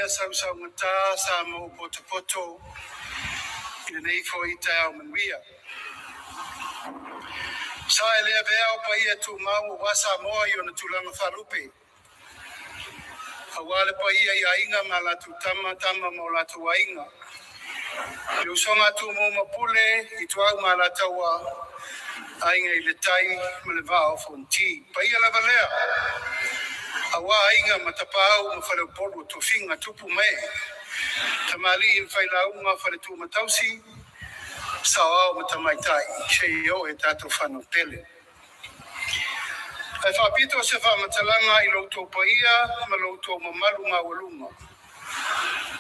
paia sausaugata sa maua potopoto i lenei foi taeao manuia. Sa e le avea o paia tumau aua Samoa i ona tulaga faalupe, aua le paia i Aiga ma latou Tama, Tama ma o latou Aiga, le usoga a Tumua ma Pule, Ituau ma Alataua, Aiga i le Tai ma le Vaa o Fonoti. O Paia lava lea aua Aiga ma Tapaau ma Faleupolu o tofiga, tupu ma ee, tamalii ma failauga, faletua ma tausi, saoao ma tamaitai seia oo i tatou fanau pele. Ae faapito se faamatalaga i lo outou paia ma lo outou mamalu maualuga,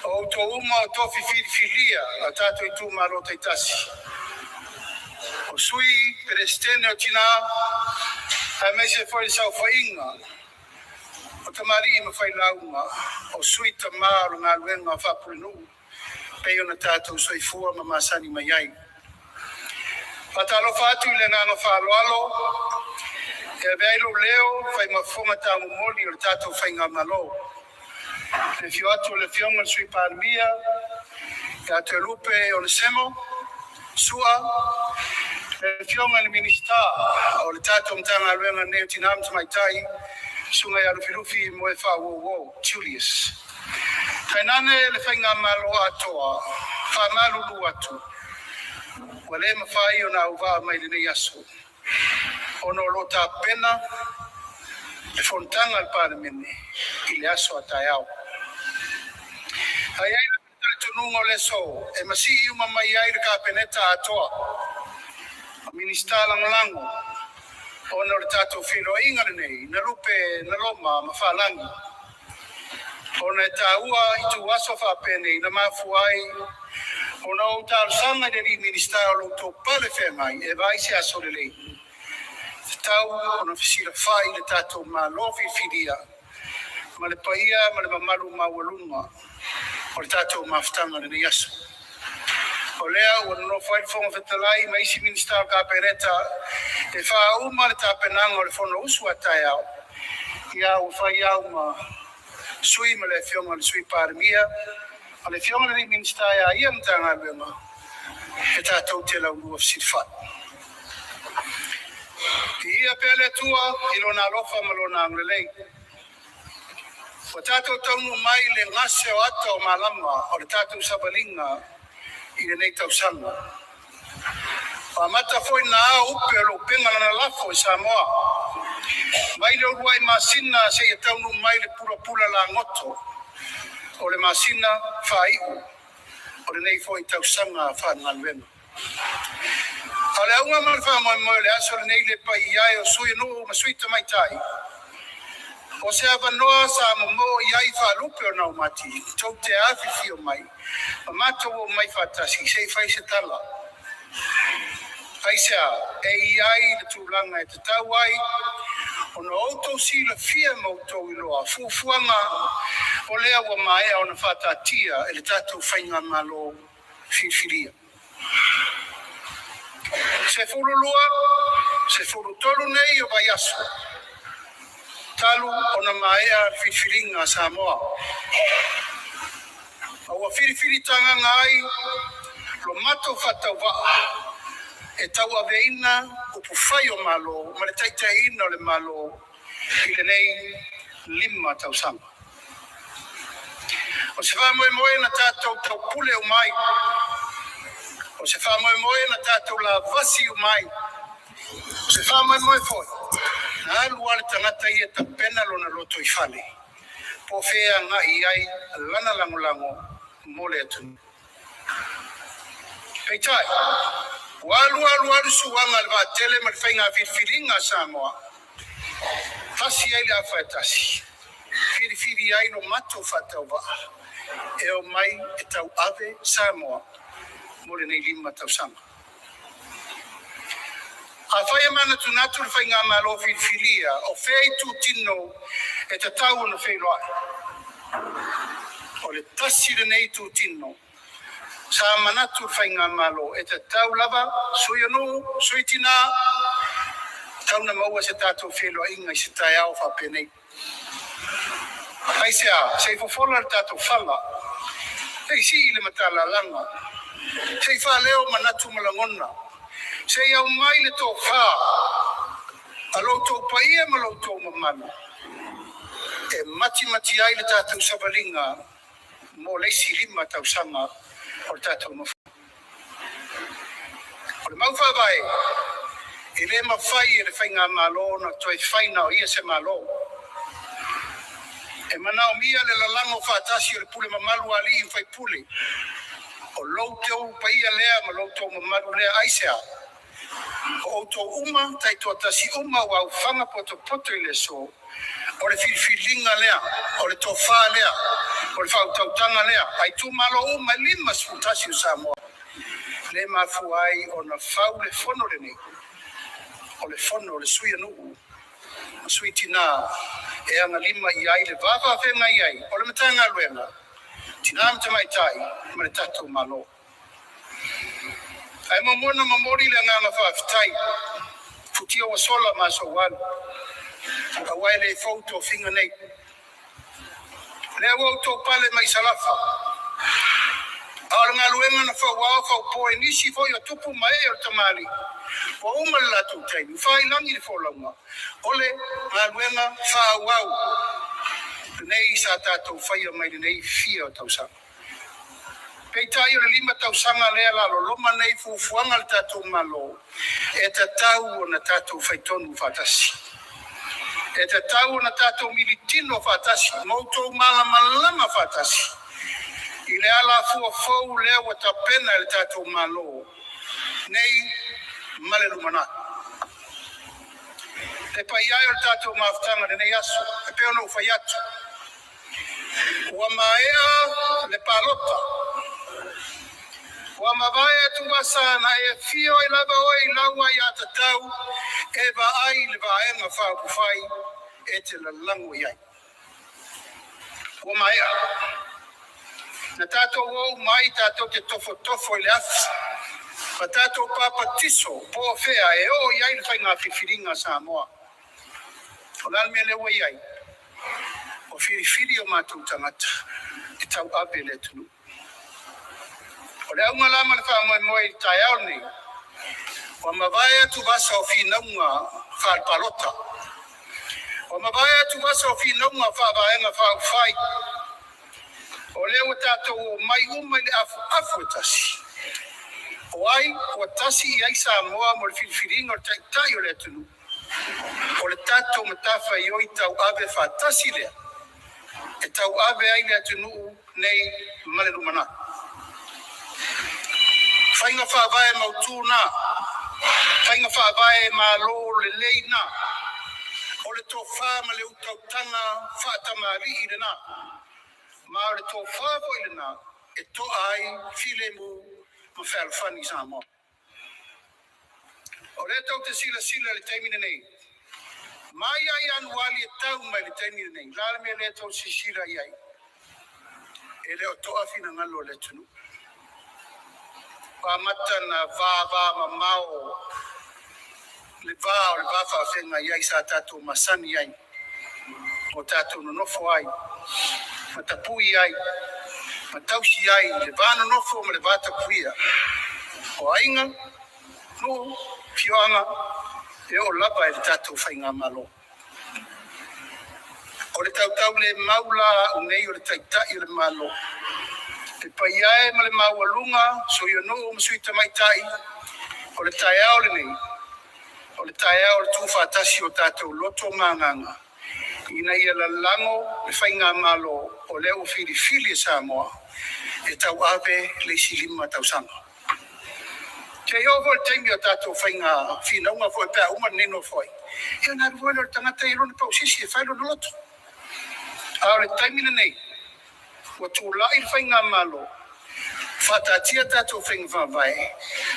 o outou uma o tofi filifilia o tatou itumalo taitasi, o Sui Peresetene o Tina, aemaise foi le saofaiga o tamalii ma failauga, o sui tama o le galuega faapulenuu e pei ona tatou soifua ma masani mai ai. Faatalofa atu i le agaga faaaloalo e avea ai lou leo fai ma fofoga taumomoli o le tatou faigamalo. I le afio atu o le Afioga i le Sui Palemia ia Toelupe Onesemo Sua, le Afioga i le Minisita o le tatou Matagaluega nei o Tina ma Tamaitai, Susuga ia Lufilufi Moefaauouo Julius. Tainane le faigamalo atoa, faamalulu atu ua le mafai ona auvaa mai i lenei aso ona o lo o tapena le fonotaga a le Palemene i le aso a taeao. Ae i ai le talitonuga o le aso e masii uma mai ai le Kapeneta atoa, Minisita Lagolago, ona o le tatou feiloaiga lenei na lupe na loma ma faalagi, ona e taua itu aso faapenei na mafua ai ona ou talosaga i le Minisita o lo o outou pale feagai e vaai se aso lelei, tatau ona fesilafai le tatou Malo filifilia ma le paia ma le mamalu maualuga o le tatou mafutaga i lenei aso. O lea ua nonofo ai le Fofoga Fetalai ma isi Minisita o le Kapeneta e faauma le tapenaga o le Fonousu a taeao, ia ua fai au ma sui ma le Afioga i le Sui Palemia ma le Afioga i le Minisita e a ia le Matagaluega e tatou te laulua fesilafai. Viia pea le Atua i Lona alofa ma Lona agalelei ua tatou taunuu mai i le gase o ata o malama o le tatou savaliga i lenei tausaga. Ua amata foi na ao upe o le upega lalafo i Samoa, mai le uluai masina seia taunuu mai le pulapula lagoto o le masina faaiu o lenei foi tausaga faalegaluega. A o le auga ma le faamoemoe o le aso lenei le paia e o sui o nuu ma sui tamaitai, o se avanoa sa momoo i ai faalupe o naumati tou te afifio mai ma matou o mai faatasi se i fai se tala. Aisea, e i ai le tulaga e tatau ai ona outou silafia ma outou iloa fuafuaga o lea ua maea ona faataatia e le tatou faigamalo filifilia. 12, 13 nei o vaiaso talu ona maea le filifiliga a Samoa, ma ua filifili tagaga ai lo matou faatauvaa e tauaveina upufai o Malo ma le taitaiina o le Malo i lenei 5 tausaga. O se faamoemoe na tatou taupule uma ai, o se faamoemoe na tatou lavasi uma ai, o se faamoemoe foi na alu lava le tagata ia tapena lona loto i fale, po o fea e agai i ai lana lagolago mo le atunuu. Peitai, ua alu alu alu suaga a le vaatele ma le faiga filifiliga a Samoa, tasi ai le afa e tasi, filifili ai lo matou faatauvaa e o mai e tauave Samoa mo lenei 5 tausaga. Afai e manatunatu le faigamalo filifilia o fea itutino e tatau ona feiloai, o le tasi lenei itutino sa manatu le faigamalo e tatau lava sui o nuu, sui tina, tatau ona maua se tatou feiloaiga i se taeao faapenei. Aisea? Se i fofola le tatou fala, se i sii le matalalaga, se i faaleo manatu ma lagona, se i aumai le tofa a lo outou paia ma lo outou mamalu e matimati ai le tatou savaliga mo le isi 5 tausaga o le tatou Nofoaiga. O le mau faavae, e le mafai e le Faigamalo ona toe fai na o ia se Malo. E manaomia le lalago faatasi o le pule mamalu a alii ma faipule. O lo outou paia lea ma lo outou mamalu lea. Aisea? O outou uma taitoatasi uma ua aofaga potopoto i le aso, o le filifiliga lea, o le tofa lea, o le faautautaga lea a itumalo uma e 51 o Samoa, lea e mafua ai ona fau le fono lenei, o le fono a le Sui o Nuu ma Sui Tina e agalima i ai le va faafeagai ai o le Matagaluega, Tina ma Tamaitai ma le tatou Malo. Ae muamua ona momoli le agaga faafetai, futia ua sola ma aso ua alu, aua e le fou tofiga nei. O lea ua outou pale mai Salafa, a o le galuega na fauao faupo e nisi foi o tupu ma ee o le tamalii, ua uma le latou taimi, ua faiilagi le folauga, o le galuega faaauau lenei sa tatou faia mai lenei fia o tausaga. Peitai o le 5 tausaga lea ua loloma nei fuafuaga a le tatou Malo, e tatau ona tatou faitonu faatasi. E tatau ona tatou militino faatasi ma outou malamalama faatasi i le alafua fou lea ua tapena e le tatou Malo nei ma le lumanai. Le paia e o le tatou mafutaga i lenei aso, e pei ona ou fai atu, ua maea le palota, ua mavae atuvasa na e afio ai lava oe i lau aiatatau e vaai le Vaega Faaupufai e te lalago i ai. Ua maea. Na tatou o uma ai tatou te tofotofo i le afi, ma tatou papatiso po o fea e oo i ai le faiga filifiliga a Samoa. O le a le mea lea ua i ai? Ua filifili o matou tagata e tauave le atunuu. O le auga la ma le faamoemoe i le taeao lenei, ua mavae atuvasa o finauga faale-palota. Ua mavae atuvasa o finauga faa-Vaega Faaupufai. O lea ua tatou omai uma i le afuafu e tasi. O ai ua tasi i ai Samoa mo le filifiliga o le Taitai o le atunuu. O le tatou matafaioi tauave faatasi lea e tauave ai le atunuu nei ma le lumanai. Faiga faavae mautu na, faiga faavae malo lelei na, o le tofa ma le utautaga faatamalii lena, ma o le tofa foi lena e toa ai filemu ma fealofani Samoa. O lea tou te silasila i le taimi lenei, mai ia Ianuali e tau mai le taimi lenei, la le mea lea tou te silasila i ai, e le o toa finagalo o le atunuu. Ua amata ona vavamamao le va o le va faafeagai ai sa tatou masani ai, o tatou nonofo ai, ma tapui ai, ma tausi ai le va nonofo ma le va tapuia. O aiga, nuu, afioaga, e oo lava i le tatou faigamalo. O le tautaulemau la a au nei o le Taitai o le Malo, le paia e ma le maualuga, Sui o Nuu ma Sui Tamaitai, o le taeao lenei, o le taeao o le tuufaatasi o tatou loto ma agaga, ina ia lalago le faigamalo o lea ua filifili e Samoa e tauave le isi 5 tausaga. Se i oo foi i le taimi o tatou faiga finauga foi pe a uma lenei Nofoaiga, ia ona alu foi lea o le tagata i lona pausisi e fai lona loto. A o le taimi lenei, ua tulai le faigamalo, faataatia tatou faiga faavae,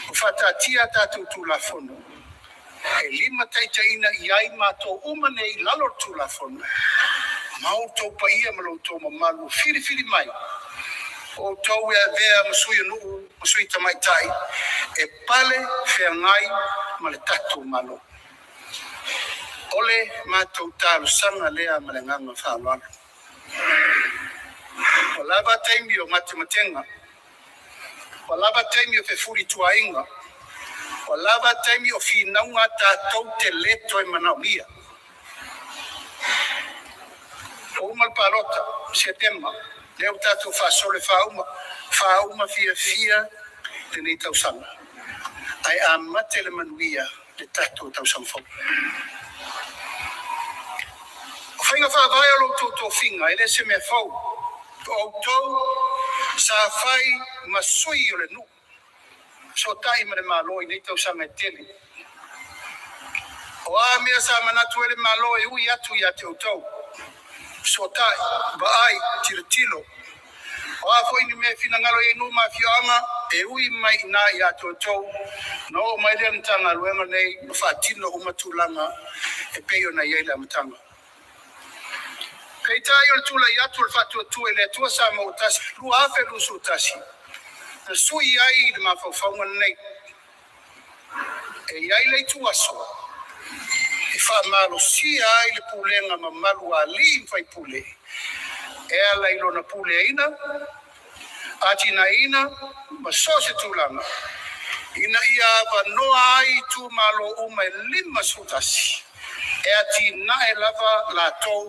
ua faataatia a tatou Tulafono e limataitaiina i ai matou uma nei i lalo o le Tulafono, ma outou paia ma lo outou mamalu ua filifili mai, o outou e avea ma sui o nuu ma sui tamaitai e pale feagai ma le tatou Malo. O le matou talosaga lea ma le agaga faaaloalo. Ua lava taimi o matematega, ua lava taimi o fefulituaaiga, ua lava taimi o finauga tatou te le toe manaomia. Ua uma le palota i Setema, lea ua tatou faasolo e faauma, faauma fiafia lenei tausaga ae amata i le manuia le tatou tausaga fou. O faiga faavae o lo outou tofiga e le o se mea fou. O outou sa fai ma sui o le nuu, fesootai ma le Malo i nei tausaga e tele. O a mea sa manatu ai le Malo e ui atu ia te outou, fesootai, vaai, tilotilo, o a foi ni mea e finagalo i ai nuu ma afioaga, e ui mai i ina ia te outou ona oo mai lea i le Matagaluega lenei ma faatino uma tulaga e pei ona i ai le amataga. Peitai o le tulai atu o le Faatuatua i le Atua Samoa ua Tasi i le 2021, na sui ai le mafaufauga lenei. E i ai le ituaso e faamalosia ai le pulega mamalu a alii ma faipule e ala i lona puleaina, atinaeina ma so o se tulaga ina ia avanoa ai itumalo uma e 51 e atinae lava latou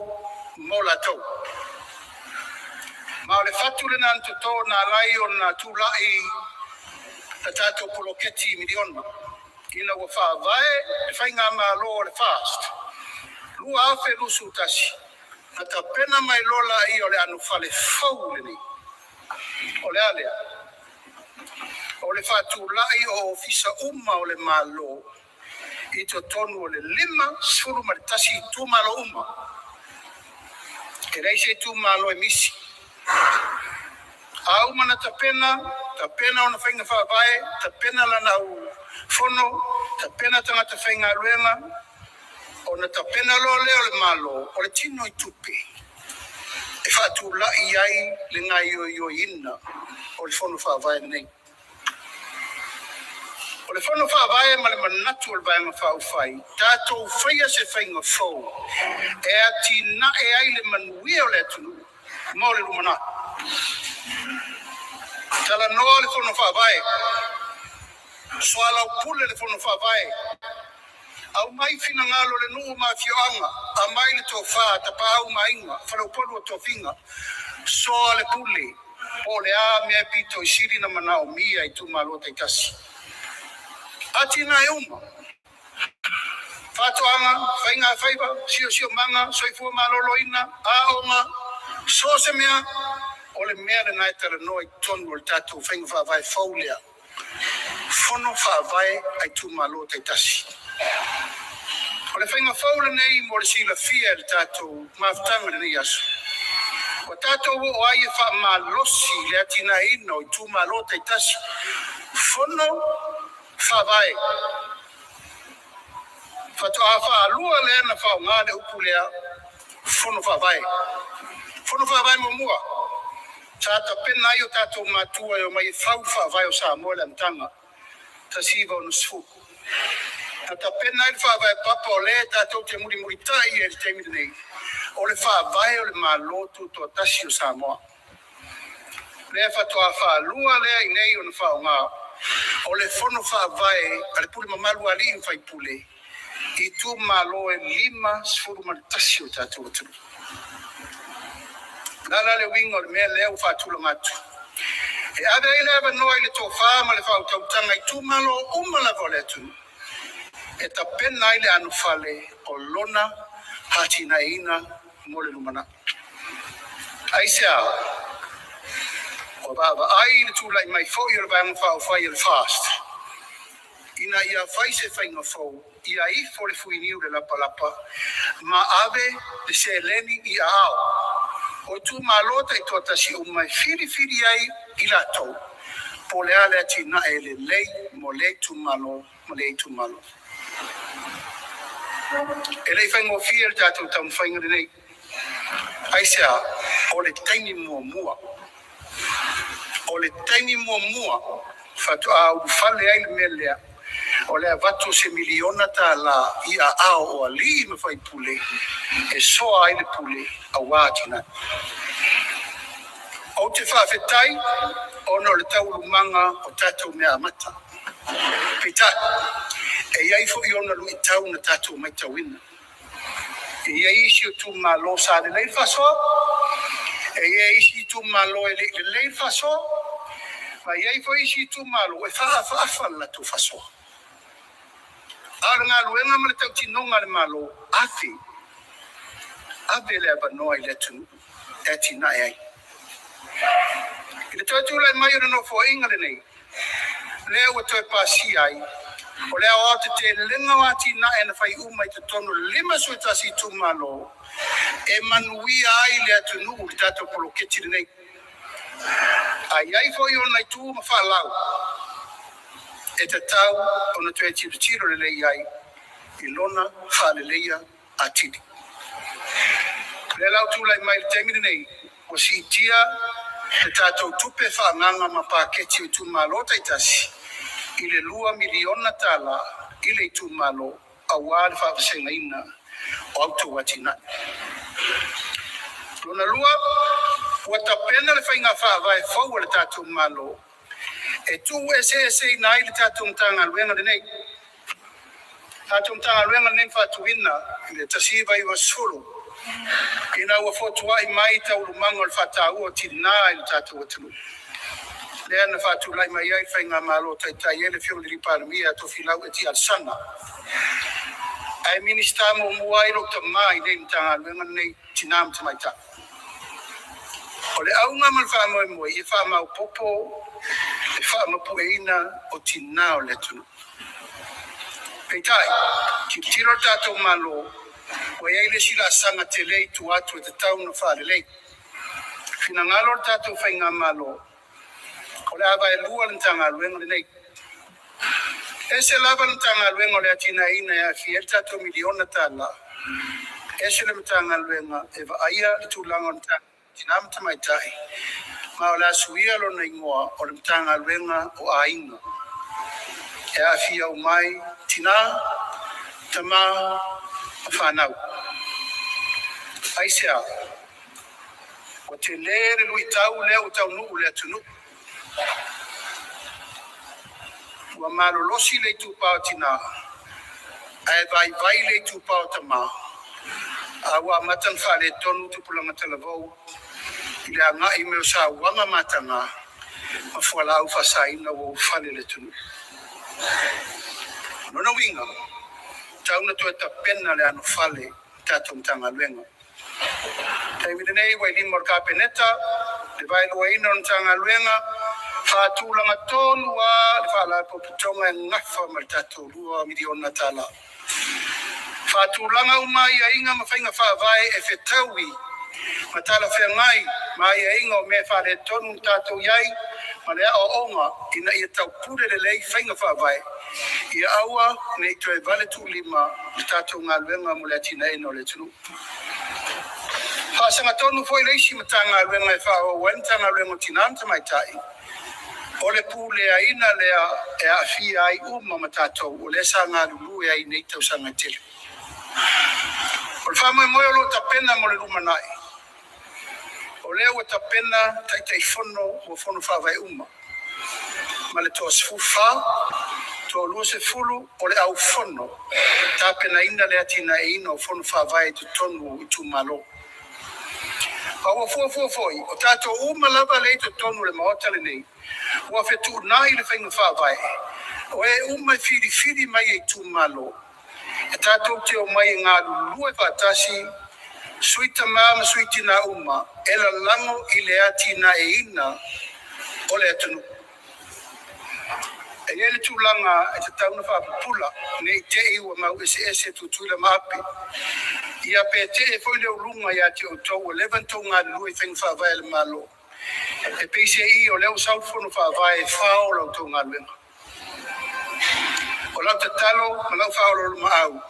mo latou. Ma o le fatu lena na toto na ala ai ona tulai le tatou poloketi miliona ina ua faavae le faigamalo a le FAST 2021, na tapena mai loa lea o le anofale fou lenei. O le a lea? O le faatulai o Ofisa uma o le Malo i totonu o le 51 itumalo uma. E leai se itumalo e misi. A uma ona tapena, tapena ona faiga faavae, tapena lana au fono, tapena tagata faigaluega, ona tapena loa lea o le Malo o le tinoitupe e faatulai ai le gaoioiina o le Fono Faavae lenei. O le Fono Faavae ma le manatu o le Vaega Faaupufai, tatou faia se faiga fou e atinae ai le manuia o le atunuu mo le lumanai. Talanoa le Fono Faavae, soalaupule le Fono Faavae, aumai finagalo o le nuu ma afioaga, aumai le tofa, Tapaau ma Aiga, Faleupolu o Tofiga, soa le pule po o le a mea e pito i sili ona manaomia e itumalo taitasi. Atinae uma, faatoaga, faigafaiva, siosiomaga, soifua maloloina, aoga, so o se mea, o le mea lena e talanoa i totonu o le tatou faiga faavae fou lea, Fono Faavae a itumalo taitasi. O le faiga fou lenei mo le silafia e le tatou mafutaga i lenei aso, ua tatou oo ai e faamalosi le atinaeina o itumalo taitasi, Fono Faavae. Faatoa faalua lea na faaaoga le upu lea, Fono Faavae. Fono Faavae muamua, sa tapena ai o tatou matua e omai e fau le Faavae o Samoa i le amataga, 1960. Na tapena ai le Faavae papa o lea tatou te mulimulitai ai i le taimi lenei, o le Faavae o le Malo Tutoatasi o Samoa. Lea faatoa faalua lea i inei ona faaaoga o le Fono Faavae a le Pule Mamalu a Alii ma Faipule i itumalo e 51 o le tatou atunuu. O le a la le uiga o le mea lea ua faatulaga atu? E ave ai le avanoa i le tofa ma le faautautaga i itumalo uma lava o le atunuu e tapena ai le anofale o lona atinaeina mo le lumanai. Aisea? Ua vaavaai i le tulai mai foi o le Vaega Faaupufai a le FAST ina ia fai se faiga fou, ia ifo le fuiniu i le lapalapa ma ave le seleni i aao o itumalo taitoatasi uma e filifili ai i latou po o le a le atinae lelei mo lea itumalo ma lea itumalo. E le i faigofie le tatou taumafaiga lenei. Aisea? O le taimi muamua. O le taimi muamua faatoa ulufale ai le mea lea o le avatu o se miliona tala i aao o alii ma faipule e soa ai le pule aua atinae. Ou te faafetai ona o taualumaga o tatou mea amata. Peitai, e i ai foi ona luitau na tatou matauina. E i ai isi itumalo sa lelei le faasoa, e i ai isi itumalo e le i lelei le faasoa, ma e i ai foi isi itumalo e faaafaafa le latou faasoa. A o le galuega ma le tautinoga a le Malo, ave, ave le avanoa i le atunuu e atinae ai. I le toe tulai mai o le Nofoaiga lenei, lea ua toe pasia ai, o le aoaotetelega o atinae na fai uma i totonu o le 51 itumalo, e manuia ai le atunuu i le tatou poloketi lenei. A i ai foi ona itu ma faalau e tatau ona toe tilotilo lelei i ai i lona faaleleia atili. O lea la ua tulai mai i le taimi lenei, ua siitia le tatou tupe faaagaga ma paketi o itumalo taitasi i le $2 miliona i le itumalo aua le faavasegaina o a outou atinae. Lona lua, ua tapena le faiga faavae fou a le tatou Malo e tuueseeseina ai le tatou Matagaluega lenei. O le tatou Matagaluega lenei na faatuina i le 1990 ina ua fotuai mai taualumaga o le faataua a tina i lo tatou atunuu, lea na faatulai mai ai le faigamalo na taitai ai le Afioga i le Palemia ia Tofilau Eti Alesana, ae Minisita muamua ai lou tama i le Matagaluega lenei, Tina ma Tamaitai. O le auga ma le faamoemoe, ia faamaopoopo le faamapueina o tina o le atunuu. Peitai, tilotilo le tatou Malo ua i ai le isi laasaga tele i tua atu e tatau ona faalelei. Finagalo le tatou faigamalo o le a vaelua le Matagaluega lenei. E ese lava le Matagaluega o le atinaeina e aofia ai le tatou $1 miliona, ese le Matagaluega e vaaia le tulaga o Tina ma Tamaitai, ma o le a suia lona igoa o le Matagaluega o Aiga, e aafia uma ai tina, tama ma fanau. Aisea? Ua tele le luitau lea ua taunuu i le atunuu, ua malolosi le itupa o tina ae vaivai le itupa o tama, a ua amata ona faaletonu tupulaga talavou i le agai mai o sauaga mataga ma fualaau faasaina ua ulufale i le atunuu. O lona uiga, e tatau ona toe tapena le anofale i le tatou Matagaluega. O le taimi lenei ua i lima o le Kapeneta le vaeluaina o le Matagaluega, faatulaga tonu lava le Faalapotopotoga e nafa ma le tatou $2 miliona. Faatulaga uma aiaiga ma faiga faavae e fetaui ma talafeagai ma aiaiga o mea faaletonu na tatou i ai ma le aoaoga ina ia taupule lelei faiga faavae, ia aua ne i toe valetuulima le tatou galuega mo le atinaeina o le atunuu. Faasagatonu foi le isi Matagaluega e faaauau ai le Matagaluega o Tina ma Tamaitai, o le puleaina lea e aafia ai uma ma tatou o lea sa galulue ai i nei tausaga e tele. O le faamoemoe o lo o tapena mo le lumanai, o lea ua tapena Taitaifono o Fono Faavae uma, ma le toa-14, toa-20 o le au fono e tapenaina le atinaeina o Fono Faavae i totonu o itumalo. Ma ua fuafua foi, o tatou uma lava lea e i totonu o le Maota lenei, ua fetuunai le faiga faavae, o e uma e filifili mai e itumalo, e tatou te omai e galulue faatasi, sui tama ma sui tina uma, e lalago i le atinaeina o le atunuu. E i ai le tulaga e tatau ona faapupula, ne i te i ua mau eseese Tutuila ma Ape, ia pe tee foi le uluga ia te outou ua leva ona outou galulue i faiga faavae a le Malo, e peiseai o lea ua sau le fono faavae e fao la outou galuega. O lau tatalo ma lau faaoloolomaau,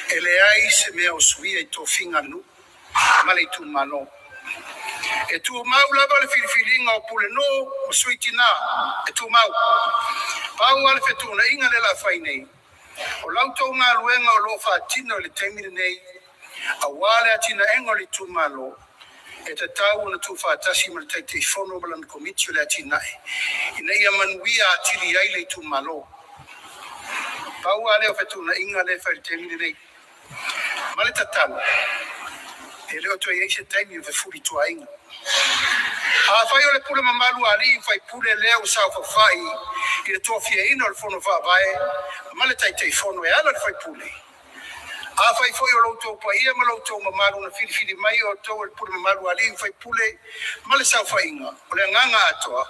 e leai se mea o suia i tofiga a le nuu ma le itumalo. E tumau lava le filifiliga o pulenuu ma sui tina, e tumau. Pau lava le fetuunaiga lea o le a fai nei, o la outou galuega o lo o faatino i le taimi lenei aua le atinaeina o le itumalo, E tatau ona tuufaatasi ma le Taitaifono ma lana Komiti o le Atinae ina ia manuia atili ai le itumalo. Pau lava lea o fetuunaiga lea e fai i le taimi lenei. Ma le tatalo, e le o toe i ai se taimi o fefulituaaiga. Afai o le pule mamalu a alii ma faipule lea ua saofafai i le tofiaina o le Fono Faavae ma le Taitaifono e ala i le faipule, afai foi o lo outou paia ma lo outou mamalu na filifili mai outou e le pule mamalu a alii ma faipule ma le saofaiga, o le agaga atoa,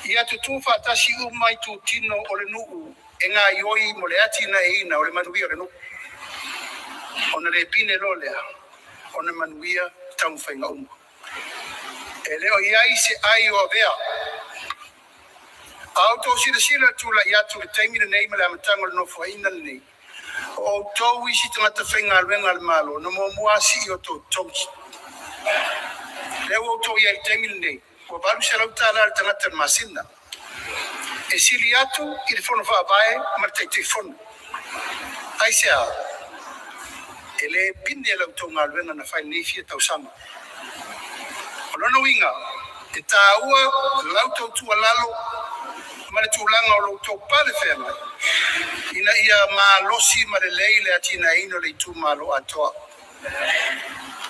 ia tutu faatasi uma itutino o le nuu e gaoioi mo le atinaeina o le manuia o le nuu. Ona le pine loa lea ona manuia taumafaiga uma. E le o i ai se ai o avea. A outou silasila i le tulai atu i le taimi lenei mai le amataga o le Nofoaiga lenei, o outou isi tagata faigaluega a le Malo na muamua lava sii o outou totogi. Lea ua outou i ai i le taimi lenei, ua $800 le tagata i le masina, e sili atu i le Fono Faavae ma le Taitaifono. Aisea? E le pine la outou galuega na fai i lenei fia tausaga. O lona uiga, e taua la outou tuualalo ma le tulaga o lo outou pale feagai ina ia malosi ma lelei le atinaeina o le itumalo atoa.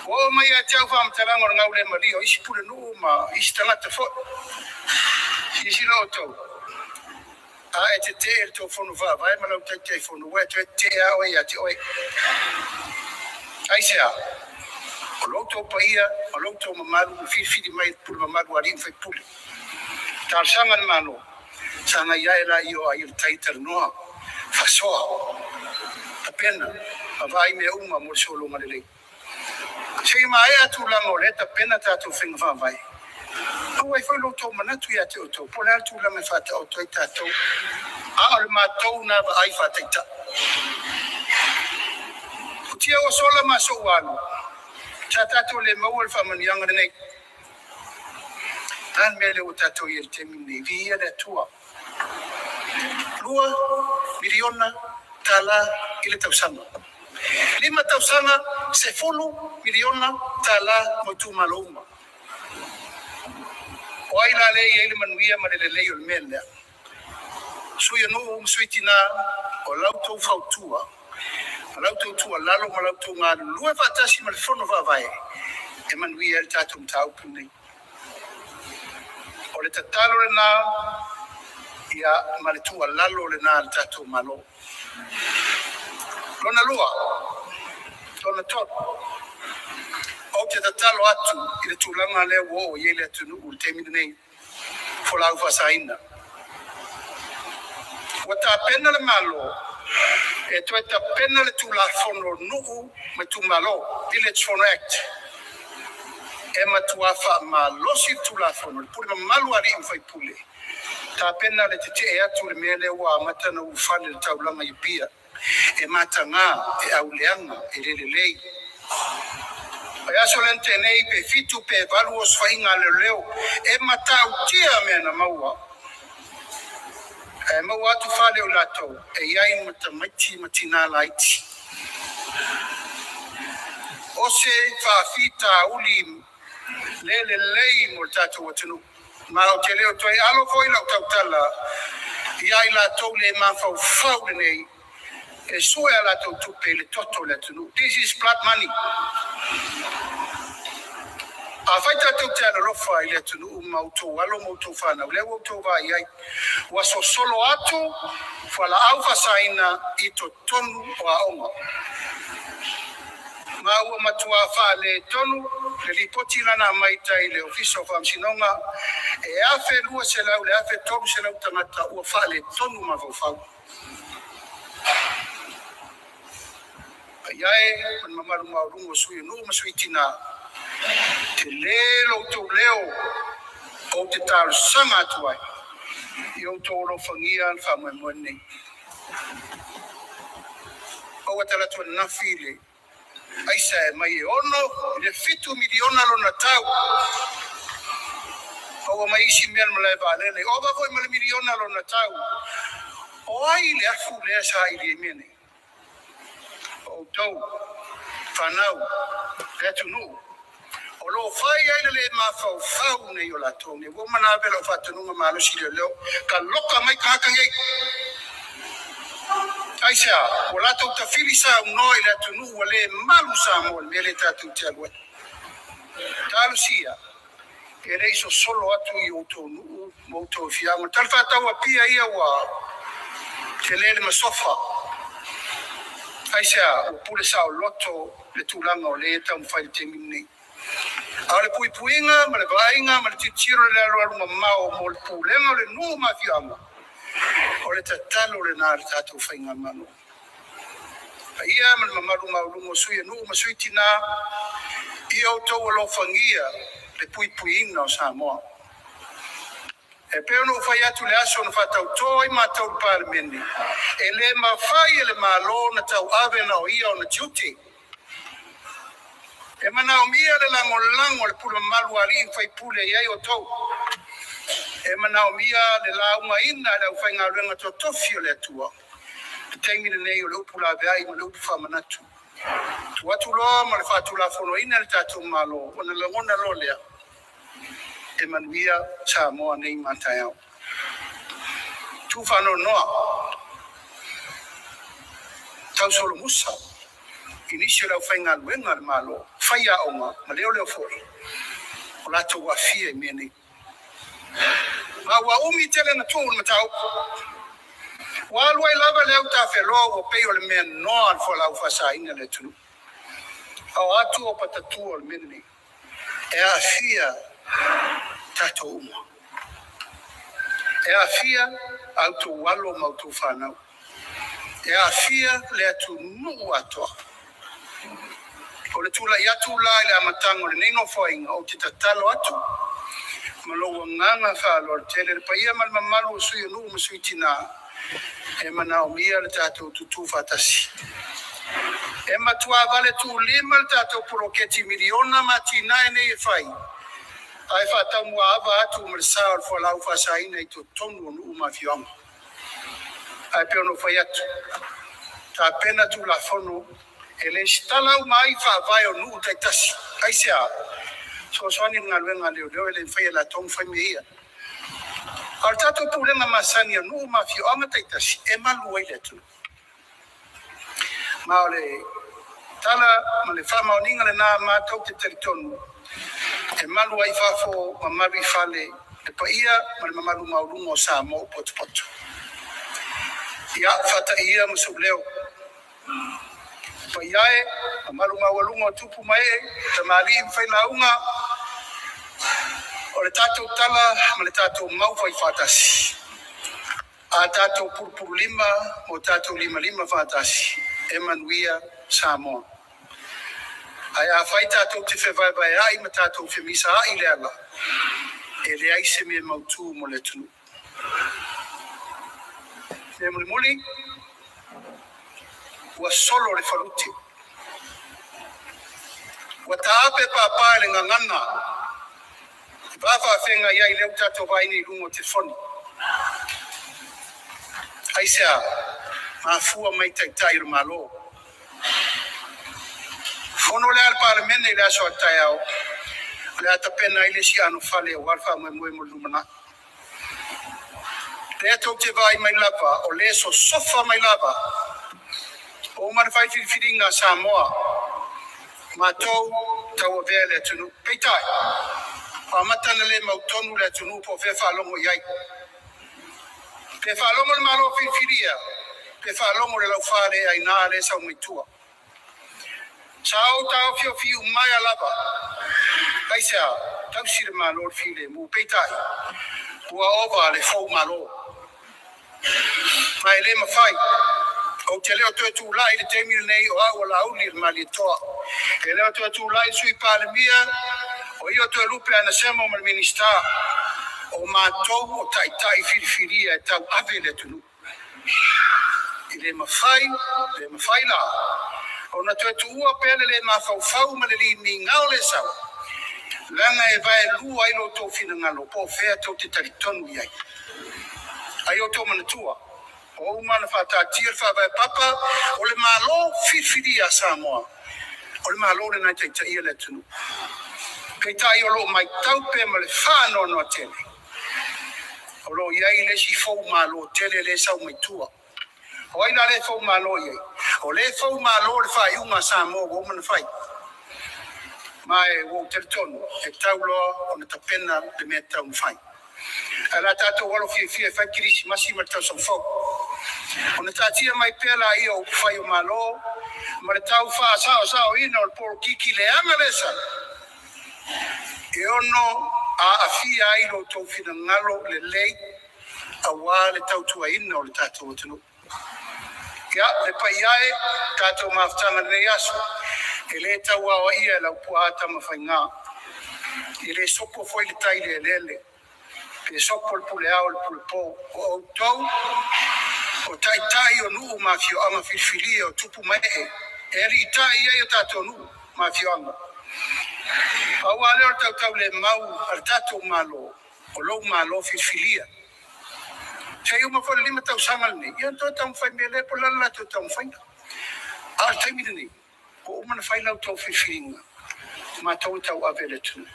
Ua oo mai ia te au faamatalaga o le gaulemalie o isi pulenuu ma isi tagata foi. Silasila outou, a e tetee i le tou fono faavae ma lau taitaifono, ua e toe tetee lava oe ia te oe. Aisea? O lo outou paia ma lo outou mamalu na filifili mai e le pule mamalu a alii ma faipule. Talosaga a le Malo, sagai ae laia o Aiga i le Tai e talanoa, faasoa, tapena ma vaai mea uma mo le sologa lelei. Se i maea tulaga o lea e tapena tatou faiga faavae, aua ai foi lo outou manatu ia te outou, po o le a le tulaga e faataoto ai tatou, a o le matou lena vaai faataitai. O tia ua sola ma aso ua alu, sa tatou le maua le faamanuiaga lenei. O le a le mea lea ua tatou i ai i le taimi lenei? Viia le Atua. $2 miliona i le tausaga. 5 tausaga, $10 miliona mo itumalo uma. O ai la lea e i ai le manuia ma le lelei o le mea lea? Sui o nuu ma sui tina, o la outou fautua ma la outou tuualalo ma la outou galulue faatasi ma le Fono Faavae e manuia ai le tatou mataupu lenei. O le tatalo lena ia ma le tuualalo lena a le tatou Malo. Lona lua, lona tolu, ou te tatalo atu i le tulaga lea ua oo i ai le atunuu i le taimi lenei, fualaau faasaina. Ua tapena le Malo e toe tapena le Tulafono o Nuu ma Itumalo, Village Fono Act, e matua faamalosi le Tulafono, le pule mamalu a alii ma faipule, tapena le tetee atu i le mea lea ua amata ona ulufale i le taulaga i Apia. E mataga, e auleaga, e le lelei. O le aso lea na tea nei pe 7 pe 8 osofaiga a leoleo e matautia mea na maua. Ae maua atu fale o i latou e i ai ma tamaiti ma tina laiti. O se faafitauli le lelei mo le tatou atunuu. Ma ou te le o toe alo foi lau tautala ia i latou le mafaufau lelei e sue a latou tupe i le toto o le atunuu. This is blood money. Afai tatou te alolofa i le atunuu ma outou alo ma outou fanau, lea ua outou vaai ai, ua sosolo atu fualaau faasaina i totonu o aoga. Ma ua matua faaletonu le lipoti lana aumai tai le Ofisa o Faamasinoga, e 1200 i le 1300 tagata ua faaletonu mafaufau. Paia e ma le mamalu maualuga o sui o nuu ma sui tina, tele lo outou leo ou te talosaga atu ai, ia outou alofagia le faamoemoe lenei. Ua ou alu atu ananafi i le aisa e aumai e $6 i le $7 miliona lona tau. Maua mai isi mea i le malae vaalele, ova foi ma le miliona lona tau. O ai le afu lea e saili ai mea nei? O outou, fanau, le atunuu. O lo o fai ai le le mafaufau nei o latou nei. Ua uma ona ave lau faatonuga malosi i leoleo, taloka mai tagata nei. Aisea? Ua latou tafili saunoa i le atunuu ua le malu Samoa i le mea lea tatou te alu ai. Talosia, e le i sosolo atu i outou nuu ma outou afioaga. O le tala faatau Apia ia ua tele le masofa. Aisea? Ua pule saoloto le tulaga o lea e taumafai i le taimi lenei. A o le puipuiga ma le vaaiga ma le tilotilo i le alualu mamao mo le pulega o le nuu ma afioaga, o le tatalo lena a le tatou Faigamalo. Paia ma le mamalu maualuga o sui o nuu ma sui tina, ia outou alofagia le puipuiga o Samoa. E pei ona ou fai atu i le aso na faatauto ai matou i le Palemene, e le mafai e le Malo ona tauave na o ia ona tiute. E manaomia le lagolago a le pule mamalu a alii ma faipule e i ai outou. E manaomia le laugaina e le aufaigaluega totofi a le Atua. O le taimi lenei o le upu laveai ma le upu faamanatu. Tuu atu loa ma le faatulafonoina e le tatou Malo, ona lagona loa lea e manuia Samoa nei ma a taeao. Tu faanoanoa, tausolomusa i nisi o le aufaigaluega a le Malo, faiaoga ma leoleo foi o latou aafia i mea nei. Ma ua umi tele na tuu le mataupu. Ua alu ai lava le autafeloa ua pei o le mea noa a le fualaau faasaina i le atunuu. A o atu o patatua o le mea lenei, e aafia tatou uma. E aafia a outou alo ma outou fanau. E aafia le atunuu atoa. O le tulai atu la i le amataga o lenei Nofoaiga, ou te tatalo atu ma lou agaga faaaloalo tele, le paia ma le mamalu o sui o nuu ma sui tina, e manaomia le tatou tutu faatasi. E matua vale tuulima le tatou poloketi miliona ma atinae nei e fai, ae faataumuaava atu ma le sa o le fualaau faasaina i totonu o nuu ma afioaga. Ae pei ona ou fai atu, tapena Tulafono e lesitala uma ai faavae o nuu taitasi. Aisea? Fesoasoani i le galuega a leoleo e le mafai e latou ona fai mea ia. A o le tatou pulega masani a nuu ma afioaga taitasi e malu ai le atunuu. Ma o le tala ma le faamaoniga lena matou te talitonu e malu ai i fafo ma malu i fale le paia ma le mamalu maualuga o Samoa ua potopoto. Ia faata'i ia ma sou leo, paia e, mamalu maualuga o tupu ma ee, tamalii ma failauga, o le tatou tala ma le tatou mau faifaatasi, a tatou pulupululima ma o tatou limalima faatasi, e manuia Samoa. Ae afai tatou te fevaevaeai ma tatou femisaai i le ala, e leai se mea mautu mo le atunuu. Mea mulimuli, ua solo le falute. Ua taape papa i le gagana, i va faafeagai ai lea ua tatou vaai nei i luga o telefoni. Aisea? Mafua mai taitai o le Malo. Fono le a le Palemene i le aso a taeao, o le a tapena ai le isi anofale aua le faamoemoe mo le lumanai. Lea tou te vaai mai lava, o le sosofa mai lava. Ua uma ona fai filifiliga a Samoa, matou tauavea le atunuu. Peitai, ua amata ona le mautonu le atunuu po o fea e faalogo i ai. Pe faalogo i le Malo filifilia, pe faalogo i le laufa le aina lea e sau mai tua. Sa ou taofiofi iumaea lava. Aisea? Tausi le Malo i le filemu. Peitai, ua ova le foumalo. Ma e le mafai. Ou te le o toe tulai i le taimi lenei o au o Laauli le Malietoa. E le o toe tulai le Sui Palemia, o ia o Toelupe Anasemwa ma le Minisita. O matou o taitai filifilia e tauave le atunuu. E le mafai, le mafai la ona toe tuua pea le le mafaufau ma le limigao le sau, leaga e vaelua ai lo outou finagalo po o fea tou te talitonu i ai. A ia outou manatua, ua uma ona faataatia le faavae papa o le Malo filifilia a Samoa, o le Malo lena e taitaia le atunuu. Peitai o loo matau pea ma le faanoanoa tele, o lo o i ai le isi foumalo tele lea e sau mai tua. O ai la lea e foumalo i ai? O lea e foumalo le faaiuga a Samoa ua uma ona fai. Ma e ua ou talitonu e tatau loa ona tapena le mea e tatau ona fai. Ae o le a tatou alo fiafia e fai le Kerisimasi ma le Tausaga Fou, ona taatia mai pea laia o upufai o Malo ma le tau faasaosaoina o le polokiki leaga lea e sau, e ono aafia ai lo outou finagalo lelei aua le tautuaina o le tatou atunuu. Ia, le paia e, o tatou mafutaga i lenei aso, e le tau aoaia e Laupua Tamafaiga, e le sopo foi le tai i le eleele, pe sopo le pule ao i le pule po. O outou o taitai o nuu ma afioaga filifilia o tupu ma ee e aliitai i ai o tatou nuu ma afioaga. Pau lava lea o le tautaulemau a le tatou Malo, o lou malo filifilia. Se i uma foi le 5 tausaga lenei, ia ona toe taumafai mai lea po o le a le latou taumafaiga. A o le taimi lenei, ua uma ona fai la outou filifiliga, o matou e tauave le atunuu.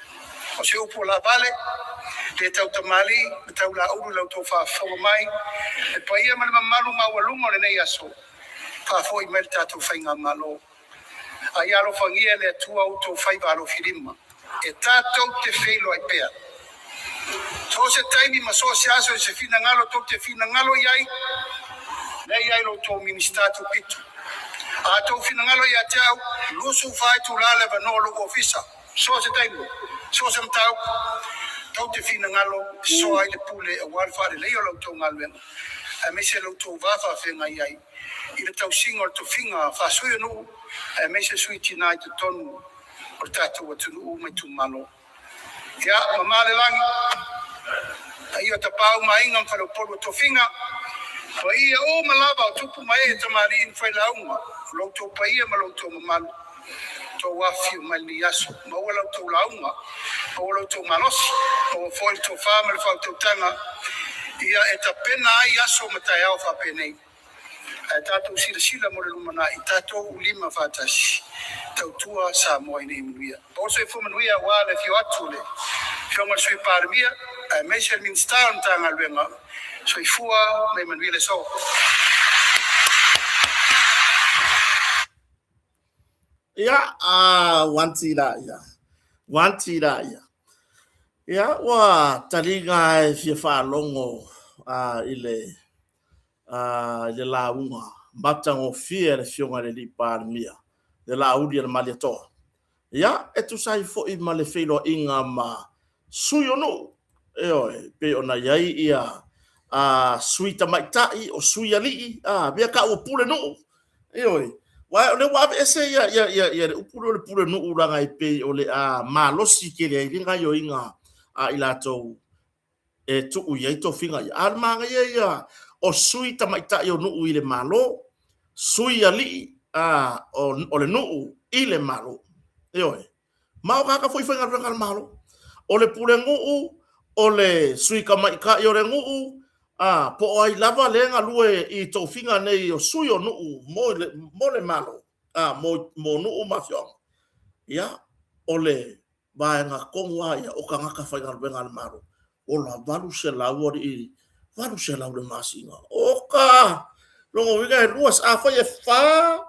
O se upu ua laavale, le tautamalii ma taulaulu i la outou faafofoga mai, le paia ma le mamalu maualuga o lenei aso, faafoi mai le tatou faigamalo. A ia alofagia e le Atua outou faiva alofilima, e tatou te feiloai pea. So o se taimi ma so o se aso i se finagalo tou te finagalo i ai, lea e i ai lo outou Minisita Tuopito. A outou finagalo ia te au, 24 itula le avanoa o lou ofisa, so o se taimi, so o se mataupu, tou te finagalo e soa ai le pule aua le faaleleia o la outou galuega, aemaise lo outou va faafeagai ai i le tausiga o le tofiga faasui o nuu, aemaise sui tina i totonu o le tatou atunuu ma itumalo. Ia mamā le lagi, paia o Tapaau ma Aiga ma Faleupolu o tofiga, paia uma lava o tupu ma ee, tamalii ma failauga, o lo outou paia ma lo outou mamalu, outou afifio mai i lenei aso, maua la outou lauga, maua lo outou malosi, maua foi le tofa ma le faautautaga ia e tapena ai aso ma taeao faapenei. Ae tatou silasila mo le lumanai, tatou lima faatasi, tautua Samoa ina ia manuia. Maua le soifua manuia aua le afio atu o le Afioga i le Sui Palemia aemaise le Minisita o le Matagaluega. Soifua ma ia manuia le aso. Ia, a wanti la ia. Wanti la ia. Ia, ua taliga e fia faalogo a, i le i le lauga matagofie a le Afioga i le Alii Palemia, le Laauli a le Malietoa. Ia, e tusa ai foi ma le feiloaiga ma sui o nuu, ioe, pei ona i ai ia a sui tamaitai, o sui alii, a, mea tau o pule nuu, ioe, aua o lea ua aveese ia, ia, ia, ia le upu lea o le pule nuu leaga e pei o le a malosi tele ai le gaioiga a i latou e tuu i ai tofiga ia. A o le manaia ia o sui tamaitai o nuu i le Malo, sui alii a, o, o le nuu i le Malo. Ioe. Ma o tagata foi faigaluega a le Malo. O le pulenuu, o le sui tamaitai o le nuu, a, po o ai lava lea e galue i tofiga nei o sui o nuu mo le, mo le Malo, a, mo, mo nuu ma afioaga. Ia, o le vaega tonu lava ia o tagata faigaluega a le Malo, ola 800 alii, 800 le masina. Oka! Lona uiga e lua, afai e fa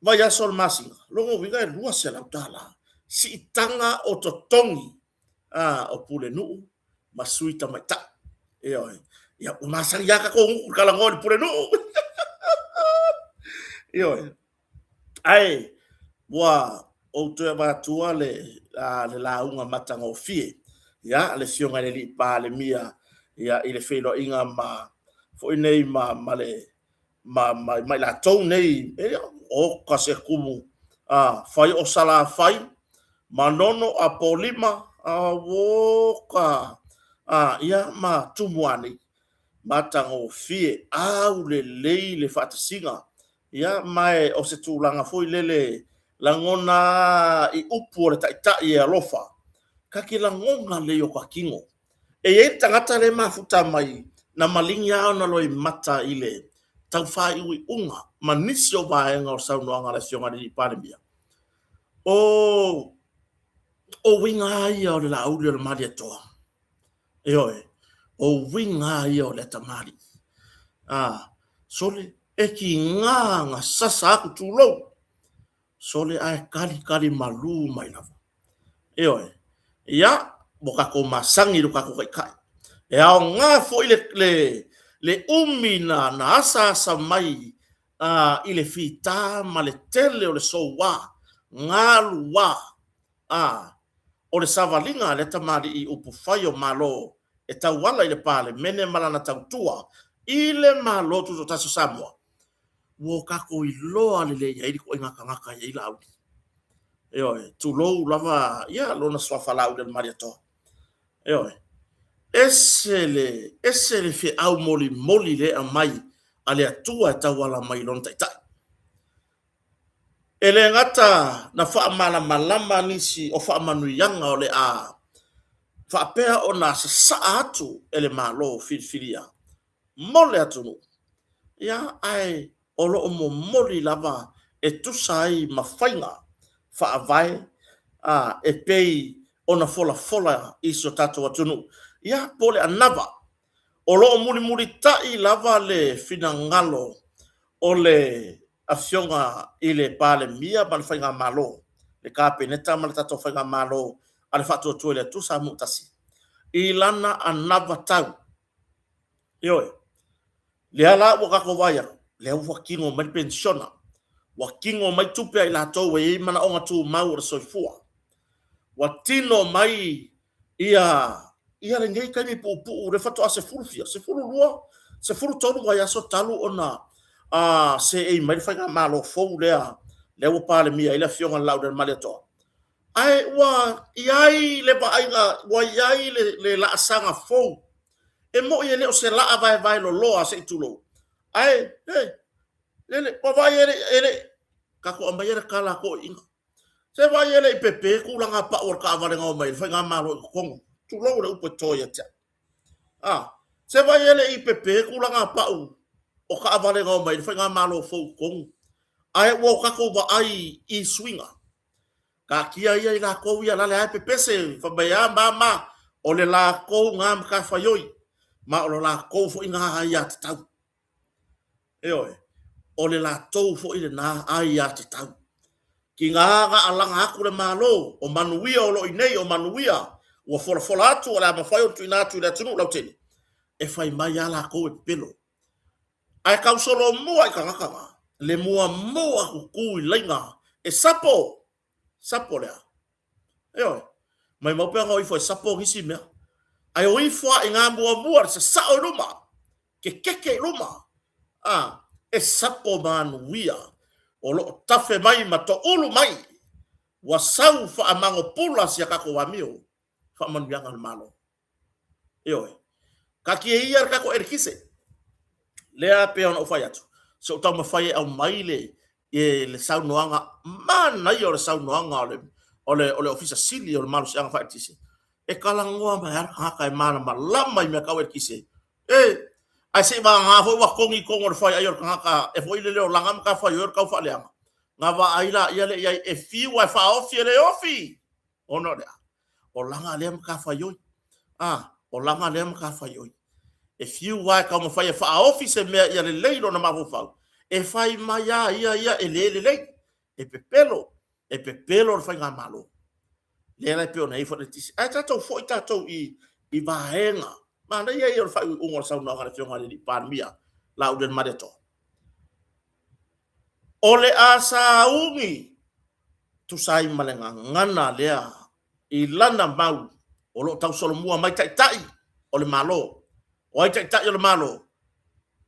vaiaso o le masina, lona uiga e $200 siitaga o totogi a, o pulenuu ma sui tamaitai. Ioe. Ia, ua masani lava tatou nuu i le talanoa i le pulenuu. Ioe. Ae ua ou toe avatua le, a, le lauga matagofie, ia, le Afioga i le Alii Palemia, ia, i le feiloaiga ma, foi nei ma, ma le, ma, ma, ma i latou nei, e, oka se tumu, a, fai o Salafai, Manono, Apolima, a, oka, a, ia, ma Tumua nei. Matagofie, aulelei le faatasiga, ia, ma e o se tulaga foi lele lagona i upu o le taitai e alofa, ka te lagona lelei o ka tino. E i ai le tagata lea e mafuta mai na maligi lava ona loimata i le tau faaiuiuga ma nisi o vaega o le saunoaga a le Afioga i le Palemia. O. O uiga lava ia o le Laauli o le Malietoa. Ioe, o uiga lava ia o le atamalii. A, sole, e tiga na sasa atu tulou, sole ae kali kali malu mai lava. Ioe, ia, ua tatou masani i lo tatou taitai. E aoga foi le, le, le umi na, na asaasa mai a, i le fita ma le tele o le soua, galuā, a, o le savaliga a lea tamalii i upufai o Malo e tauala i le Palemene ma lana tautua i le Malo Tutoatasi o Samoa, ua o tatou iloa lelei ai le ituaiga tagata e i ai Laauli. Ioe, tulou lava ia lona suafa Laaulialemalietoa. Ioe, ese le, ese le feau molimoli lea e aumai a le Atua e tauala mai i lona Taitai. E le gata na faamalamalama nisi o faamanuiaga o le a faapea ona sasaa atu e le Malo filifilia mo le atunuu, ia, ae o lo o momoli lava e tusa ai ma faiga faavae a e pei ona folafola i si o tatou atunuu, ia, po o le anava. O lo o mulimulitai lava le finagalo o le Afioga i le Palemia ma le Faigamalo, le Kapeneta ma le tatou Faigamalo a le Faatuatua i le Atua Samoa ua Tasi, i lana anava tau. Ioe, lea la ua tatou vaai atu, lea ua tino mai le penisiona, ua tino mai tupe a i latou e i ai manaoga tumau o le soifua, ua tino mai ia ia lenei taimi puupuu lea faatoa sefulu fia, 12, 13 vaiaso talu ona seei mai le faigamalo fou lea, lea ua Palemia ai le Afioga i le Laaulialemalietoa. Ae ua i ai le vaaiga, ua i ai le laasaga fou. E moni e le o se laa vaevae loloa se i tulou, ae, he, lele, ua vaai e le, e le, tatou aumaia le tala a toeaiina. Se vaai e le i pepe tulaga pau o le taavale na omai ai le faigamalo i totonu. Tulou le upu e to ia te au. A, se vaai e le i pepe tulaga pau o taavale na omai ai le faigamalo fou i totonu. Ae ua o tatou vaai i suiga. Taatia ia i latou ia, la le lava e pepese, fai mai a ma ma, o le latou na matafaioi, ma o le latou foi na aiatatau. Ioe, o le latou foi lena aiatatau. Tiga na alaga atu le Malo, o manuia o lo o i inei, o manuia ua folafola atu o le a mafai ona tuuina atu i le atunuu lautele, e fai mai lava latou e pepelo. Ae tau solomua i tagata na, le muamua tutu i laina e sapo, sapo lea. Ioe, maimau pe ana o ifo e sapo nisi mea. Ae o ifo lava i ina muamua le sasao i luma, kekeke i luma, a, e sapo manuia o lo o tafe mai ma toulu mai, ua sau faamagopula si a tatou amio, faamanuiaga a le Malo. Ioe. Taatia ia le tatou eletise. Lea pei ona ou fai atu, se i ou taumafai e aumai le, e, le saunoaga manaia o le saunoaga o le, o le, o le Ofisa Sili o le Malosiaga Faaeletise. E talanoa mai lava le tagata e malamalama i mea tau eletise. E, ae se i vagana foi ua togi i totonu o le faiai o le tagata e foi lele o lana matafaioi o le tau faaleaga. Na vaai laia lea i ai e fiu lava e faaofi e le ofi. Ona o le a? O lana lea matafaioi. A, o lana lea matafaioi. E fiu lava e taumafai e faaofi se mea ia lelei lona mafaufau, e fai mai lava ia ia e le lelei, e pepelo, e pepelo le faigamalo. Lea la e pei ona i ai foi le eletise. Ae tatou foi tatou i, i vaega. Manaia ia o le faaiuiuga o le saunoaga a le Afioga i le Palemia, Laaulialemalietoa. O le a sauni tusa ai ma le gagana lea i lana mau o lo o tausolomua mai Taitai o le Malo. O ai Taitai o le Malo?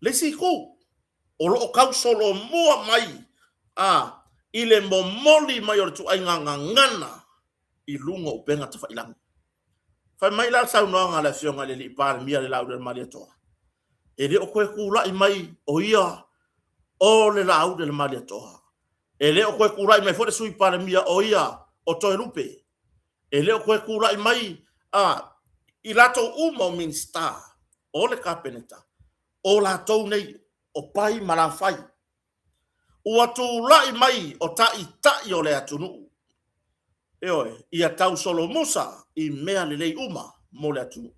Le isi itu, o lo o tausolomua mai a i le momoli mai o le ituaiga gagana i luga o upega tafailagi. Fai mai la le saunoaga a le Afioga i le Alii Palemia le Laaulialemalietoa, e le o toe tulai mai o ia o le Laaulialemalietoa. E le o toe tulai mai foi le Sui Palemia o ia o Toelupe. E le o toe tulai mai a i latou uma o Minisita o le Kapeneta, o latou nei o Pai ma Lafai. Ua tulai mai o taitai o le atunuu. Ioe, ia tausolomusa i mea lelei uma mo le atunuu.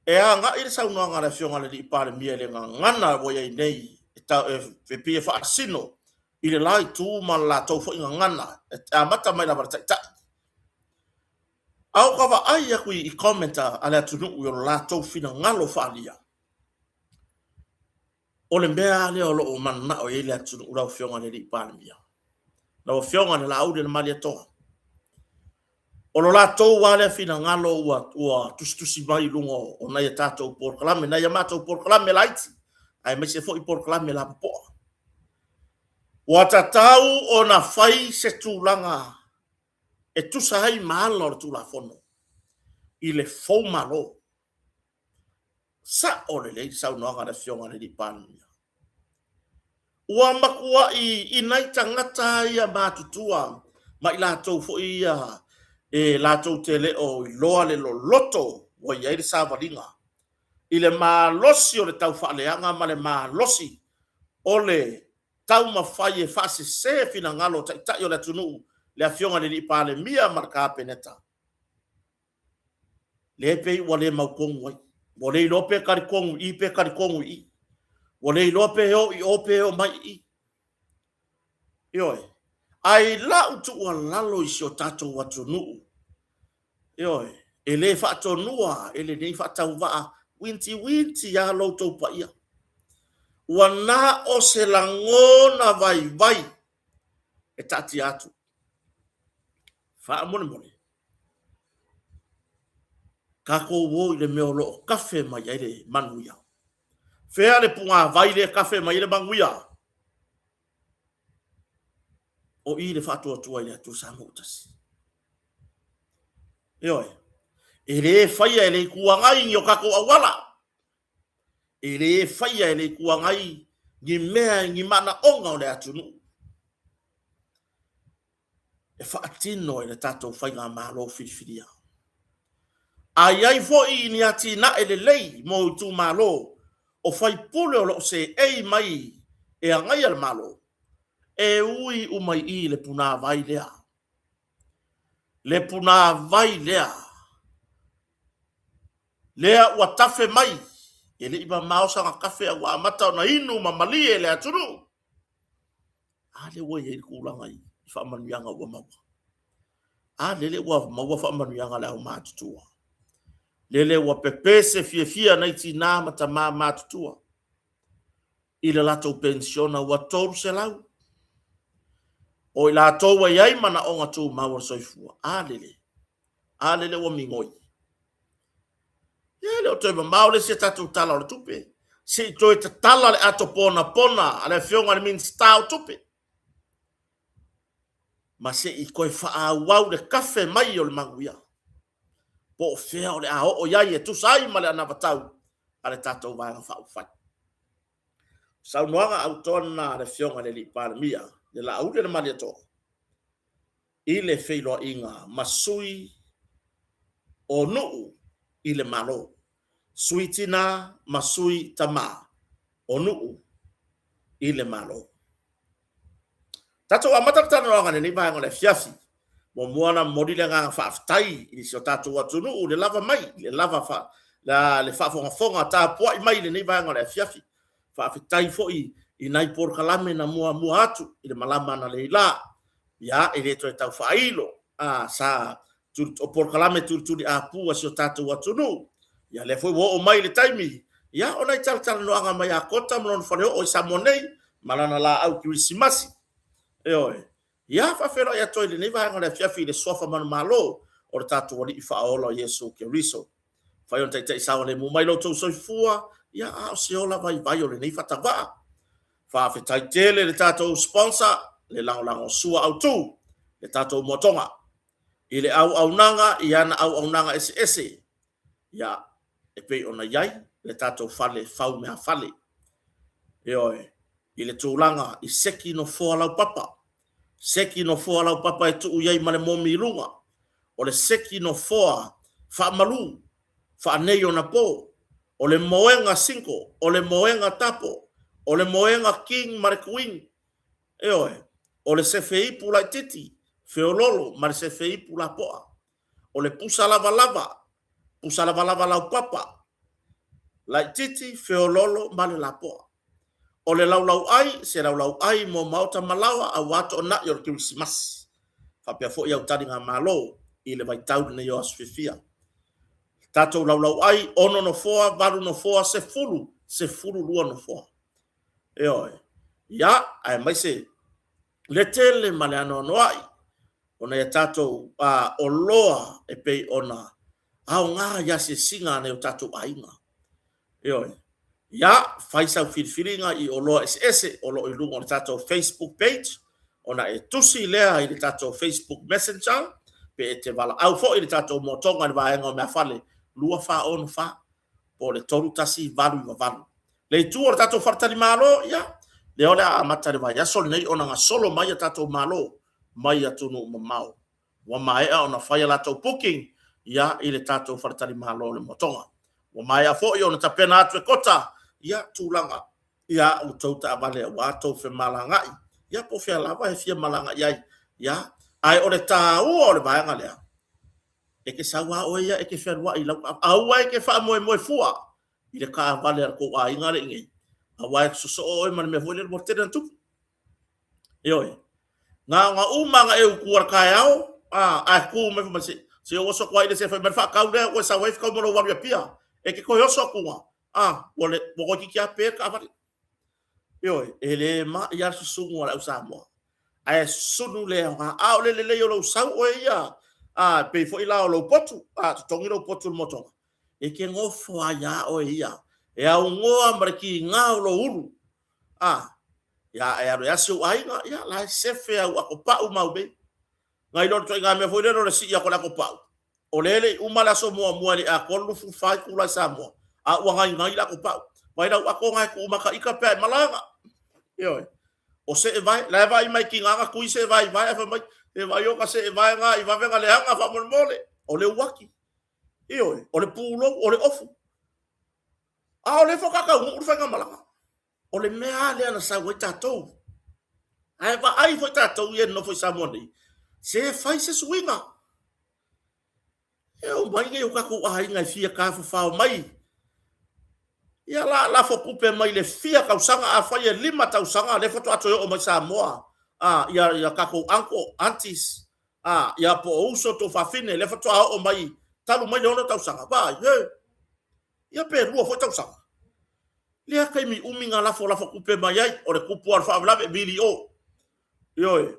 E agai le saunoaga a le Afioga i le Alii Palemia i le gagana ua i ai nei e pei e faasino i le la itu ma le latou foi gagana e amata mai lava i le Taitai. A o ka vaai aku i comment a le atunuu i o latou finagalo faaalia, O le mea lava lea o lo o mananao i ai le atunuu lau Afioga i le Alii Palemia, lau Afioga i le Laauli o le Malietoa. O lo latou lava lea finagalo ua, ua tusitusi mai i luga o nai a tatou polokalame, nai a matou polokalame laiti, aemaise foi polokalame lapopoa. Ua tatau ona fai se tulaga e tusa ai ma ala o le Tulafono i le foumalo. Sa'o lelei le saunoaga a le Afioga i le Alii Palemia. Ua matua'i i nai tagata ia matutua ma i latou foi ia e latou te le o iloa le loloto ua i ai le savaliga i le malosi o le taufaaleaga ma le malosi o le taumafai e faasese finagalo o Taitai o le atunuu, le Afioga i le Alii Palemia ma le Kapeneta. Lea e pei ua le mautonu ai. Ua le iloa pe talitonu i i pe talitonu i i. Ua le iloa pe o i o pe o mai i i. Ioe. Ae i lau tuualalo i si o tatou atunuu, ioe, e le faatonua e lenei faatauvaa uintiuinti lava lo outou paia. Ua na o se lagona vaivai e taatia atu. Faamolemole. Tatou o i le mea o lo o tafe mai ai le manuia. Fea le pugāvai lea e tafe mai ai le manuia? O i le faatuatua i le Atua Samoa ua tasi. Ioe, e le faia e le Itu Agai ni o tatou auala. E le faia e le Itu Agai ni mea ni manaoga o le atunuu. E faatino e le tatou faigamalo filifilia. A i ai foi ni atinae lelei mo itumalo o faipule o lo o seei mai e agaia le Malo, e ui uma i i le punavai lea. Le punavai lea, lea ua tafe mai, e le i mamao sana tafe a ua amata ona inu ma malie le atunuu. A lea ua i ai le tulaga i faamanuiaga ua maua. A lele ua maua faamanuiaga a le aumatutua. Lele ua pepese fiafia nai tinā ma tamā matutua i le latou penisiona ua 300. O i latou ua i ai manaoga tumau o le soifua. A lele, a lele ua migoi. Ia e le o toe mamao le isi a tatou Tala o le Tupe, se i toe tatala le ato ponapona a le Afioga i le Minisita o Tupe, ma se i toe faaauau le kafe mai o le manuia, po o fea o le a oo i ai e tusa ai ma le anavatau a le tatou Vaega Faaupufai. Saunoaga autoa lena a le Afioga i le Alii Palemia, le Laauli o le Malietoa, i le feiloaiga ma sui o nuu i le Malo, sui tina ma sui tama o nuu i le Malo. Tatou amata le talanoaga i lenei vaega o le afiafi. Muamua ona momoli le agaga faafetai i si o tatou atunuu le lava mai, le lava fa, la, le faafogafoga tapuai mai i lenei vaega o le afiafi. Faafetai foi i nai polokalame na muamua atu i le malama analeila. Ia, e le toe tau faailo, a, sa, o polokalame tulituli apu a si o tatou atunuu. Ia, lea foi ua oo mai le taimi, ia, o nai talatalanoaga mai a Kota ma lona faleoo i Samoa nei, ma lana laau kerisimasi. Ioe. Ia, faafeiloai atu ai i lenei vaega o le afiafi i le suafa manumalo o le tatou Alii Faaola o Iesu Keriso. Fai ona taitai saogalemu mai lo outou soifua, ia, a o se ola vaivai o lenei faatavaa. Faafetai tele le tatou sponsor, le lagolago sua autu, le tatou moatoga, i le auaunaga i ana auaunaga eseese, ia, e pei ona i ai le tatou fale fau meafale. Ioe, i le tulaga i seki nofoa laupapa, seki nofoa laupapa e tuu i ai ma le momi i luga, o le seki nofoa faamalu faanei ona po, o le moega single, o le moega double, o le moega king ma le queen, ioe, o le sefe ipu laitiiti, Feololo ma le sefe ipu lapoa. O le pusa lavalava, pusa lavalava laupapa, laititi, feololo ma le lapoa. O le laulauai, se laulauai mo maota ma laoa aua toonai o le Kerisimasi. Faapea foi au taligamalo i le vaitau lenei o aso fiafia. Tatou laulauai, 6 nofoa, 8 nofoa, 10, 12 nofoa. Ioe. Ia, aemaise le tele ma le anoanoai o nai a tatou oloa e pei ona aoga i asiasiga a nai o tatou aiga. Ioe. Ia, fai sau filifiliga i oloa eseese o lo o i luga o le tatou Facebook page, ona e tusi lea i le tatou Facebook Messenger, pe e te valaau foi i le tatou motoga i le vaega o meafale 2464 po o le 3188. Le itu o le tatou faletalimalo, ia, lea o le a amata i le vaiaso lenei ona gasolo mai a tatou Malo mai atunuu mamao. Ua maea ona fai a latou booking ia i le tatou faletalimalo o le Motoga. Ua maea foi ona tapena atu e Kota ia tulaga ia outou taavale aua tou femalagaai ia po o fea lava e fia malaga i ai. Ia, ae o le taua o le vaega lea, e te sau lava oe ia e te fealuai i lau taavale. Aua e te faamoemoe fua i le taavale a le tou aiga lea i inei, aua e sosoo oe ma le mea foi lele ua tele ona tupu. Ioe. Na ona uma ona e utu a le taeao, a, ae tu mai fai mai, se, se ou oso atu ai le se fai mai le faatau lea ua e sau ai fetau ma lou alu i Apia. E te toe oso atu a, a, ua le, ua toeitiiti lava pe le taavale. Ioe, e le mai lava le susunu a le au Samoa. Ae susunu le aoga. A o le lelei o lou sau oe ia, a, pei foi la o lou potu, a, totogi lou potu i le motoga. E te nofo ai lava oe ia, e aunoa ma le tiga o lou ulu. A, ia e alu e asi ou aiga, ia la e sefe au atopau ma au mea. Nai lo le ituaiga mea foi lele o le sii atu o le atopau, o lea e le i uma le aso muamua e le i atoa le 24 itula i Samoa, a ua gainai le atopau. Vaai lau ato na e tuu mataita pe a e malaga. Ioe. O seevae, la e vaai mai tiga na tui seevae i vae ae fai mai, e vaai o ka seevae na i vave na leaga faamolemole. O le uaki. Ioe. O le pulou, o le ofu. A o lea faatoa taunuu le faigamalaga. O le mea lava lea na sau ai tatou. Ae vaai foi tatou ia e nonofo i Samoa nei, se fai se suiga. E omai nei o tatou aiga e fia tafafao mai. Ia la lafo tupe mai le fia tausaga, afai e 5 tausaga lea faatoa toe oo mai Samoa, a, ia, ia tatou uncle, aunties, a, ia po o uso tuafafine lea faatoa oo mai talu mai le 6 tausaga. Vaai, he. Ia pe 2 foi tausaga. Lea taimi umi na lafolafo tupe mai ai, o le tupu lava o le faalavelave, vili o. Ioe.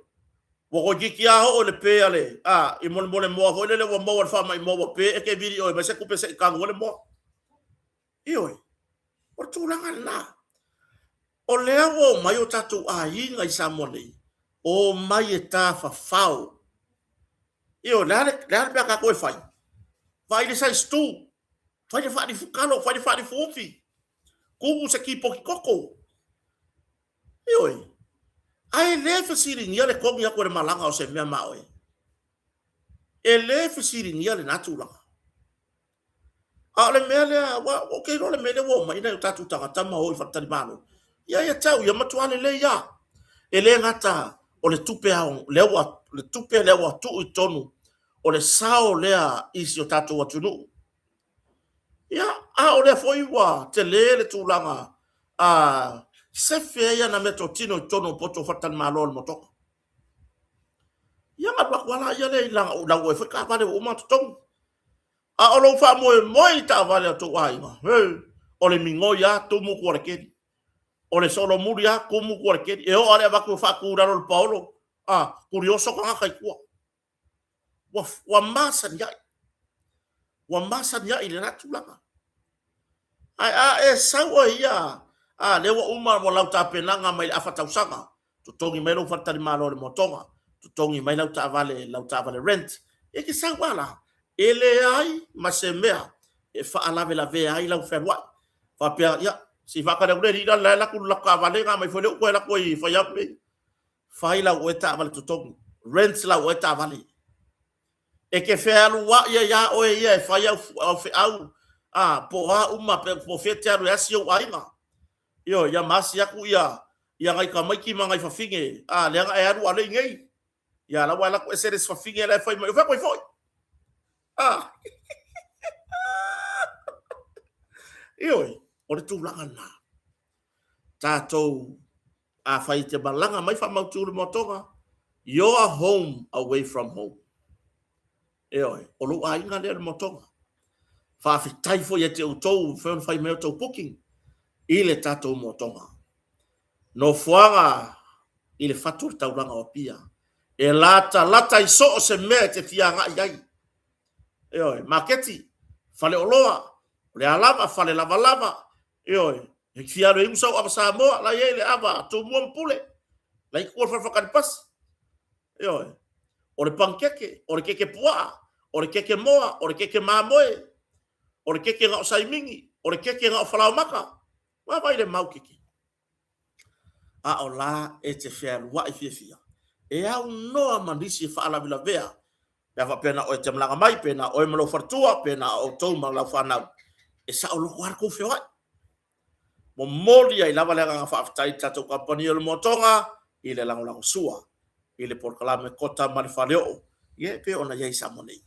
Ua toeitiiti lava oo i le pe a le, a, i molemole moa foi lele ua maua i le faamai moa ua pe, e te vili o e aumai se tupe se i tanu ai le moa. Ioe. O le tulaga lena. O lea ua omai o tatou aiga i Samoa nei, omai e tafafao. Ioe, le a le, le a le mea a tatou e fai? Vaai le size 2, fai le faalifu talo, fai le faalifu ufi, tumu se kipoti koko. Ioe, ae le fesiligia le togi atu e le malaga o se mea maoe. E le fesiligia lena tulaga. A o le mea lea, aua ou te iloa le mea lea ua omai nai o tatou tagata ma o i faletalimalo, ia ia te au ia matua lelei lava. E le gata o le tupe ao, lea ua, le tupe lea ua tuu i totonu o le sao lea i si o tatou atunuu. Ia, a o lea foi ua tele le tulaga a sefe ai ana meatotino i totonu o poto o faletalimalo o le motoka. Ia ona alu atu lava lea i lau oe foi taavale ua uma ona totogi. A o lou faamoemoe i taavale a tou aiga, he, o le migoi lava tumu tua le keli. O le solomuli lava tumu tua le keli. E oo lava i le avatu e faatu i lalo o le paolo, a, tulioso tagata i tua. Ua, ua masani ai. Ua masani ai i lena tulaga. Ae a e sau oe ia, a, lea ua uma ua lau tapenaga mai le afa tausaga, totogi mai lou faletalimalo i le motoga, totogi mai lau taavale, lau taavale rent, e te sau lava la, e leai ma se mea e faalavelavea ai lau fealuai. Faapea, ia, se i faatali atu le alii la e alu atu le latou taavale na aumai foi le utu e alu atu ai e fai atu nei. Fai lau oe taavale totogi, rent lau oe taavale. E te fealuai ai lava oe ia e fai au, au feau, a, po o a uma, pe, po o fea e te alu e asi ou aiga. Ioe, ia ma asi atu ia, ia nai tamaiti ma nai fafine, a, leaga e alu a o le i nei. Ia, la ua alu atu ese le isi fafine la e fai mai, o fea koe foi? Ah. Ioe, o le tulaga lena. Tatou afai e te malaga mai faamautu le moatoga, your home away from home. Ioe, o lou aiga lea le moatoga. Faafetai foi ia te outou ua mafai ona fai mai outou booking i le tatou moatoga. Nofoaga i le fatu o le taulaga o Apia. E latalata i so o se mea e te fia agai ai. Ioe, maketi, faleoloa, o le a lava, fale lavalava, ioe, e fia alu e inu sau ava Samoa, la e i ai le ava a Tumua ma Pule, la e i tua le fale faatali pasi. Ioe, o le panikeke, o le keke puaa, o le keke moa, o le keke mamoe, o le keke na o saimini, o le keke na o falaomata, vaavaai le mau keke. A o la e te fealuai fiafia, e aunoa ma nisi e faalavelavea, pe a faapea na o oe e te malaga mai, pe na o oe ma lou faletua, pe na o outou ma lau fanau, e saoloto lava le tou feoai. Momoli ai lava le agaga faafetai i le tatou kamupani o le Moatoga i le lagolagosua i le polokalame Kota ma le Faleoo, ia e pei ona i ai i Samoa nei.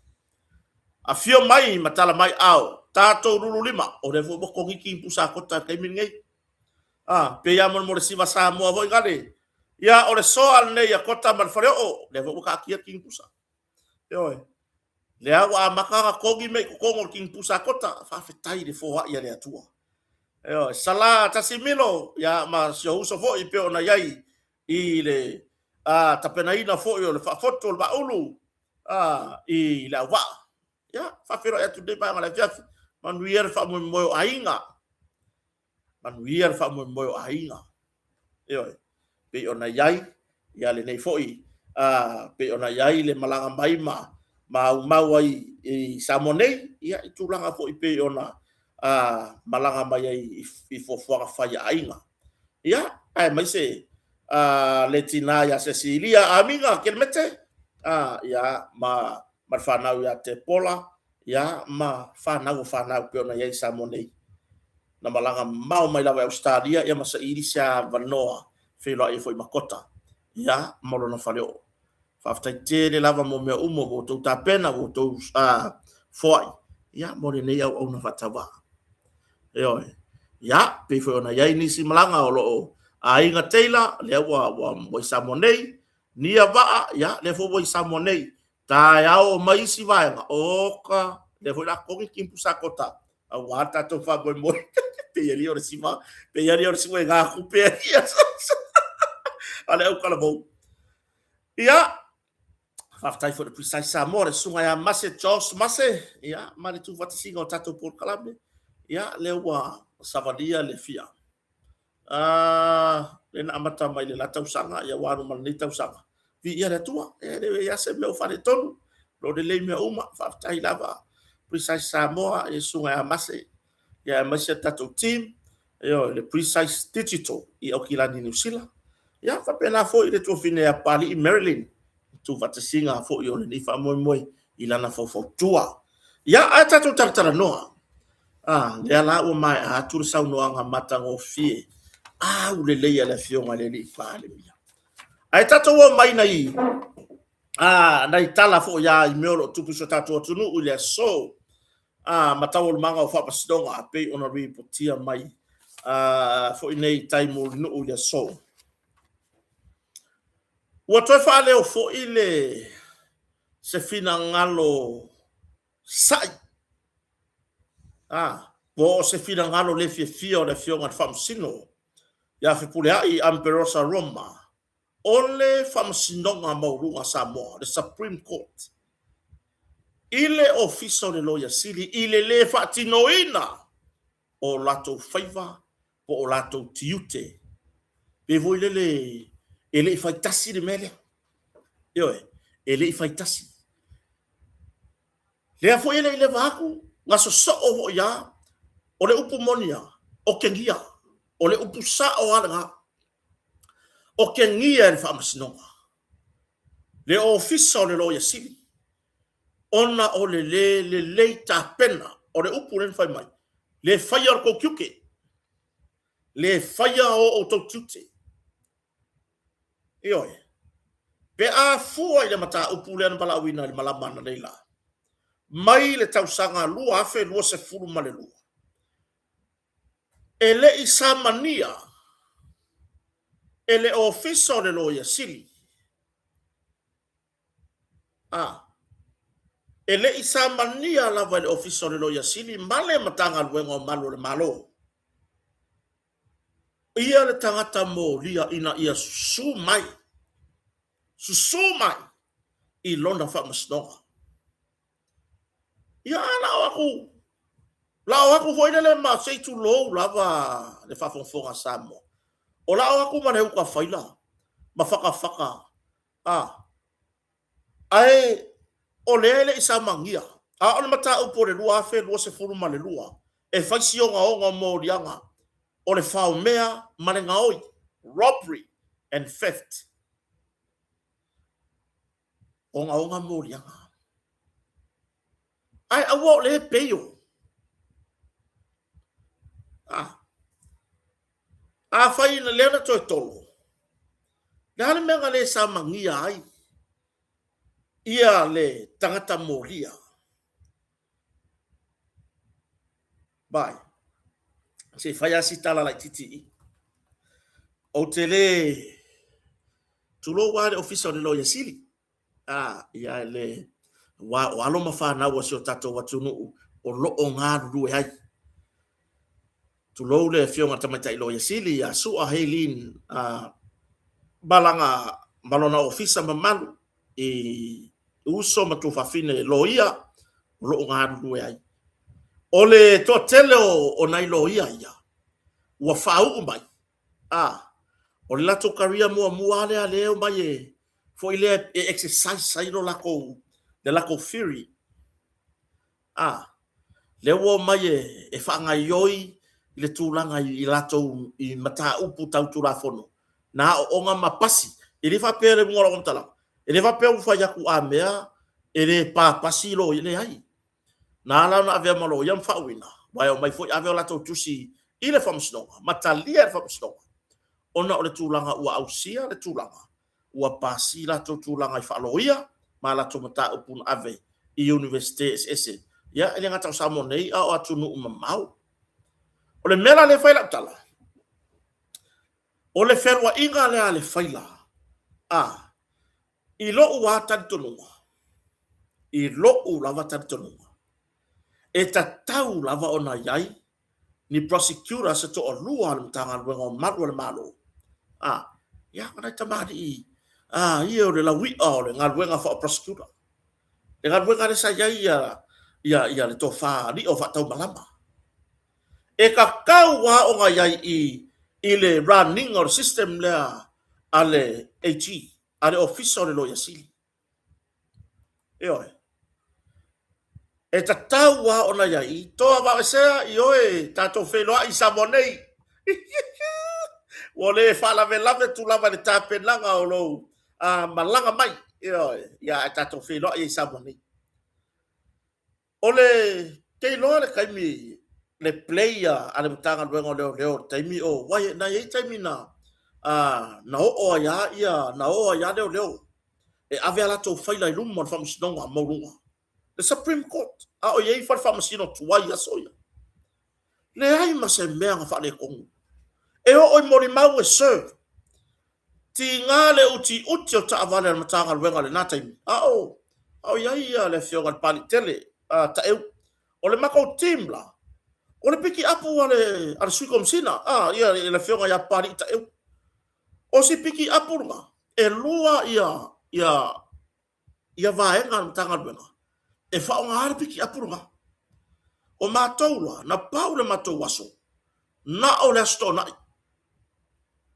Afio mai ma tala mai ao, tatou lulu lima, o lea foi ua kogiki i pusa kota i le taimi lenei. Ah, pei lava mo le siva Samoa foi gale. Ia, o le soa lenei a Kota ma le Faleoo, lea foi ua taatia le kinipusa. Ioe. Lea ua amata ona kogi mea i totonu o le kinipusa a Kota. Faafetai i le foai a le Atua. Ioe. Sala Tasimilo, ia, ma si ou uso foi pei ona i ai i le tapenaina foi o le faafotu o le Vaaulu i le auvaa. Ia, faafeiloai atu i lenei vaega o le afiafi. Manuia le faamoemoe o aiga. Manuia le faamoemoe o aiga. Ioe, pei ona i ai ia lenei foi, pei ona i ai le malaga mai ma aumau ai i Samoa nei, ia i tulaga foi pei ona malaga mai ai i fuafuaga fai a aiga. Ia, aemaise le tina ia Sesilia Amiga Kelemete, ia, ma le fanau ia Tepola, ia, ma fanau o fanau pei ona i ai i Samoa nei. Na malaga mamao mai lava i Ausetalia ia ma saili se avanoa feiloai ai foi ma Kota, ia, ma lona faleoo. Faafetai tele lava mo mea uma ua outou tapena, ua outou foai, ia, mo lenei auauna faatauvaa. Ioe. Ia, pei foi ona i ai nisi malaga o lo o aiga Taylor, lea ua, ua, ua i Samoa nei, Nia Vaa, ia, lea foi ua i Samoa nei. Taeao mai isi vaega, oka, lea foi la togi kimpu sa kota, aua le tatou faamoemoe. Pei ali o le siva, pei ali o le siva e ngā kupe ia. A le au kalavou. Ia, faafetai foi le Precise Samoa, le susuga ia Mase, Josh Mase, ia, ma le tuufatasiga o tatou polokalame, ia, lea ua savalia le fia. Lea na amata mai le la tausaga, ia ua alu ma lenei tausaga. Viia le Atua, e le i ai se mea o faaletonu, lo lelei mea uma, faafetai lava Precise Samoa, i le susuga ia Mase, ia aemaise le tatou team, ia le Precise Digital i Aukilani, Niu Sila. Ia faapena foi le tuafine ia Papalii Marilyn, tuufaatasiga foi o lenei faamoemoe i lana faufautua. Ia, ae tatou talatalanoa. Ah, lea la ua maea atu le saunoaga matagofie aulelei a le Afioga i le Alii Palemia. Ae tatou o mai nai, nai tala foi a i mea o lo o tupu i so tatou atunuu i le aso ma taualumaga o faamasinoga a pei ona ripotia mai foi nei tai Mulinuu i le aso. Ua toe faaleo foi le se finagalo sa'i, po o se finagalo le fiafia o le Afioga i le Faamasino ia Fepuleai Amperosa Roma o le Faamasinoga Maualuga a Samoa, le Supreme Court, i le Ofisa o le Loia Sili i le lē faatinoina o latou faiva po o latou tiute. Pei foi lele e le i faitasi le mea lea. Ioe, e le i faitasi. Lea foi e le i leva atu, na sosoo foi lava, o le upu moni lava, otegia. O le upu sao lava lena. Otegia e le Faamasinoga, le Ofisa o le Loia Sili, ona o le lē lelei tapena. O le upu lea na fai mai, le faia o le tou tiute, le faia o outou tiute. Ioe. Pe a fua i le mataupu lea na valaauina i le malama analeila, mai le tausaga 2022, e le i samania e le Ofisa o le Loia Sili, a, e le i samania lava e le Ofisa o le Loia Sili ma le Matagaluega o Malu o le Malo ia le tagata molia ina ia susu mai, susu mai i lona faamasinoga. Ia, a lao aku, lao aku foi lele ma se i tulou lava le faafogafoga a Samoa. O lao aku ma le uka faila ma fakafaka, a, ae o lea e le i samagia. A o le mataupu o le 2022, e fai si ogaoga o moliaga o le faomea ma le gaoi, robbery and theft. Ogaoga moliaga. Ae aua o lea e peio. Ah. Afai na lea na toe tolo, le a le mea na le samagia ai ia le tagata molia? Vai, se i fai lava si tala laitiiti i i. Ou te le tulou lava le Ofisa o le Loia Sili, a, ia le, aua o alo ma fanau a si o tatou atunuu o lo o galulue ai. Tulou le Afioga i le Tamaitai Loia Sili ia Sua Haylene ma lana, ma lona ofisa mamalu i uso ma tuafafine loia o lo o galulue ai. O le toatele o nai loia ia, ua faauu mai, a, o le latou career muamua lava lea lea e omai e, foi lea e exercise ai lo latou, le latou theory. A, lea ua omai e faagaioi i le tulaga i latou i mataupu tau Tulafono, na aooga ma pasi. E le faapea le uiga o lau faamatalaga, e le faapea ua fai atu a mea e le pa pasi loia, e leai. Na ala ona avea ma loia ma faauuina, aua e omai foi ave o latou tusi i le Faamasinoga ma talia e le Faamasinoga, ona o le tulaga ua ausia le tulaga ua pasi latou tulaga i faaloia ma latou mataupu na ave i Iunivesite eseese, ia e le gata o Samoa nei a o atunuu mamao. O le mea la lea e fai lau tala, o le fealuaiga lea a le faila, a, i lou lava talitonuga, i lou lava talitonuga, e tatau lava ona i ai ni prosecutor se toalua a le Matagaluega o Malu a le Malo, a, ia, o nai tamalii, a, ia o le laui'a o le galuega faa-prosecutor. Le galuega lea sa i ai ia, ia, ia le tofa alii o faataumalama. E tatau lava ona i ai i, i le running o le system lea a le AG, a le Ofisa o le Loia Sili. Ioe. E tatau lava ona i ai. Toa vaesea, ioe, tatou feiloai i Samoa nei. Ua le faalavelave atu lava i le tapenaga o lou malaga mai. Ioe, ia ae tatou feiloai ai i Samoa nei. O le te iloa le taimi le play a le Matagaluega o Leoleo le taimi o wai na i ai taimi na na oo ai a ia na o ai a leoleo e ave a latou faila i luma o le Faamasinoga Maualuga, le Supreme Court, a o i ai fale faamasino tuai i aso ia. Leai ma se mea na faaletonu. E oo i molimau e serve. Tiga le utiuti o taavale a le Matagaluega i lena taimi, a o a o i ai ia le Afioga i le Papalii tele, a Taeu. O le matou team la, o le pikiapu a le a le Sui Komesina, a ia le Afioga ia Papalii Taeu. O si pikiapu lena, e lua ia ia ia vaega a le Matagaluega e faaaoga ai le pikiapu lena. O matou la, na pau le matou aso, na o le Aso Toonai.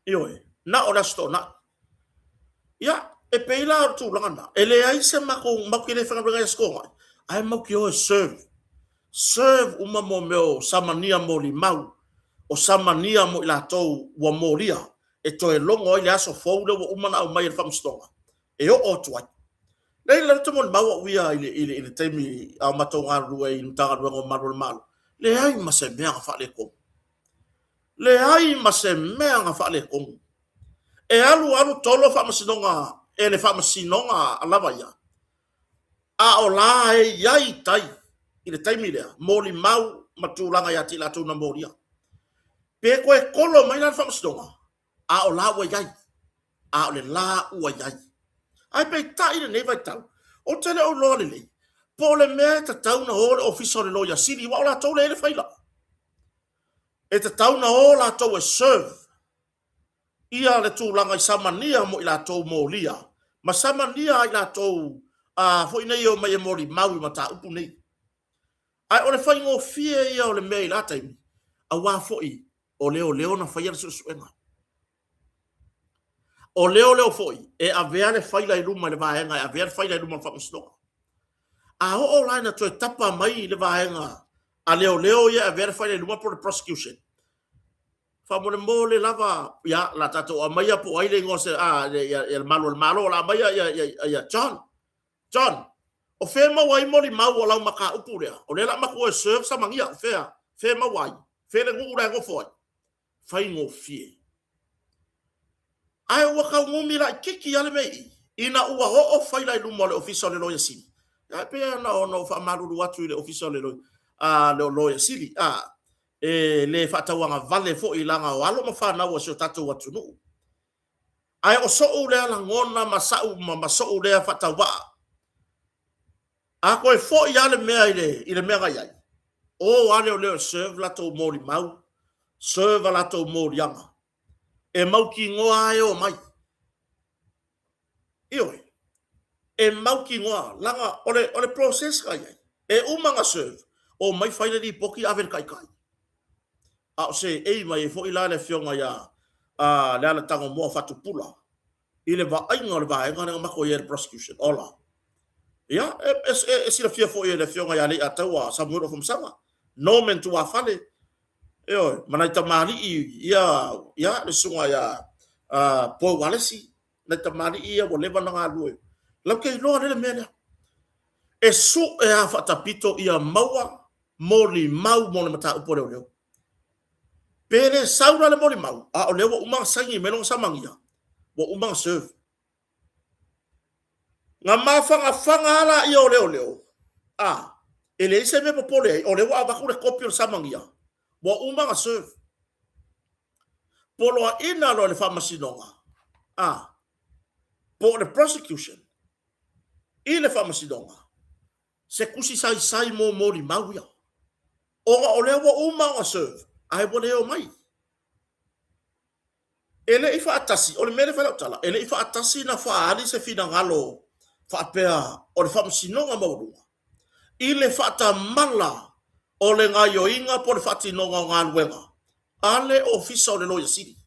Ioe, na o le Aso Toonai. Ia, e pei la o le tulaga lena, e leai se matou, matou te le faigaluega i Aso Toonai, ae matou te o e serve. Serve uma mo mea o samania molimau, o samania mo i latou ua molia, e toe logo ai le aso fou lea ua uma ona aumai e le Faamasinoga e oo atu ai. Leai, o lea ou te molimau au ia i le, i le, i le taimi a o matou galulue i le Matagaluega o Malu o le Malo, leai ma se mea na faaletonu. Leai ma se mea na faaletonu. E alu alu tolo faamasinoga e le Faamasinoga lava ia, a o la e i ai i tai i le taimi lea, molimau ma tulaga ia te i latou na molia. Pe toe kolo mai la le Faamasinoga, a o la ua i ai, a o le la ua i ai. Ae peitai i lenei vaitau, ou te le o iloa lelei, po o le mea e tatau ona o le Ofisa o le Loia Sili, aua o latou lea e i ai le faila. E tatau ona o latou e serve ia le tulaga i samania mo i latou molia, ma samania ai latou a foi nei e omai e molimau i mataupu nei. Ae o le faigofie ia o le mea i la taimi, aua foi o leoleo na faia le suesuega. O leoleo foi e avea le faila i luma i le vaega e avea le faila i luma o le faamasinoga. A oo la ina toe tapa mai le vaega a leoleo ia e avea le faila i luma po o le prosecution, faamolemole lava, ia, la tatou aumaia po o ai le igoa o a, ia, le malu o le Malo, o le a aumaia ia, ia, ia John. John, o fea e maua ai molimau o lau mataupu lea? O lea o le a matou o e serve samania, o fea? Fea e maua ai? Fea le nuu la e nofo ai? Faigofie. Ae ua tau numi laititi lava le mea i i, ina ua oo faila i luma o le Ofisa o le Loia Sili. Ae pei ona ou faamalulu atu i le Ofisa o le Loia Sili, a, e le faatauagavale foi leaga o alo ma fanau a si o tatou atunuu. Ae o so'u lea lagona ma sa'u ma so'u lea faatauvaa, a toe fo'i lava le mea i le mea na i ai, o lava leoleo e serve latou molimau, serve a latou moliaga, e mautinoa lava e omai. Ioe, e mautinoa, leaga o le, o le process na i ai, e uma ona serve, omai fai le lipoti ave i le taitai. A o seei mai ai foi la le afioga ia Leala Tagomoa Fatupula i le vaaiga o le vaega lea na matou i ai i le prosecution. Ola. Ia, e, e, e silafia foi e le afioga ia Leiataua Samuel Ofomasaga, Norman Tuafale, ioe, ma nai tamalii ia, ia le susuga ia Paul Walesi, nai tamalii ia ua leva ona galulue. Latou te iloa lelei le mea lea. E sue lava faatapito ia maua molimau mo le mataupu a leoleo. Pe le sau la le molimau, a o lea ua uma ona saini mai lona samania, ua uma ona serve. Na mafanafana lava laia o leoleo, a, e leai se mea e popole ai, o lea ua avatu le kopi o le samania, ua uma ona serve. Poloaiina loa e le faamasinoga, a, po o le prosecution i le faamasinoga, se tusi saisai mo molimau ia, ona o lea ua uma ona serve, ae ua le omai. E le i faatasi, o le mea lea e fai lau tala, e le i faatasi na faaali se finagalo faapea o le Faamasinoga Maualuga i le faatamala o le gaoioiga po o le faatinoga o galuega a le Ofisa o le Loia Sili.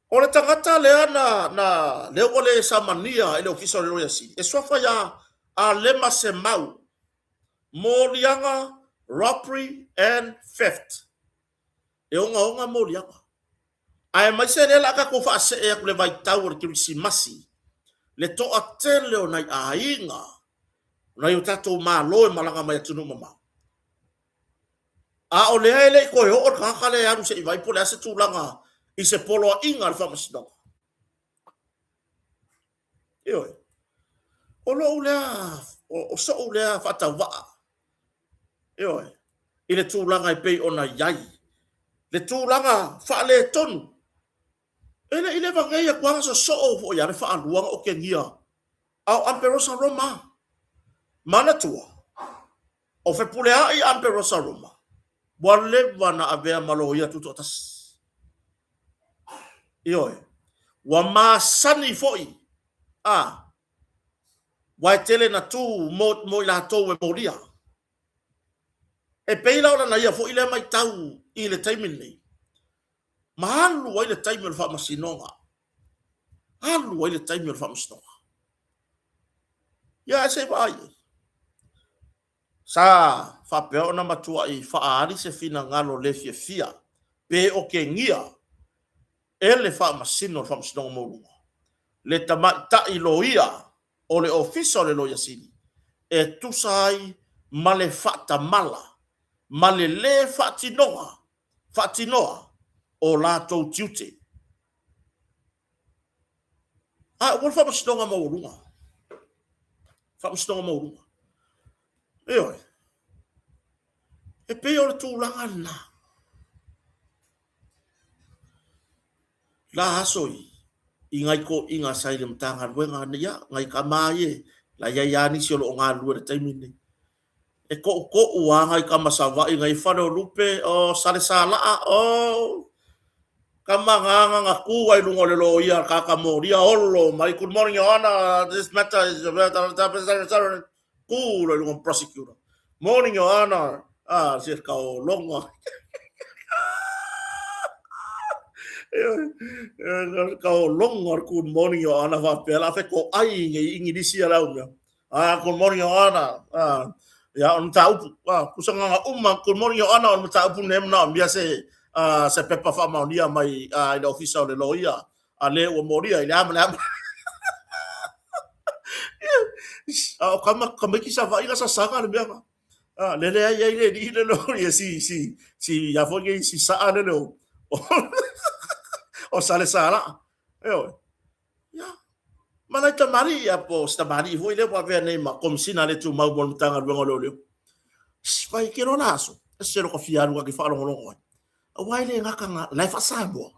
O le tagata lea na, na, lea ua le samania e le Ofisa o le Loia Sili, e suafa ia Alema Semau, Moliaga Robbery and Theft. E ogaoga moliaga. Aemaise lea o le a tatou faasee atu i le vaitau o le Kerisimasi, le toatele o nai aiga, o nai o tatou malo e malaga mai atunuu mamao. A o lea e le i toe oo le tagata lea e alu se i vaai po o le a se tulaga i se poloaiga a le faamasinoga. Ioe. O lou lea, o so'u lea faatauvaa, ioe, i le tulaga e pei ona i ai, le tulaga faaletonu. E le i leva nei atu lava na sosoo foi lava le faalua na otegia a o Amperosa Roma. Manatua, o Fepuleai Amperosa Roma, ua leva na avea ma loia tutoatasi. Ioe, ua masani foi a ua e tele na tu mo, mo i latou e molia. E pei la o lana ia foi lea matau i le taimi lenei, ma alu ai le taimi o le faamasinoga. Alu ai le taimi o le faamasinoga. Ia, ae se i vaai i ai. Sa faapea ona matuai faaali se finagalo le fiafia pe otegia e le Faamasino o le Faamasinoga Maualuga, le tamaitai loia o le Ofisa o le Loia Sili e tusa ai ma le faatamala ma le lē faatinoga faatinoa o latou tiute. A ua le faamasinoga maualuga. Faamasinoga maualuga. Ioe. E pei o le tulaga lena. La aso i, i ngai toeaiina sa i le Matagaluega ia, ngai tama ia, la i ai lava nisi o lo o galulue i le taimi lenei. E to'uto'u lava nai tama Savaii nai Faleulupe, o Salesalaa, o tama na na na tu lava i luga o le loia a le tagata molia olo mai, good morning your honor, this matter is tu loa i luga o prosecutor. Morning your honor, ah, se kaologa. Kaologa good morning your honor faapea la fe ko ai ngai ingilisi ala mea. Ah, good morning, Your Honor. Ah, ia, o le mataupu. Ah, pusa nganga uma, good morning, Your Honor, o le mataupu nei manaomia se, ah, se pepa faamaonia mai ah, i le ofisa o le loia. A le ua molia i le a ma le a ma. Ah, o kama, tamaiti Savaii la sasaga le mea na. Ah, le le ai ai le alii le lo ia si si si ia foi nei si saa le le o o Salesala'a. Ioe. Ia, ma nai tamalii ia po o se tamalii foi lea ua avea nei ma Komesina le Tumau mo le Matagaluega o Leoleo. Fai ke lola aso, ese lo ka fia alu ka ke faalogologo ai. Aua e le gata na, la e faa-Samoa.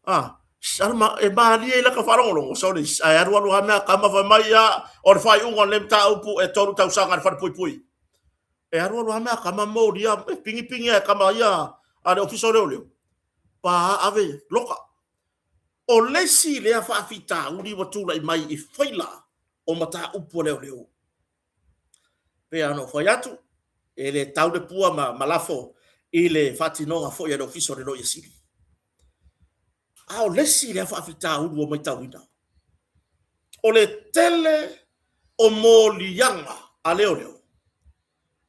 Ah, alama, e malie i laka faalogologo, sorry, ae alu alu lava mea kama fai mai ia, o le faaiuga o lenei mataupu e tolu tausaga i le falepuipui. E alu alu lava mea kama molia, e pigipigi e kama ia a le Ofisa o Leoleo. Pa ave, loka. O le isi lea faafitauli ua tulai mai i faila o mataupu a leoleo. Pei lava ona ou fai atu, e le tau le pua ma, ma lafo i le faatinoga foi a le Ofisa o le Loia Sili. A o le isi lea faafitauli ua matauina, o le tele o moliaga a leoleo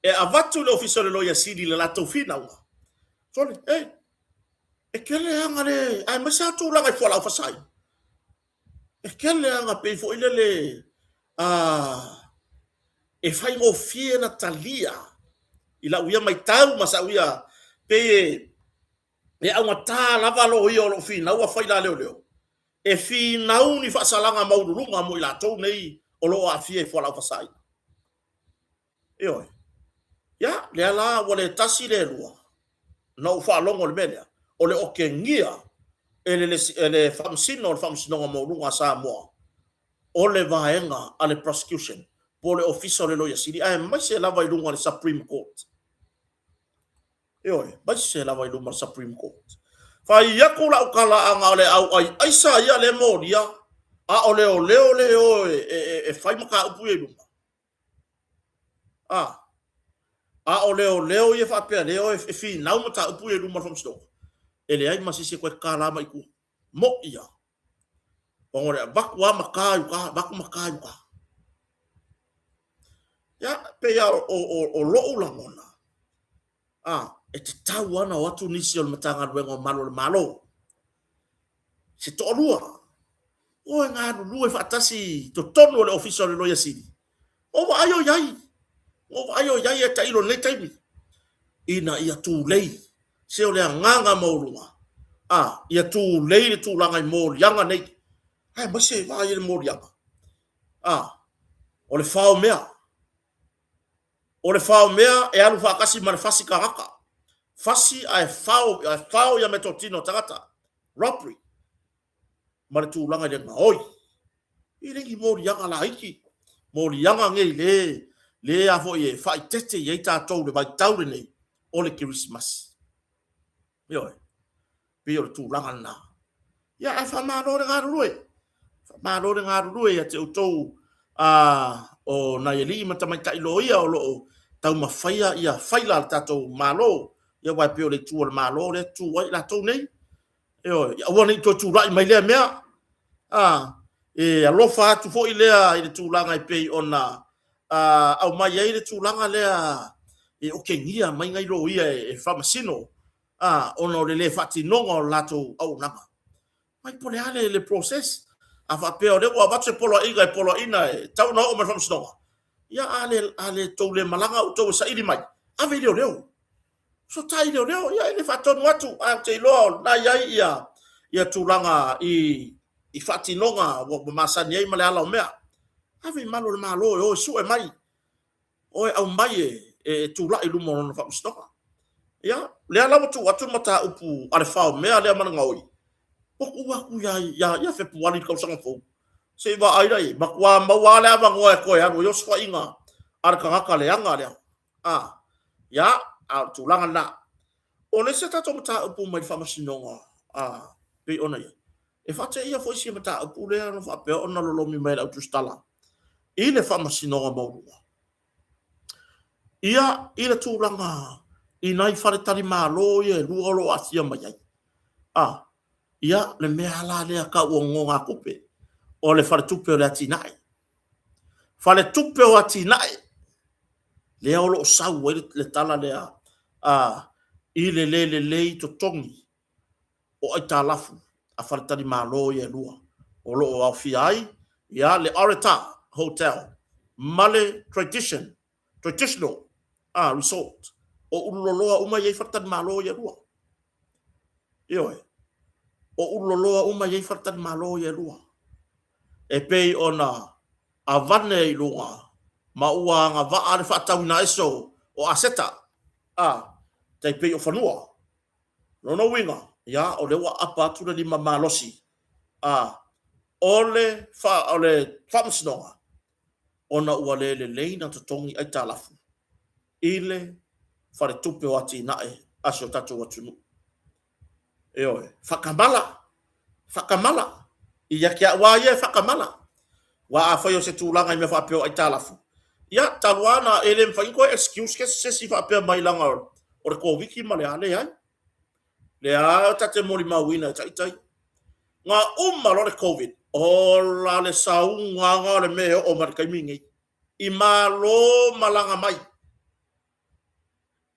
e avatu i le Ofisa o le Loia Sili i le latou finauga, sole, e, e tele aga le, aemaise lava tulaga i fualaau faasaina. E tele aga pei foi lele, a, e faigofie na talia i lau ia matau ma sau ia, pei e, e augata lava loia o lo o finaua faila a leoleo, e finau ni faasalaga maualuluga mo i latou nei o lo o aafia i fualaau faasaina. Ioe. Ia, lea la ua le tasi le lua na ou faalogo i le mea lea, o le okegia e le, e le Faamasino o le Faamasinoga Maualuga a Samoa o le vaega a le prosecution po o le Ofisa o le Loia Sili aemaise lava i luga o le Supreme Court. Ioe, aemaise lava i luma o le Supreme Court. Fai atu lau tala ana o le auai aisa ia le molia, a o leoleo le o e, e, e, e fai mataupu ia i luma. A, a o leoleo ia faapea lea o e finau mataupu ia i luma o le faamasinoga, e leai ma se isi e toe tatala mai i tua. Moʻi lava. Ona o le avatu lava ma ta i uka, avatu ma ta i uka. Ia, pei lava o, o, o lo'u lagona, a, e tatau lava ona o atu nisi o le Matagaluega o Malu o le Malo, se toalua, o e galulue faatasi i totonu o le Ofisa o le Loia Sili, o vaai o i ai, o vaai o i ai e tailo i lenei taimi, ina ia tulei, se o le agaga maualuga, a, ia tulei le tulaga i moliaga nei, aemaise vaai i le moliaga, a, o le fao mea, O le fao mea e alu faatasi ma le fasi tagata. Fasi ae fao, ae fao ia meatotino a tagata. Robbery. Ma le tulaga i le gaoi. E le ni moliaga laiti. Moliaga nei le, le a foi e faaeteete i ai tatou i le vaitau lenei o le Kerisimasi. Ioe. Pei o le tulaga lena. Ia, ae faamalo le galulue. Faamalo le galulue ia te outou o nai alii ma tamaitai loia o lo o taumafaia ia faila a le tatou Malo. Ia aua e pei o le itu o le Malo lea e tu ai latou nei. Ioe, ia aua ne i toe tulai mai lea mea. A, e alofa atu foi lea i le tulaga e pei ona aumai ai le tulaga lea e okegia mai nai loia e faamasino a, ona o le le faatinoga o le latou auaunaga. Mai po o le a le, le process. A faapea o lea ua avatu se poloaiga e poloaiina e tatau ona oo mai le faamasinoga, ia a le, a le tou le malaga outou e saili mai, ave i leoleo. Fesootai i leoleo, ia e le faatonu atu, ae ou te iloa o lena e i ai ia, ia tulaga i i faatinoga ua masani ai ma le ala o mea. Ave i malu o le Malo e o e sue mai, o e aumai e tulai i luma o lona faamasinoga. Ia, lea la ua tuu atu le mataupu a le faomea lea ma le gaoi, ua tuu atu ia, ia, ia Fepuari i le tausaga fou. Se i vaai la i ai, matua maua lava le avanoa e toe alu ai osofaiga a le tagata leaga lea. A, ia, a o le tulaga lena. O le isi a tatou mataupu mai le faamasinoga a pei ona i ai, e faateia foi sia mataupu lea na faapea ona lolomi mai e le au tusitala i le faamasinoga maualuga. Ia, i le tulaga i nai faletalimalo ia e lua o lo o aafia mai ai. A, ia, le mea la lea tau o nonogatupe, o le faletupe o le atinae. Faletupe o Atinae, lea o lo o sau ai le tala lea a, i le le lelei totogi o aitalafu a faletalimalo ia e lua, o lo o aofia ai ia le Oreta Hotel ma le Tradition, Traditional a, Resort. O Ululoloa uma e i ai faletalimalo ia e lua. Ioe. O Ululoloa uma e i ai faletalimalo ia e lua. E pei ona avane i luga ma ua agavaa le faatauina ese o aseta, a, tai pei o fanua. Lona uiga, ia, o lea ua aapa atu le lima malosi, a, o le, o le Faamasinoga, ona ua le lelei na totogi aitalafu i le Faletupe o Atinae a si o tatou atunuu. Ioe, faatamala, faatamala. Ia te au lava ia e faatamala. Aua afai o se tulaga i mea faapea o aitalafu, ia, talu lava ona e le mafai ona toe excuse se isi faapea mai leaga o le Koviti ma le a, leai. Lea ta te molimauina e taitai. Na uma loa le Covid, ola le saugaga o le mea e oo mai le taimi lenei. I malo malaga mai.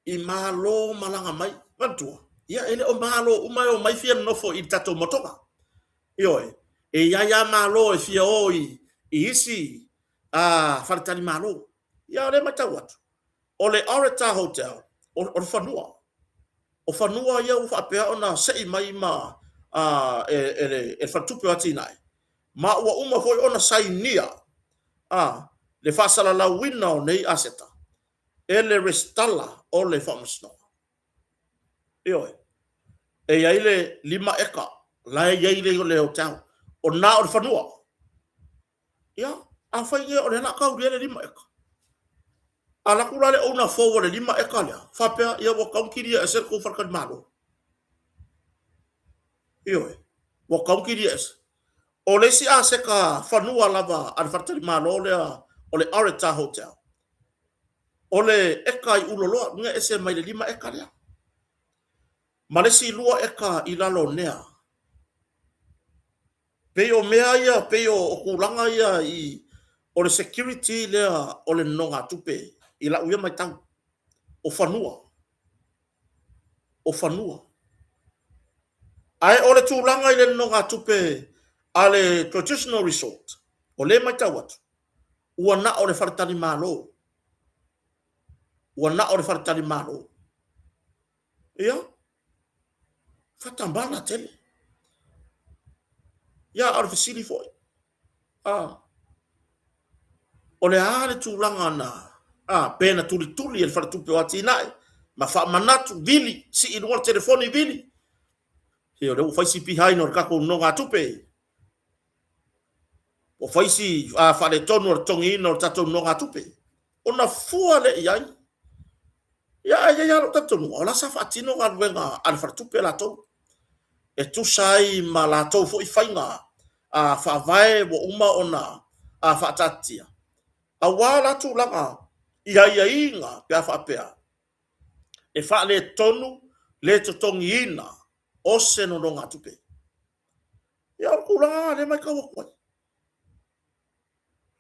I malo malaga mai. Manatua, ia e le o malo uma e omai fia nonofo i le tatou motoga. Ioe, e i ai lava malo e fia o i isi faletalimalo. Ia o lea e matau atu, o le Oreta Hotel, o le fanua. O fanua ia ua faapea ona sei mai ma e le Faletupe o Atinae, ma ua uma foi ona sainia le faasalalauina o nei aseta e le resitala o le Faamasinoga. Ioe. E i ai le 5 eka la e i ai le hotel, o na o le fanua. Ia, afai ia o lea o le a taulia le 5 eka, alu atu la le owner fou o le 5 eka lea, faapea, ia ua tatau ona kilia ese le tou faletalimalo. Ioe, ua tatau ona kilia ese. O le isi aseta fanua lava a le faletalimalo lea o le Oreta Hotel, o le eka i Uloloa, uiga ese mai le 5 eka lea. Ma le isi 2 eka i lalo o Nea. Pei o mea ia, pei o tulaga ia i, o le security lea o le nonogatupe i lau ia matau, o fanua, o fanua. Ae o le tulaga i le nonogatupe a le traditional resort, o lea e matau atu, ua na o le faletalimalo, ua na o le faletalimalo. Ia, faatamala tele. Ia, a o le fesili foi, a, o le a le tulaga na, a, pe na tulituli e le Faletupe o Atinae ma faamanatu, vili, sii i luga le telefoni, vili. Se o lea ua fai si behind o le tatou nonogatupe. Ua fai si faaletonu o le totogiina o le tatou nonogatupe. Ona fua lea i ai. Ia, ae i ai lava lou talitonuga, o la sa faatino galuega a le faletupe latou, e tusa ai ma latou foi faiga faavae ua uma ona faataatitia, aua la tulaga i aiaiga pe a faapea e faaletonu le totogiina o se nonogatupe. Ia, o le tulaga lena lea e matau atu ai.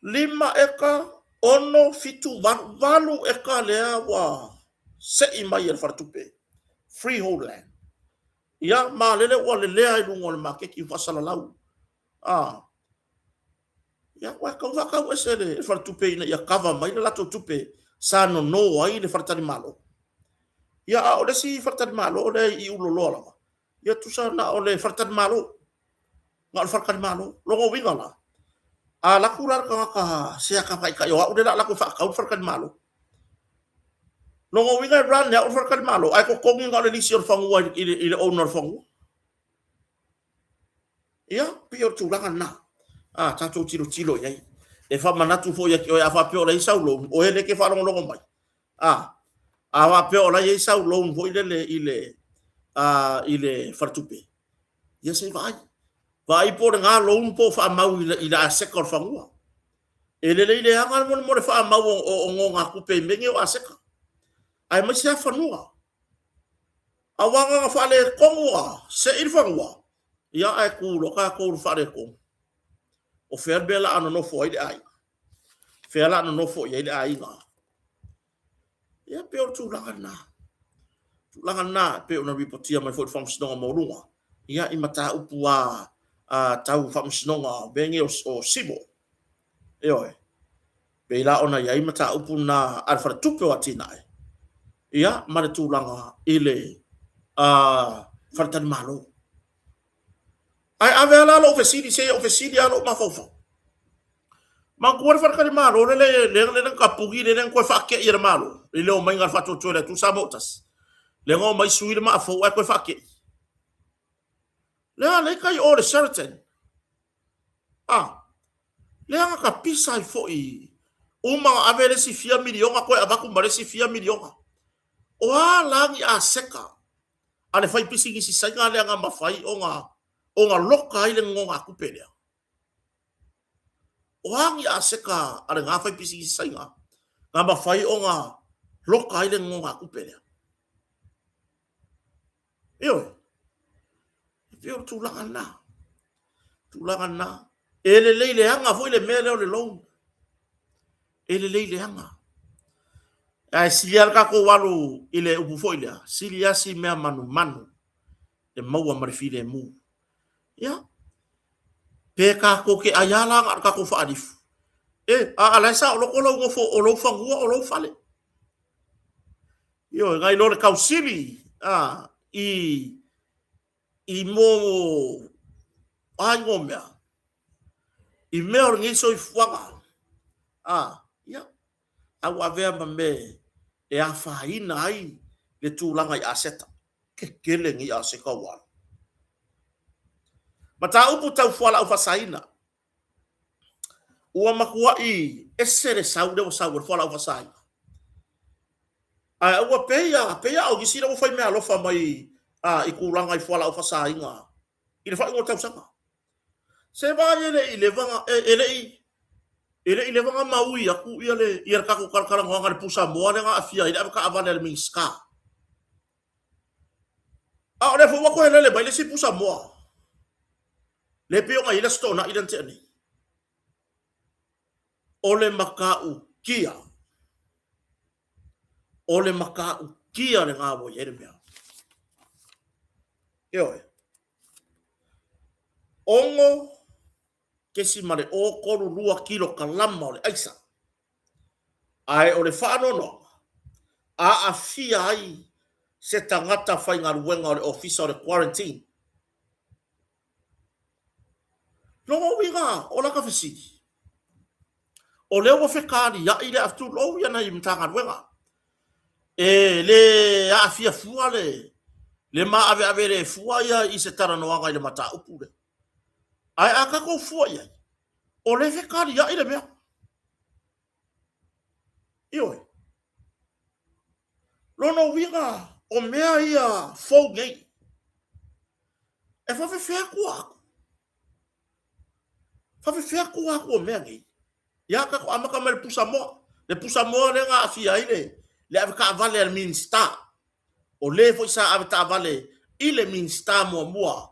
5 eka, 6, 7, 8, 8 eka lea ua sei mai e le faletupe, freehold land. Ia, ma lele ua lelea i luga o le maketi ua faasalalau. Ah. Ia, ua tau faatau ese le faletupe ina ia kava mai le latou tupe sa nono ai le faletalimalo. Ia, a o le isi faletalimalo lea i Ululoloa lava, ia tusa na o le faletalimalo. Na o le faletalimalo. Lona uiga la, a alu atu la le tagata sea taitai o au lea o le a alu atu e faatau le faletalimalo. Lona uiga e run e au le faletalimalo ae totogi na o le lisi o le fanua i le owner o le fanua. Ia, pei o le tulaga lena. A, tatou tilotilo i ai. E faamanatu foi ia te oe, a faapea o la e i ai sau loan, o oe lea e te faalogologo mai. A, a faapea o la e i ai sau loan foi lele i le, a, i le faletupe, ia se i vaai. Vaai po o lena loan po o faamau i le aseta o le fanua. E lelei leaga mo le faamau o nonogatupe i mea nei o aseta, aemaise lava fanua. Aua na ona faaletonu lava, sei le fanua, ia ae tu loa tatou i le faaletonu. O fea le mea o le a nonofo ai le aiga? O fea o le a nonofo i ai le aiga? Ia pei o le tulaga lena. Tulaga lena e pei ona ripotia mai foi i le Faamasinoga Maualuga, ia i mataupu a tau faamasinoga mea nei o civil. Ioe. Pei la ona i ai mataupu na a le Faletupe o Atinae, ia ma le tulaga i le faletalimalo. Ae ave lava la lou fesili, se i ou fesili lava lou mafaufau. Manatua le faletalimalo lele lea na tapuni lele na toe faatei e le Malo i le omaiga a le Faatuatua i le Atua Samoa ua Tasi. Lea na omai sui le maa fou ae toe faatei. Lea lea e tai o le Sheraton. Ah, lea na tapisa ai foi uma na ave le isi fia miliona toe avatu ma le isi fia miliona. O a la ni aseta a le faipisinisi Saina lea na mafai ona ona loka ai le nonogatupe lea? O a ni aseta a lena faipisinisi Saina na mafai ona loka ai le nonogatupe lea? Ioe. E pei o le tulaga lena. Tulaga lena. E lelei leaga foi le mea lea o le loan. E lelei leaga. Ae sili lava le tatou alu i le upu foi lea, sili lava si mea manumanu e maua ma le filemu. Ia, pe tatou te ai lava la na o le tatou faalifu. E, a la e saoloto lou nofo o lou fanua o lou fale. Ioe, nai lo le tausili a, i, i mo a igoa mea, i mea o lenei soifuaga, a, ia, a ua avea ma mea e afaina ai le tulaga i aseta. Tetele nei aseta ua alu. Mataupu tau fualaau faasaina. Ua matuai ese le sau lea ua sau ai le fualaau faasaina. Ae ua pei a, pei a o nisi lea ua fai meaalofa mai a, i tulaga i fualaau faasaina i le faaiuga o le tausaga. Se vaai e le i leva na, e, e le i, e le i leva na maui atu ia le, ia le tatou talatalanoaga i le pusa moa lea na aafia ai le avetaavale a le Minisita. A o lea foi ua toe lele mai le isi pusa moa. Lea pei ona i ai le Aso Toonai lea na tea nei. O le matautia. O le matautia lena ua i ai le mea. Ioe. 6.032 kilokalama o le aisa. Ae o le faanoanoaga, aafia ai se tagata faigaluega o le Ofisa o le Quarantine. Lona uiga o lata fesili, o lea ua fetaliai le tulou ia nai Matagaluega, e le aafia fua le le maaveave le fua ia i se talanoaga i le mataupu lea. Ae a tatou fua i ai, o lea e fetaliai le mea. Ioe. Lona uiga o mea ia fou nei, e faafefea tua atu? Faafefea tua atu o mea nei? Ia tatou amata mai le pusa moa. Le pusa moa lea na aafia ai le, le avetaavale a le Minisita. O le foi sa avetaavale i le Minisita muamua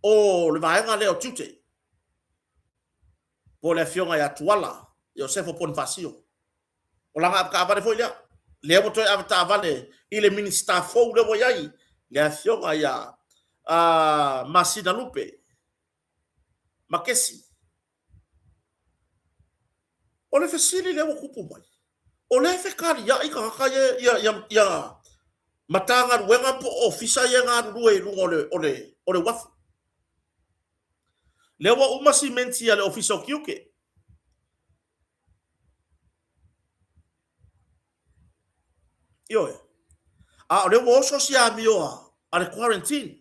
o le vaega lea o tiute. Po o le afioga ia Tuala Iosefo Ponifasio. O lana avetaavale foi lea. Lea ua toe avetaavale i le Minisita fou lea ua i ai, le afioga ia Masinalupe Makesi. O le fesili lea ua tupu mai, o lea e fetaliai tagata ia, ia, ia, ia Matagaluega po o ofisa ia e galulue i luga o le, o le, o le uafu. Lea ua uma simenti a le Ofisa o Tiute. Ioe. A o lea ua oso si amioa a le quarantine.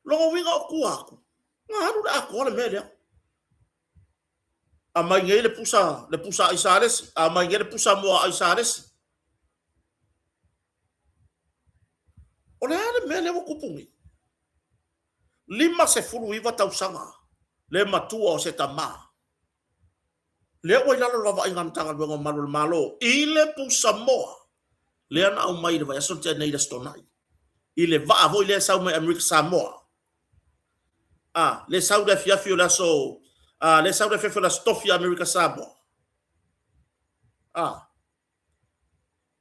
Lona uiga o tua atu, na alu le atoa le mea lea. Aumai nei le pusa, le pusa aisa a le isi, aumai nei le pusa moa aisa a le isi. O le a le mea lea ua tupu nei? 59 tausaga le matua o se tama. Lea ua i lalo o le vaavaaiga a le Matagaluega o Malu o le Malo i le pusa moa lea na aumai i le vaiaso na tea nei i le Aso Toonai, i le vaa foi lea e sau mai Amerika Samoa. A, lea e sau i le afiafi o le aso, a, lea e sau i le afiafi o le Aso Tofi a Amerika Samoa. A,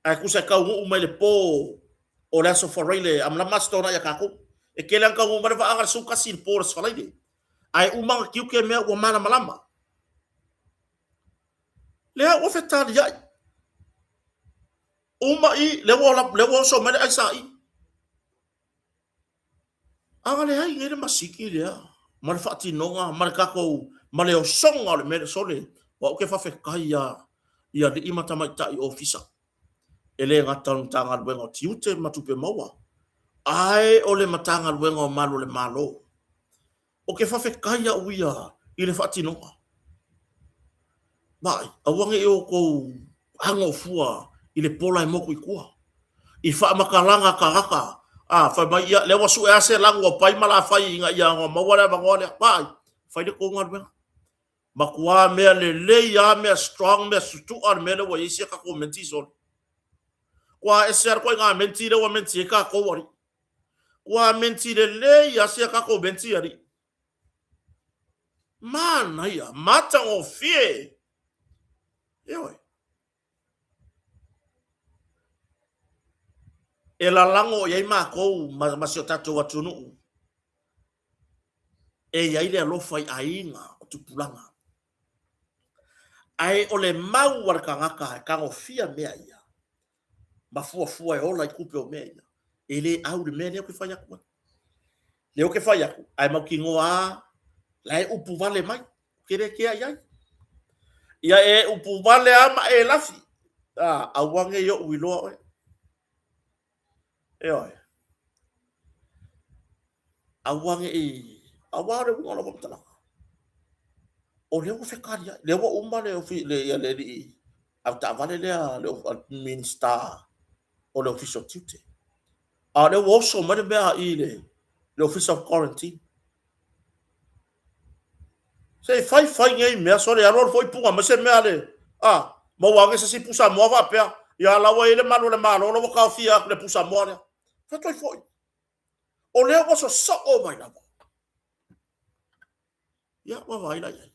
ae tusa e taunuu mai le po o le Aso Faraile, a malama Aso Toonai a tatou. E tele lava ina taunuu mai le vaa na o le 11 i le po o le Aso Faraile. Ae uma ana tiute mea ua malamalama. Lea ua fetaliai. Uma i, lea ua, lea ua oso mai le aisa i. A na leai nei le masiki lea ma le faatinoga ma le tatou, ma le osoga o le mea lea, sole, o au ou te faafetai ia, i alii ma tamaitai ofisa. E le gata o le Matagaluega o Tiute ma Tupe Maua, ae o le Matagaluega o Malu o le Malo. Ou te faafetai au ia i le faatinoga. Vaai, aua ne i outou ago fua i le pola e motu i tua. I faamatalaga a tagata, a, fai mai, ia, lea ua sue lava se lanu o pai ma lafai ina ia maua le avanoa lea. Vaai, fai le tou galuega. Matua mea lelei lava, mea strong, mea sutua le mea lea ua i ai sia tatou menti sole. Ua ese lava le ituaiga menti lea ua menti ai tatou alii. Ua menti lelei lava sia tatou menti alii. Manaia, matagofie. Ioe. E lalago i ai matou ma, ma si o tatou atunuu. E i ai le alofa i aiga o tupulaga. Ae o le mau a le tagata e tagofia mea ia, ma fuafua e ola i tupe o mea ia, e le au i le mea lea ou te fai atu ai. Lea ou te fai atu, ae mautinoa lava, la e upu vale mai, ou te le kea i ai. Ia e upu vale lava ma e lafi, a, aua ne i ou iloa oe. Ioe. Aua ne i, aua o le uiga o lau faamatalaga, o lea ua fetaliai, lea ua uma le, le, ia le alii avetaavale lea, le Minisita o le Ofisa o Tiute. A o lea ua oso mai le mea i le, le Ofisa of Quarantine. Se i fai fai nei mea sole alu alu foi puna mai se mea le a maua ane se isi pusa moa faapea ia la ua i ai le malu o le Malo la ua taofia atu le pusa moa lea. Faatoi foi. O lea ua sosoo mai lava. Ia ua vaai la i ai.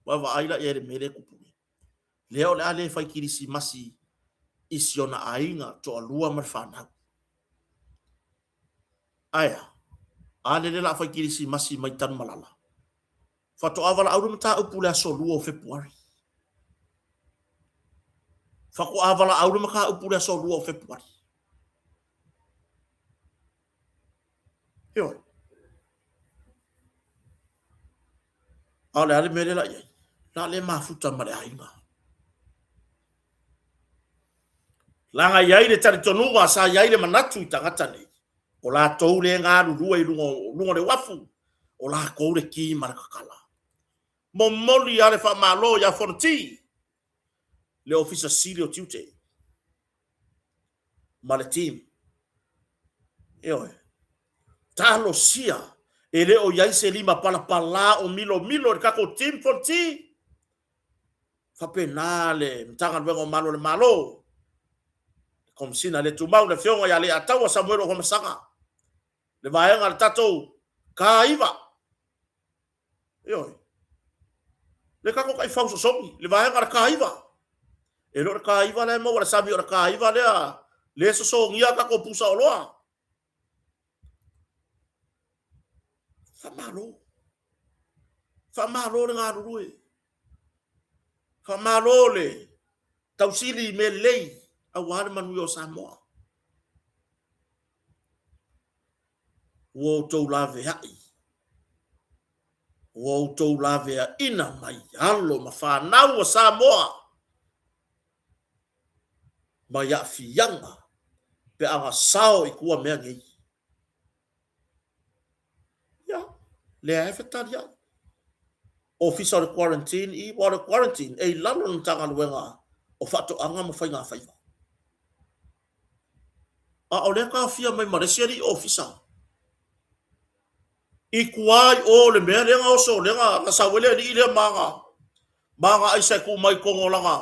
Ua vaai la i ai le mea lea e tupu nei. Lea o le a le fai kirisimasi i si ona aiga toalua ma le fanau. Ae a? A lele la fai kirisimasi mai Tanumalala. Faatoa valaau le mataupu i le aso 2 o Fepuari. Faatoa valaau le mataupu i le aso 2 o Fepuari. Ioe. A o le a le mea lea la i ai? La le mafuta ma le aiga. Leaga e i ai le talitonuga sa i ai le manatu i tagata nei, o latou le galulue i luga, luga o le uafu, o latou le ki ma le kakala. Momoli lava le faamalo ia Fonoti, le Ofisa Sili o Tiute ma le team. Ioe. Talosia e le o i ai se lima palapala o milomilo i le tatou team Fonoti. Faapena le Matagaluega o Malu o le Malo, le Komesina le Tumau, le Afioga ia Leiataua Samuelu Afamasaga, le vaega a le tatou K9, ioe, le tatou taifau sosogi, le vaega a le K9. E le o le K9 la e maua i le sami, o le K9 lea lea e sosogia a tatou pusa oloa. Faamalo. Faamalo le galulue. Faamalo le tausili i mea lelei aua le manuia o Samoa. Ua outou laveai, ua outou laveaina mai alo ma fanau a Samoa mai aafiaga pe a gasao i tua mea nei. Ia, lea e fetali ai. Ofisa o le Quarantine i, ua o le Quarantine e i lalo o le Matagaluega o Faatoaga ma Faigafaiva. A o lea taofia mai ma le isi alii ofisa. I tua i o le mea lea na oso, lea na sau ai le alii lea ma ana, ma ana aisa e tuu mai i totonu o lana,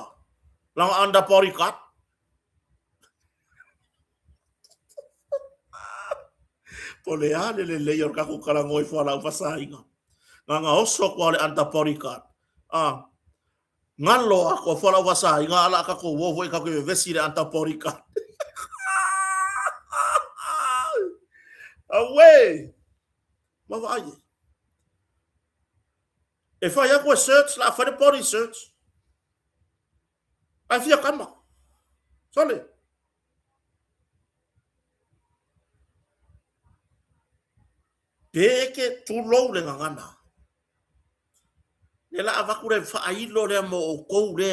lana under body guard. Po o le a le lelei o le tatou talanoa i fualaau faasaina. Na ona oso atu lava o le under body guard. Ah, Galo atoa fualaau faasaina a la tatou o foi tatou te vevesi i le under body guard. Auē! Ma vaai ai. E fai atu e search, la fai le body search. Ae fia kama. Sole. Pe ke tulou le gagana. Le la avatu le faailo lea mo outou le,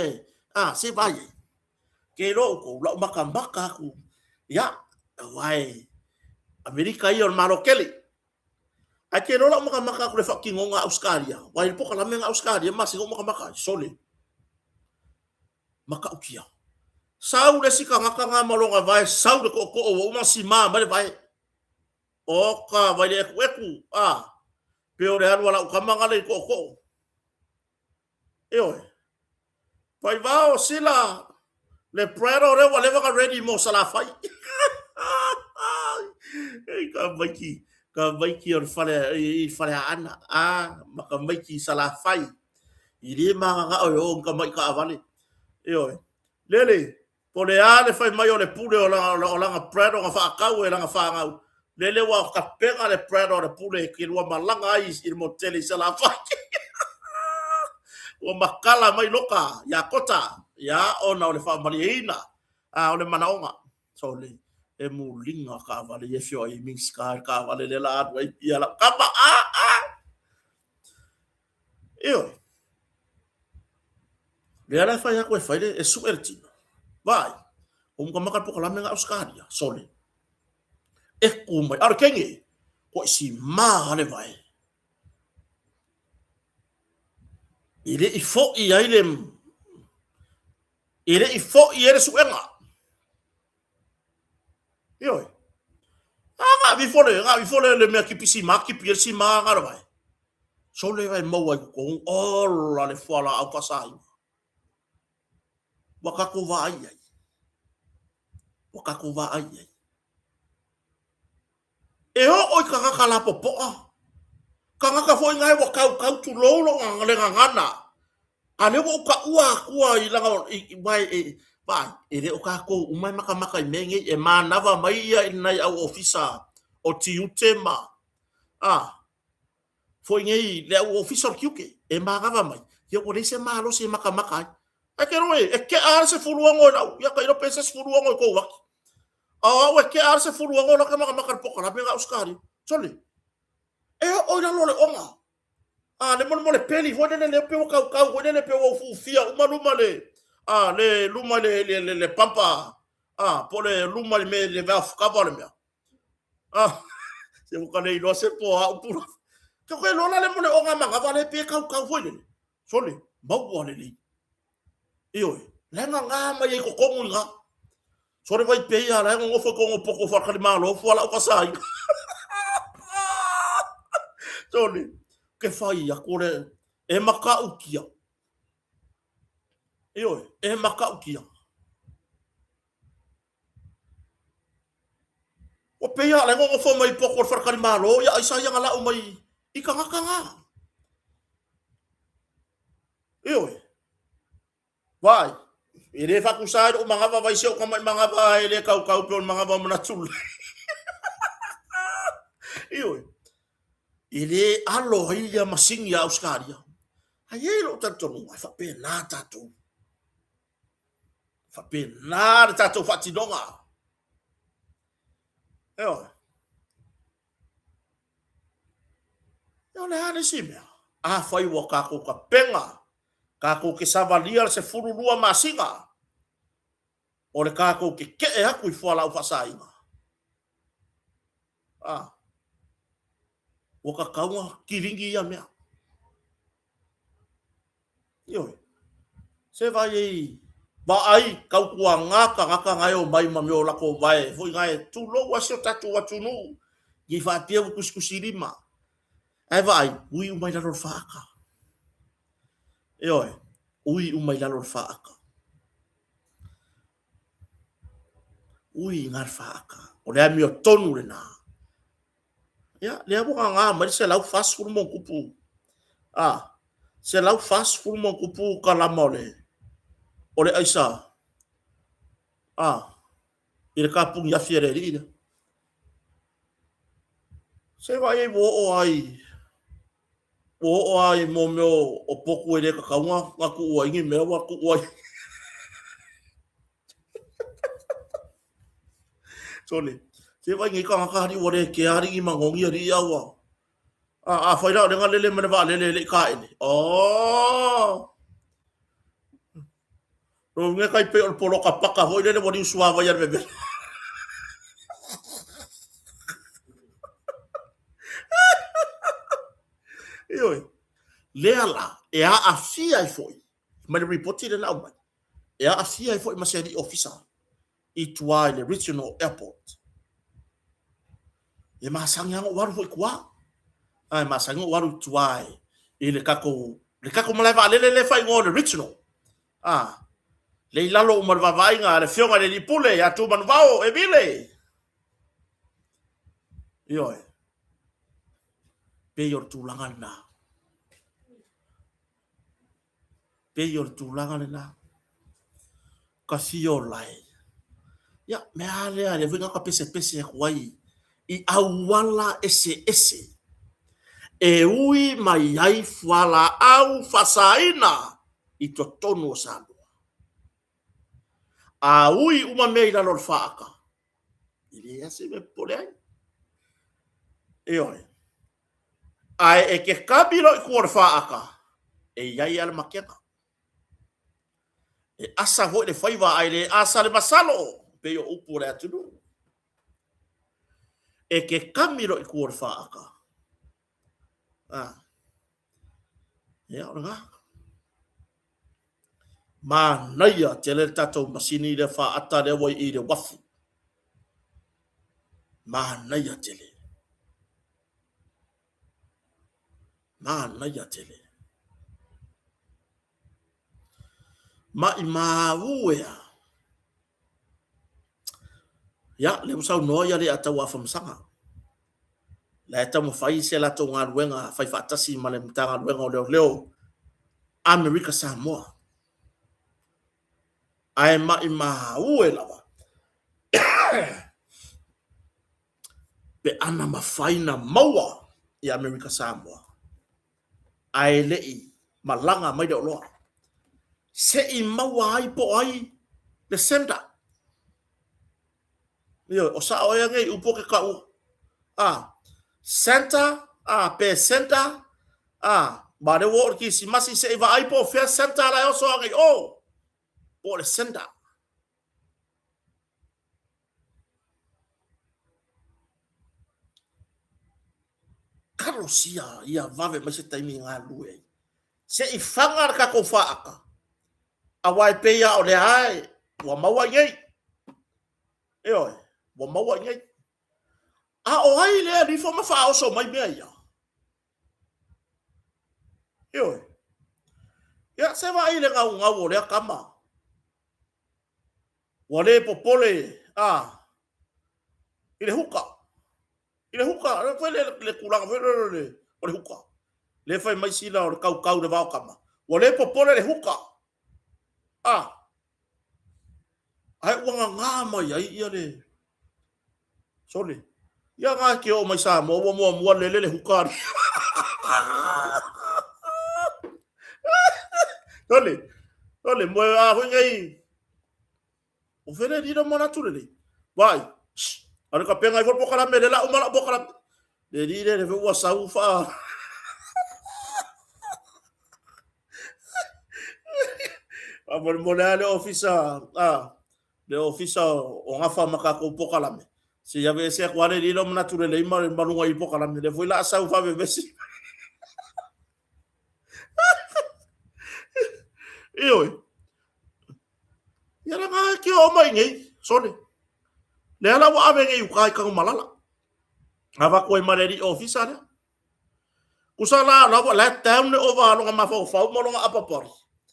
a, se vai ai. Ke iloa outou, lau makamaka aku, ia, aua e Amerika ia o le Malo tele. Ae ke iloa lau makamaka aku le faatinoga a Ausetalia, aua i le pokalame na Ausetalia masina ou makamaka ai, sole. Matautia. Sau le isi tagata na ma lona vae, sau le tootoo ua uma ona sima mai le vae. Oka, vai le ekueku, a, pe o le alu a lau tama na le i tootoo. Ioe. Vaivao, sila, le Prado lea ua leva na ready mo Salafai. Ei, ka maiki, ka maiki o le fale, i Faleaana, a, ma ka maiki i Salafai. I le magagao e o ka mai kaavale. Ioe. Lele, Po o le a le fai mai o le pule o lana, o lana Prado na faatau e lana fanau, lele ua tapena le Prado a le pule e te lua malaga ai i le motu tele i Salafai. Ua matala mai loka ia Kota, ia ona o le faamalieina a o le manaoga. Sole, e muliga kaavale ia e feoai ai Minista i le kaavale lea la alu ai ia lau tama. A, a! Ioe. Lea la e fai atu e fai le, e sue le tino. Vaai, ua makamaka le pokalame na Ausetalia, sole. E ku mai, a o le kenge, kua i sima le vae. E le i foi ai le, e le i foi ai le suega. Ioe. A nga vi fole, nga vi fole le mea kipi sima, kipi e sima nga le vai. Sole vai maua i totonu, ola le fualaau faasaina. Ua tatou vaai i ai. Ua tatou vaai i ai. E oo i tagata lapopoa, tagata foi nae ua kaukau tulou lou le gagana, a lea ua ou taua atua i lana, i, wae, e, vaai, e le o tatou uma e makamaka i mea nei, e manava mai ia i nai au ofisa o tiute ma, a, foi nei le au ofisa o le tiute, e manava mai, ia ua leai se malosi e makamaka ai. Ae ke iloa e, e tea lava le 16 i lau, ia tailo pe se 16 i tou ati. A o au e tea lava le 16 la ke makamaka i le pokalame na Ausetalia. Sole, e oo i lalo o le oga. A le molemole peli foi lele lea pe ua kaukau foi lele pe ua ufuufia uma luma le, a le luma le, le, le, le pampa, a po le luma le me le valve cover o le mea. Ah, se ua ka le iloa se po a upu la. Ke koe lola le mole o ngā mangawa le pe kau kau foi lele. Sole, maua lelei. Ioe, le nga ngā mai ai totonu i ngā. Sole vai pe ia, le ngongofo i kongo poko whakari malo, fua lau fasai. Sole, ke whai a kore, e makaukia. Ioe, e makaukia. Ua pei a le gogofo mai poko o le faletalimalo ia aisa ia na lau mai i tagata na. Ioe. Vaai, e le faatusa ai lou manava vai si ou tama'i manava e le kaukau pe o le manava o manatu lelei. Ioe. E le alo ai ia masini a Ausetalia. Ae i ai lou talitonuga e faapena tatou. Faapena le tatou faatinoga. Ioe. Ia o le a le isi mea? Afai ua tatou tapena, tatou te savalia le 12 masina, o le tatou tetee atu i fualaau faasaina, a, ua tatau ona kilini ia mea. Ioe. Se vaai ai, vaai tautuana tagata na e omai ma mea o latou vae foi na e tulou a si o tatou atunuu i faapea ua tusitusilima. Ae vaai, ui uma i lalo o le faata. Ioe, ui uma i lalo o le faata. Ui i le faata. O le amiotonu lena. Ia, lea ua gaga mai le 140+, a, 140+ kalama o le, o le aisa, a, i le kapuni afi a le alii lea. Se vaai ai ua oo ai, ua oo ai mo mea o potu e le tatau ona tuu ai ni mea ua tuu ai. Sole, se vaai nei tagata alii ua le kea alii ni manogi alii a ua. A, afai la o lea na lele mai le vaalele e le i taele. Oh! Lona uiga e tai pei o le poloka paka foi lele ua liusuavai a le vevela. Ioe. Lea la, e aafia ai foi, mai le ripoti lea na aumai, e aafia ai foi ma se alii ofisa i tua i le Regional Airport. E masani lava ona ou alu foi i tua. A, e masani ona ou alu i tua i le tatou, le tatou malae vaalele lea e faaigoa o le Regional. A, lea i lalo uma o le vaavaaiga a le Afioga i le Alii Pule ia Tumanuvao Emile. Ioe. Pei o le tulaga lena. Pei o le tulaga lena. Ka fia ola e. Ia, mea a lea, lea foi na ka pesepese atu ai i auala eseese e ui mai ai fualaau faasaina i totonu o Samoa. A ui uma mea i lalo o le faata, e leai se mea e popole ai. Ioe. Ae e te kami loa i tua o le faata, e i ai lava le makega. E asa foi le faiva ae le asa le masalo, pei o upu o le atunuu. E te kami loa i tua o le faata. Ah. Ia, o lena. Manaia tele le tatou masini lea faata lea ua i le uafu. Manaia tele. Manaia tele. Maimau e a. Ia, lea ua saunoa ia Leiataua Afamasaga. La e taumafai se latou galuega fai faatasi ma le Matagaluega o Leoleo Amerika Samoa. Ae maimau e lava pe ana mafai na maua i Amerika Samoa ae le i malaga mai le oloa se i maua ai po o ai le sender. Ioe, o sao ea nei upu o ke kau a Santa a pe Santa a ma le ua o le Kirisimasi se i vaai po o fea Santa la e oso a nei o po o le sender. Kalosia ia vave mai se taimi e galulue ai. Se i faga le tatou faata, aua e pei lava o lea lava e, ua maua i nei. Ioe, ua maua i nei. A o ai lea e alu ifo ma faaoso mai mea ia? Ioe. Ia, se vaai i le gaugau o lea tama. Ua le popole a i le huka. I le huka, le foi le, le tulaga foi le, le, o le huka. Le fai mai sila o le kaukau le vao kama. Ua le popole le huka. A, ae ua gagā mai ai ia le sole. Ia ngā ke o mai Samoa ua muamua lele le huka ali. Sole, sole, moe a hoi nei. O fele lilo mo natu lele. Vai, shh, ale ka penga i fo pokalame le la uma la pokalame. Le li le le ua sau fa. Faamolemole lava le ofisa, a, le ofisa o gafa ma tatou pokalame, se i aveese atu lava le alii lea o manatu lelei ma luga i pokalame, lea foi o le a sau faavevesi. Ioe. Ia leaga e te oo mai nei, sole. Lea la ua ave nei i uta i Tanumalala. Avatu ai ma le alii ofisa lea. Tusa la, la ua la e down le ova a lona mafaufau ma lona upper body.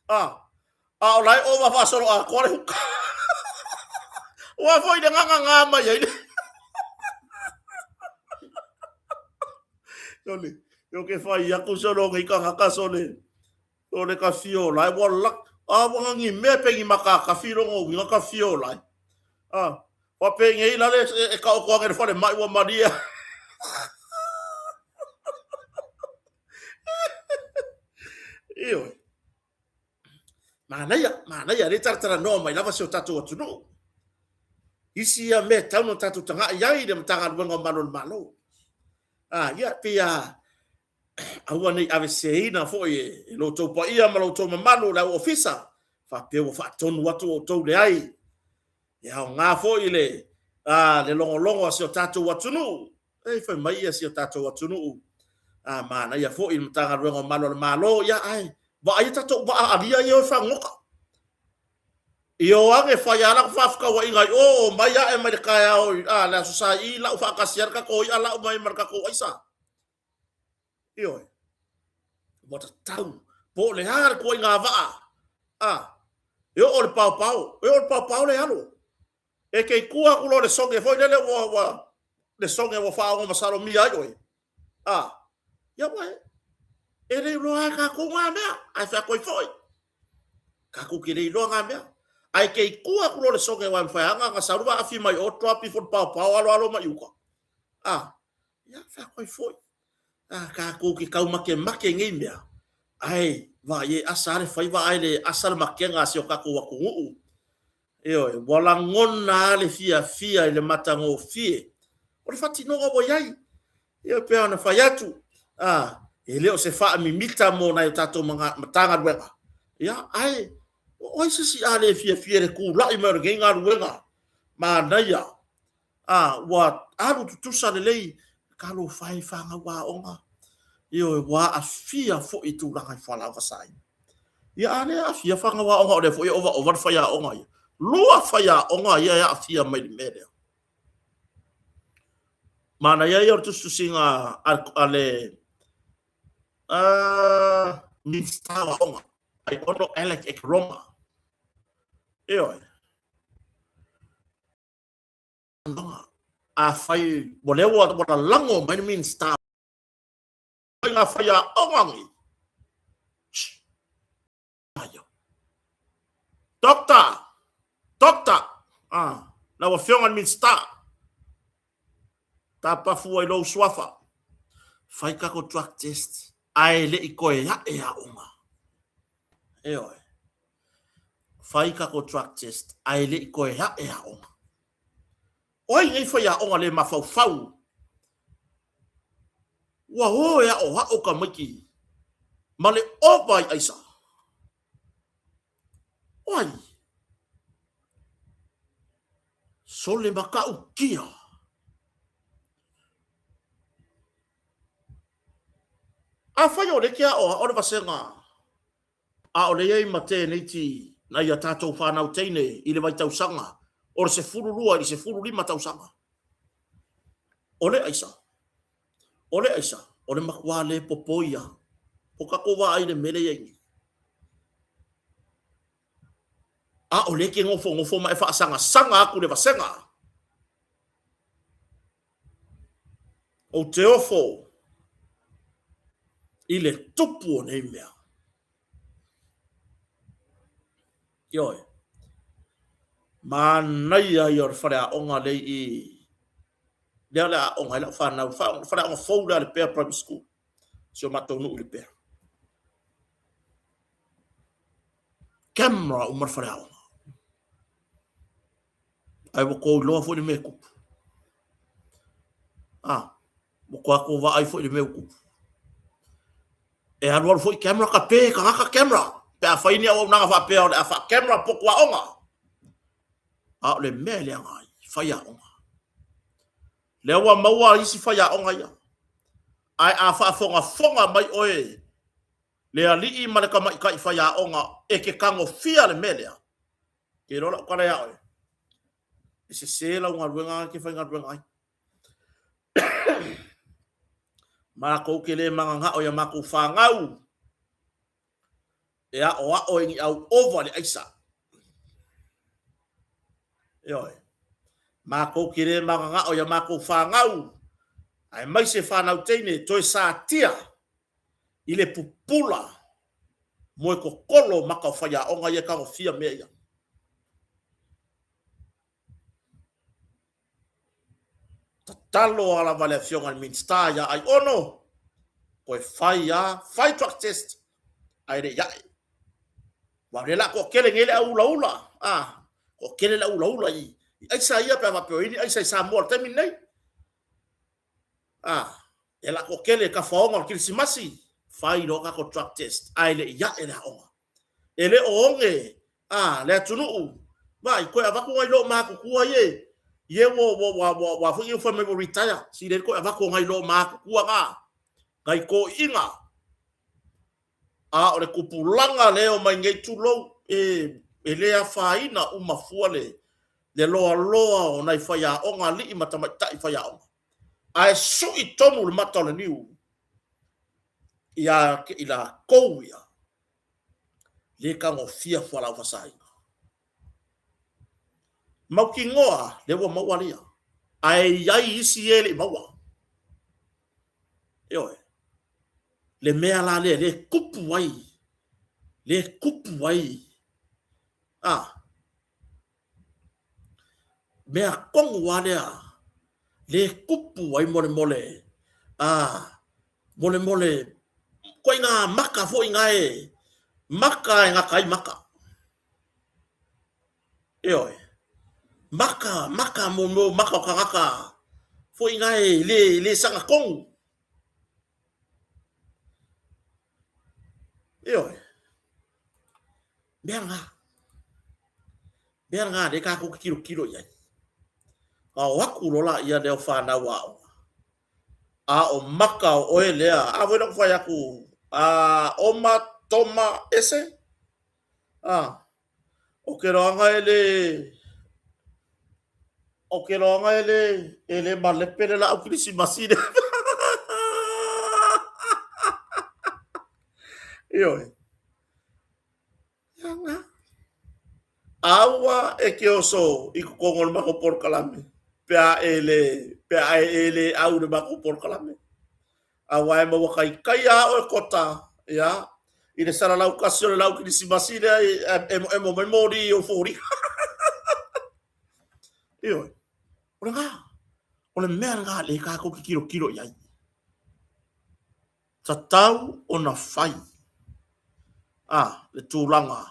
Ah, a o la e ova faasoloatoa le huka. Ua foi le gagagā mai ai le. Sole, yo ke fai aku solo ngi kangaka sole. Sole ka fio lai ua lak. A ua ngi mea pe ngi makakafi longo uiga ka fio lai. Ah, Ua penei la le e taoto ane i le falemai ua malie. Ioe. Manaia, manaia, le talatalanoa mai lava si o tatou atunuu. Isi ia mea e tatau ona tatou tagai ai i le Matagaluega o Malu o le Malo. Ah, ia, pei a aua ne i aveseseina foi e lo outou paia ma lo outou mamalu o le au ofisa, faapea ua faatonu atu outou leai. E aoga foi le, a, le logologo a si o tatou atunuu. E fai mai ia si o tatou atunuu, a, manaia foi le Matagaluega o Malu a le Malo, ia ae vaai tatou vaa alia ia o e fagogota. I o ane fai a latou faafetauaiga i o, omai ae mai le taeao i, a, le Aso Sa i lau faatasi ai le tatou i'a lau mai ma le tatou aisa. Ioe. Ua tatau. Po o le a le tuaiga vaa. A, e oo le paopao. E oo le paopao le alo. E te i tua atu loa le soge foi lele ua, ua, le soge ua faaogo masalomia ai oe. A, ia ua e. E le iloa e tatou ngā mea, ae feakoi foi. Tatou te le iloa ngā mea. Ae te i tua atu loa le soge ua e mawhai anga, na salu vaa afi mai o, drop ifo le paopao, alo alo mai uka. A, ia feakoi foi. A, tatou te taumakemake i nei mea, ae vaai e asa lava le faiva ae le asa le makega a si o tatou atunuu. Ioe, ua lagona lava le fiafia i le matagofie o le faatinoga ua i ai. Ia pei ona fai atu, a, e le o se faamimita mo nai o tatou Matagaluega, ia, ae o ai se isi a le fiafia i le tulai mai o lenei galuega manaia A, ua alu tutusa lelei, talofa e fanau aoga, ioe, ua aafia foi i tulaga i fualaau faasaina. Ia a le aafia fanau aoga, o lea foi e ovaova le faiaoga ia. Lua faiaoga ia e aafia mai i le mea lea. Manaia ia o le tusitusiga a le Minisita o Aoga, Aiono Alec Ekeroma. Ioe. Afai ua lea ua lalago mai le Minisita i ngā whaiaoga nei. Doctor! Doctor! Ah, lau afioga i le Minisita. Tapafu ai lou suafa. Fai kako drug test. Ae le i koe ae aoga. Ioe. Fai kako drug test ae le i toe ae aoga. O ai nei faiaoga le mafaufau? Ua o e aʻoaʻo tamaiti ma le ova i aisa. O ai? Sole matautia. Afai o lea ke aʻoaʻo le vasega a o lea i ai ma tēneiti nai a tātou whānau teine i le vaitausaga o le 12 i le 15 tausaga. O le aisa, o le aisa, o le matua le popo ia. Po tatou vaai i le mea lea i ai nei. A o lea ke nofonofo ma e faasagasaga atu le vasega. Ou te ofo i le tupu o nei mea. Ioe. Manaia ia o le faleaoga lea i lea o le aoga ai lau fanau, faleaoga fou lea a Lepea Primary School, si o matou nuu i Lepea. Camera uma le faleaoga. Ae ua tou iloa foi le mea e tupu. A, ua tatou vaai foi i le mea ua tupu. E alualu foi camera, tape e tagata camera. Pe a fai ni auaunaga faapea o le a faa-camera potu aoga, a o le mea e leaga ai, faiaoga. Lea ua maua isi faiaoga ia. Ae a faafogafoga mai oe le alii ma le tamaitai faiaoga e te tagofia le mea lea, ke iloa lau tala ia oe, e sese lau galuega e te faigaluega ai. Matou te le mananao ia matou fanau e aoao e ni au ova le aisa. Ioe. Matou te le mananao ia matou fanau, aemaise fanau teine, toe satia i le pupula moe totolo o maka o faiaoga ia e tagofia mea ia. Tatalo a lava le afioga i le Minisita ia Aiono, toe fai a, fai drug test ae le i ae. Aua o lea o le a toatele nei le au ulaula, a, toatele le au ulaula i aisa ia pe a faapea o i ai ni aisa i Samoa i le taimi lenei. A, e la toatele tafaoga o le Kerisimasi, fai loa tatou drug test ae le i ae le aoga. E le o oge a le atunuu, vaai, toe avatu nai loo matutua ia ia ua ua ua ua ua foi fai mai ua retire, si le toe avatu nai loo matutua na, nai toiina. A o le tupulaga lea o mai nei tulou e e le afaina uma fua le le loaloa o nai faiaoga alii ma tamaitai faiaoga. Ae sui tonu le mata o le niu ia te i latou ia le tagofia fualaau faasaina. Mautinoa lea ua maua lia, ae i ai isi e le i maua. Ioe. Le mea la lea le tupu ai, le tupu ai, a, mea tonu lava lea le tupu ai molemole, a, molemole, ituaiga maka foi na e maka e gata ai maka. Ioe. Maka, maka mo mo maka o tagata foi na e le, le sagatonu. Ioe. Mea lena. Mea lena lea tatou te tilotilo i ai. A o atu loa laia lea o fanau aoga, a o maka o oe lea, a foi la ua fai atu, a oma toma ese, a, o ke loaga e le, o ke loaga e le, e le malepe le laau kerisimasi lea. Ioe. Aua e ke oso i totonu o le matou polokalame pe a e le, pe a e le au i le matou polokalame. Aua e maua taitaia lava oe kota, ia, i le salalau tasi o le lau kerisimasi lea e emoemo mai moli i ou foliga. Ioe. O lena, o le mea lena lea tatou te tilotilo i ai. Tatau ona fai a le tulaga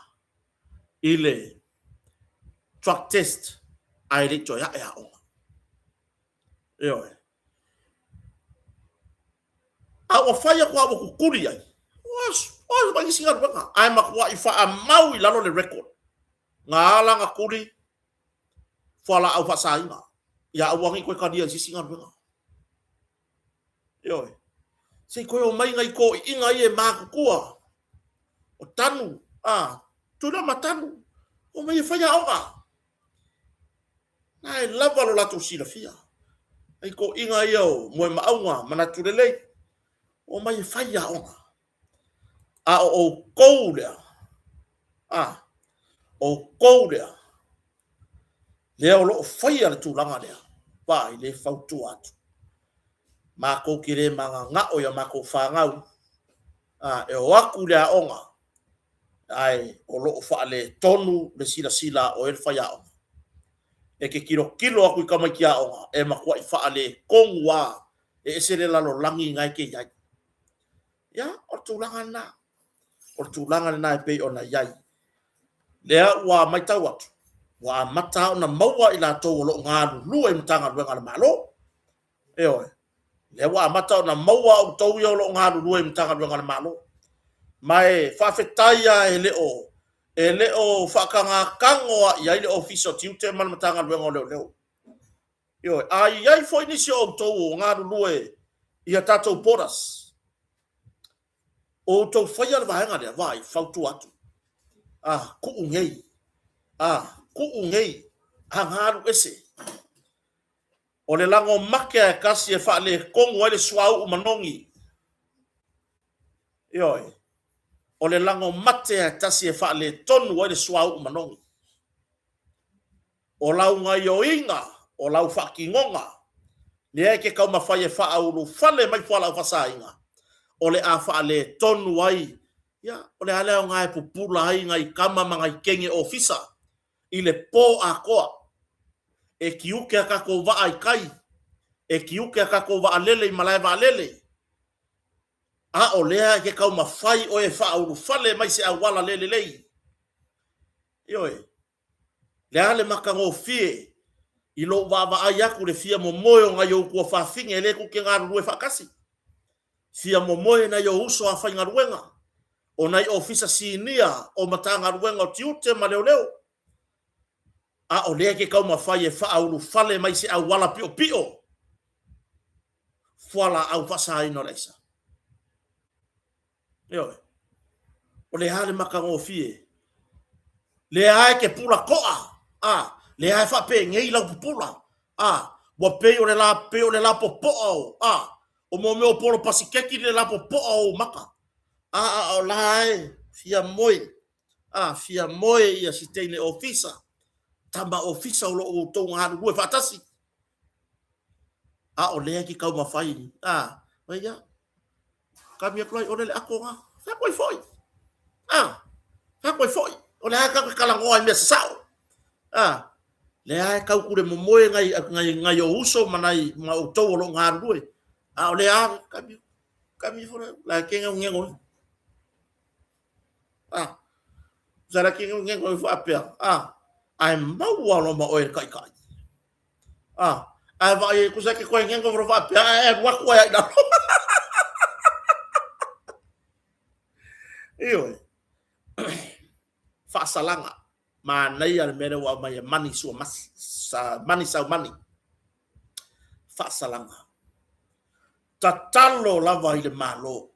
i le drug test ae le i toe ae aoga. Ioe. A ua fai atu a ua tutuli ai, ua mai nisi galuega, ae matuai faamau i lalo le record. Na ala na tuli fualaau faasaina, ia aua ne i toe talia i se isi galuega. Ioe. Se i toe omai nai toeaiina ia e matutua, o Tanu, a, Tuilaema ma Tanu, omai e fai aoga. Na e lava lo latou silafia. Nai toeaiina ia o Moemaauga, Manatu Lelei, omai e fai aoga. A o outou lea, a, outou lea, lea o lo o faia le tulaga lea, vaai le fautua atu. Matou te le mananao i a matou fanau, a, e o atu i le aoga, ae o lo o faaletonu le silasila a oe le faiaoga. E te tilotilo atu i tamaiti aoga, e matuai faaletonu lava, e ese le lalolagi na e te i ai. Ia, o le tulaga lena. O le tulaga lena e pei ona i ai. Lea ua matau atu, ua amata ona maua i latou o lo o galulue i Matagaluega a le Malo. Ioe. Lea ua amata ona maua outou ia o lo o galulue i Matagaluega a le Malo. Ma e faafetai lava e le o e le o faakagakago lava i ai le Ofisa o Tiute ma le Matagaluega o Leoleo. Ioe, a i ai foi nisi o outou o galulue i a tatou borders, o outou faia le vaega lea, vaai, fautua atu, a, tuu nei, a, tuu nei, a galu ese. O le lago make a e tasi e faaletonu ai le suauu manogi. Ioe, o le lago mate a e tasi e faaletonu ai le suauu manogi. O lau gaioiga, o lau faatinoga, lea e te taumafai e faaulufale mai fualaau faasaina, o le a faaletonu ai, ia, o le a le aoga e pupula ai nai tama ma nai teine ofisa i le po atoa, e tiute a tatou vaa i tai, e tiute a tatou vaalele i malae vaalele, a o lea e te taumafai oe e faaulufale mai se auala le lelei. Ioe. Le a le matagofie i lou vaavaai atu i le fia momoe o nai ou tuafafine lea tou te galulue faatasi, fia momoe nai ou uso a faigaluega, o nai ofisa sinia o Matagaluega o Tiute ma Leoleo, a o lea e te taumafai e faaulufale mai se auala piopio fualaau faasaina o le aisa. Ioe. O le a le matagofie? Lea e te pula toa, a, lea e faapenei lau pupula, a, ua pei o le la, pei o le lapopoa o, a, o mo mea o polo pasiketi le lapopoa o ou maka, a, a, o la e fia moe, a, fia moe ia si teine ofisa, tama ofisa o lo o outou galulue faatasi. A o lea e te taumafai, a, ia, Kami atu ai, o le le ato na. Fea koe foi. Ah, fea koe foi. O le a kau ke talanoa i mea sasao. Ah, le a e kau kule momoe ngai, ngai, ngai o uso ma nai, ma outou o loo galulue. A o le a, kami, kami fo le, la ke ngau ngego. Ah, sa la ke ngau ngego fo apea. Ah, ai maua lo ma oe kai kai. Ah, ae vaai ai kusa ke koe ngego fo faapea, ae alu atu ai ai lalo. Ioe. Faasalaga. Manaia le mea lea ua aumai e mani sua masi, sa, mani sau mani. Faasalaga. Tatalo lava i le Malo.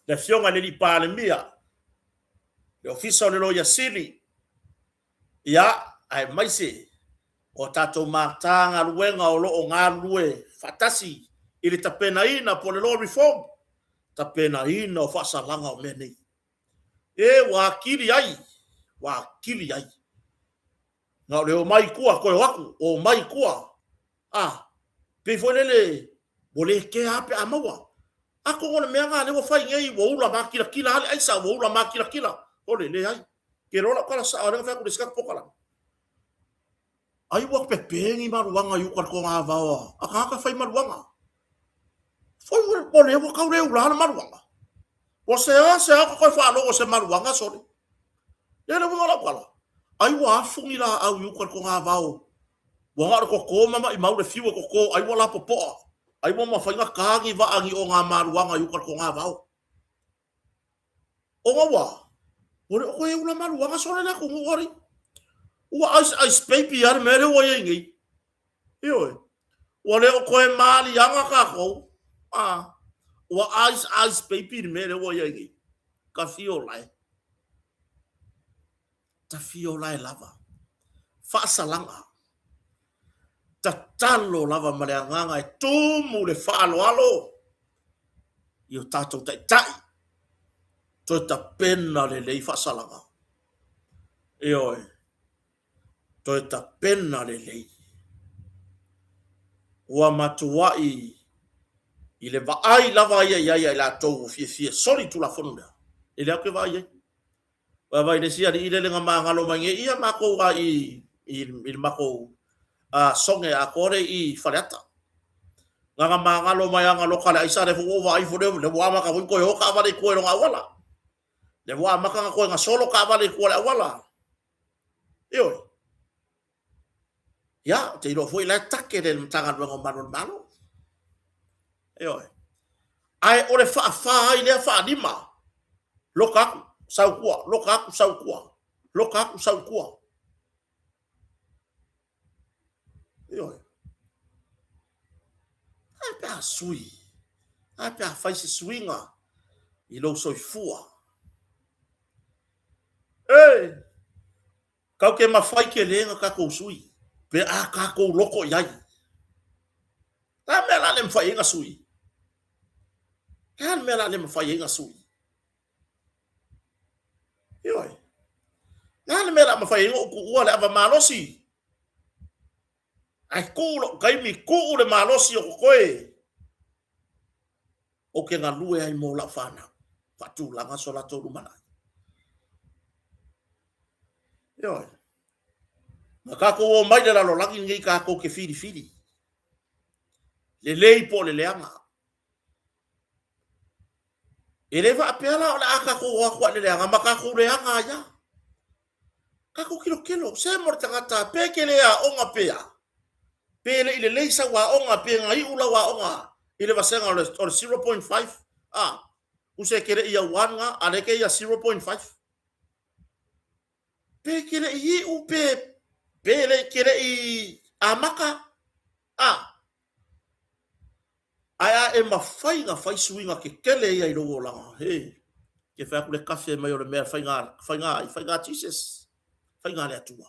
Le afioga i le Alii Palemia, le Ofisa o le Loia Sili, Ia, aemaise o a tatou Matagaluega o lo o galulue faatasi i le tapenaina po o le Law Reform, tapenaina o faasalaga o mea nei. E, ua atili ai, ua atili ai. Na o le omai i tua, toe o atu, omai i tua. A, pei foi lele, ua le kea lava pe a maua. Atonu o le mea lena lea ua fai nei, ua ula makilatila lava le aisa, ua ula makilatila. Ole, leai. Ke loa lau tala sao lea na fai atu i le isi tatou polokalame. Ai ua pepe ni maluaga i uka i le togavao a tagata fai maluaga. Foi ua lea ua tau le ula le maluaga. Ua seasea ka toe faalogo i se maluaga sole. Lea le uiga o lau tala. Ai ua afu ni laau i uka i le togavao. Ua na o le toto ma maimau le fiu e toto, ai ua lapopoa. Ai ua mafai ona ta ni vaa ni oga maluaga i uka i le togavao. Ona ua, ua le o toe ula maluaga sole le atunuu alii. Ua ice ice baby lava le mea lea ua i ai nei. Ioe. Ua le o toe maliaga tatou. Ah, ua ice ice baby le mea lea ua i ai nei. Tafiolae. Tafiolae lava. Faasalaga. Tatalo lava ma le agaga e tumu le faaaloalo i o tatou taitai, toe tapena lelei faasalaga. Ioe, toe tapena lelei. Ua matuai i le vaai lava ia i ai a i latou ua fiafia soli Tulafono lea, e le au ke vaai i ai. Vaavaai i le isi alii lele na magalo mai nei, ia matou a i i le matou soge atoa lea i Faleata. Na na magalo mai ana loka le aisa lea foi ua ou vaai ifo lea ua amata foi toe o taavale i tua i lona auala. Lea ua amata ona toe gasolo taavale i tua i le auala. Ioe. Ia, ou te iloa foi la e take le Matagaluega o Malu o le Malo. Ioe. Ae o le faafa ai lea faalima, loka aku, sau tua, loka aku, sau tua, loka aku, sau tua. Ioe. Ae pe a sui, ae pe a fai se suiga i lou soifua. E! Kau ke mafai ke le na tatou sui, pe a tatou loko i ai. Le a mea la le mafai ai na sui? Le a le mea la le mafai ai na sui? Ioe. Le a le mea la mafai ai na ou tuua le ava malosi? Ae tuu lou taimi, tuu le malosi o totoe ou te galue ai mo lau fanau, faatulaga so latou lumanai. Ioe. Na tatou o mai le lalolagi lenei tatou te filifili. Lelei po o le leaga. E le faapea la o le a tatou o atu i le leaga ma tatou leaga ai lava. Tatou tilotilo, se mo le tagata pe ke le aoga pe a, pe le i lelei sau aoga pe na iu lau aoga i le vasega o le 0.5, a, tusa e te le i year 1 na, a lea e te year 0.5. Pe ke le i iu pe, pe le ke le i amata, a, Ae a e mafai na fai suiga kekele ia i lou olaga, he, ke fai atu le kafe mai o le mea faiga, faiga ai, faiga Jesus, faiga le Atua.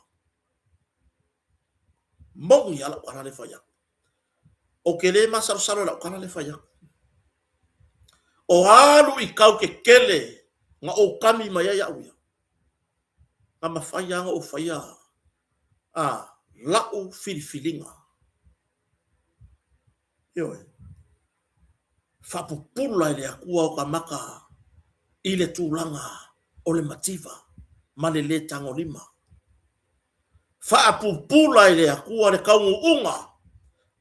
Moni a lau tala le fai atu. O ke le masalosalo i lau tala le fai atu. O alu i kau kekele na ou kami mai ai au ia. Na mafai lava na ou faia a lau filifiliga. Ioe. Faapupula e le Atua o ka maka i le tulaga o le mativa ma le lē tagolima. Faapupula e le Atua le taunuuga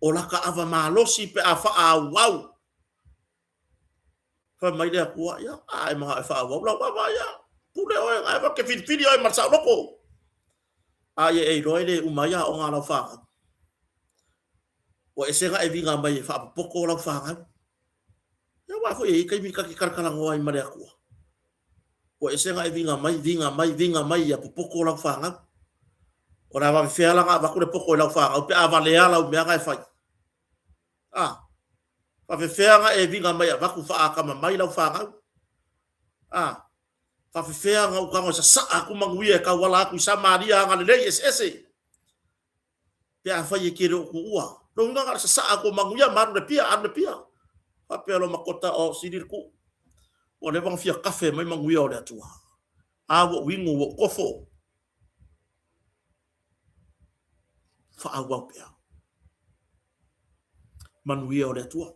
o laka ava malosi pe a faaauau. Fai mai le Atua, ia, a e manao e faaauau lau ava, ia, pule oe, na e ke filifili oe ma le saoloko. A ia e iloa e le uma ai aoga a lau fanau. Ua ese na e viga mai e faapopoto lau fanau. Ia aua foi e i ai taimi ta te talatalanoa ai ma le Atua. Ua ese na e viga mai, viga mai, viga mai ia popoto lau fanau. O le a vavefea la na avatu le poto i lau fanau pe a valea lau mea na e fai. A, faafefea na e viga mai avatu faakamamai lau fanau? A, faafefea na ou tago e sasaa atu manuia e tauala atu i Samaria agalelei eseese? Pe afai e te le o tuua. Lona uiga na o le sasaa atu o manuia ma alu i le pia, alu i le pia. Faapea loa Makota, o, sili le tuu. Ua leva ona fia kafe mai manuia o le Atua. A ua ou inu, ua ou tofo. Faaauau pea. Manuia o le Atua.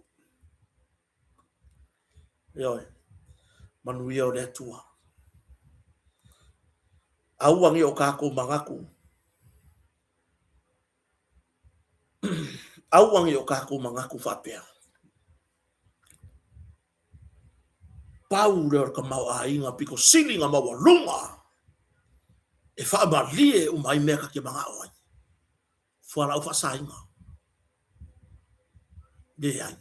Ioe. Manuia o le Atua. Aua ne i o tatou manatu. Aua ne i o tatou manatu faapea. Pau lea o le tamaoaiga pito sili na maualuga e faamalie uma ai mea ta te manao ai. Fualaau faasaina. Leai.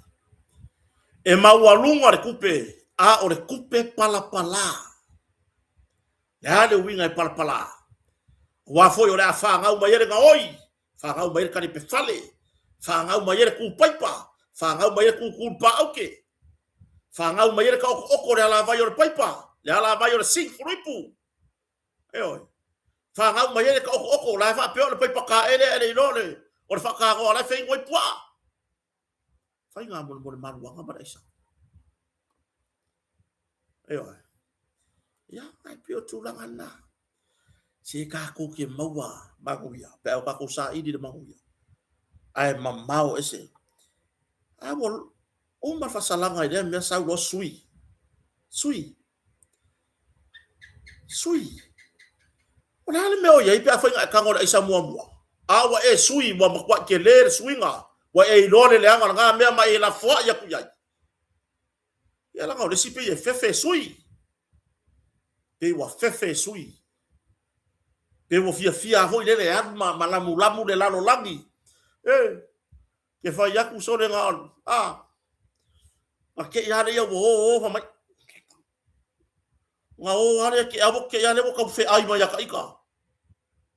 E maualuga le tupe, a o le tupe palapalā. Le a le uiga e palapalā? Aua foi o le a fanau mai ai le gaoi, fanau mai ai le talipefale, fanau mai ai le kūpaipa, fanau mai ai le kūkūlupaauke, fanau mai ai le taotooto o le alavai o le paipa, le alavai o le sink fuluipu. Ioe. Fanau mai ai le taoto'oto, la e faapea o le paipa kaele ae le iloa o le faatanoa la e feinu ai puaa. Faiga mo le maluaga ma le aisa. Ioe. Ia, ae pei o tulaga lena. Se tatou ke maua manuia, pe a o tatou saili le manuia. Ae mamao ese. A ua uma le faasalaga i lea mea sau loa sui. Sui. Sui. O le a le mea o i ai pe afai na e tago i le aisa muamua, a ua e sui, ua matuai tele le suiga, ua e iloa le leaga o lena mea ma e lafoai atu i ai. Ia leaga o le isi pei e fefe e sui. Pei ua fefe e sui. Pei ua fiafia foi lele e alu ma, ma lamulamu le lalolagi. E, ke fai atu sole na, a. Na keʻi lava lea ia ua ō ō fai mai. Na ō lava lea keʻi ua keʻi lava lea ua tau feʻai mai ia ka ika.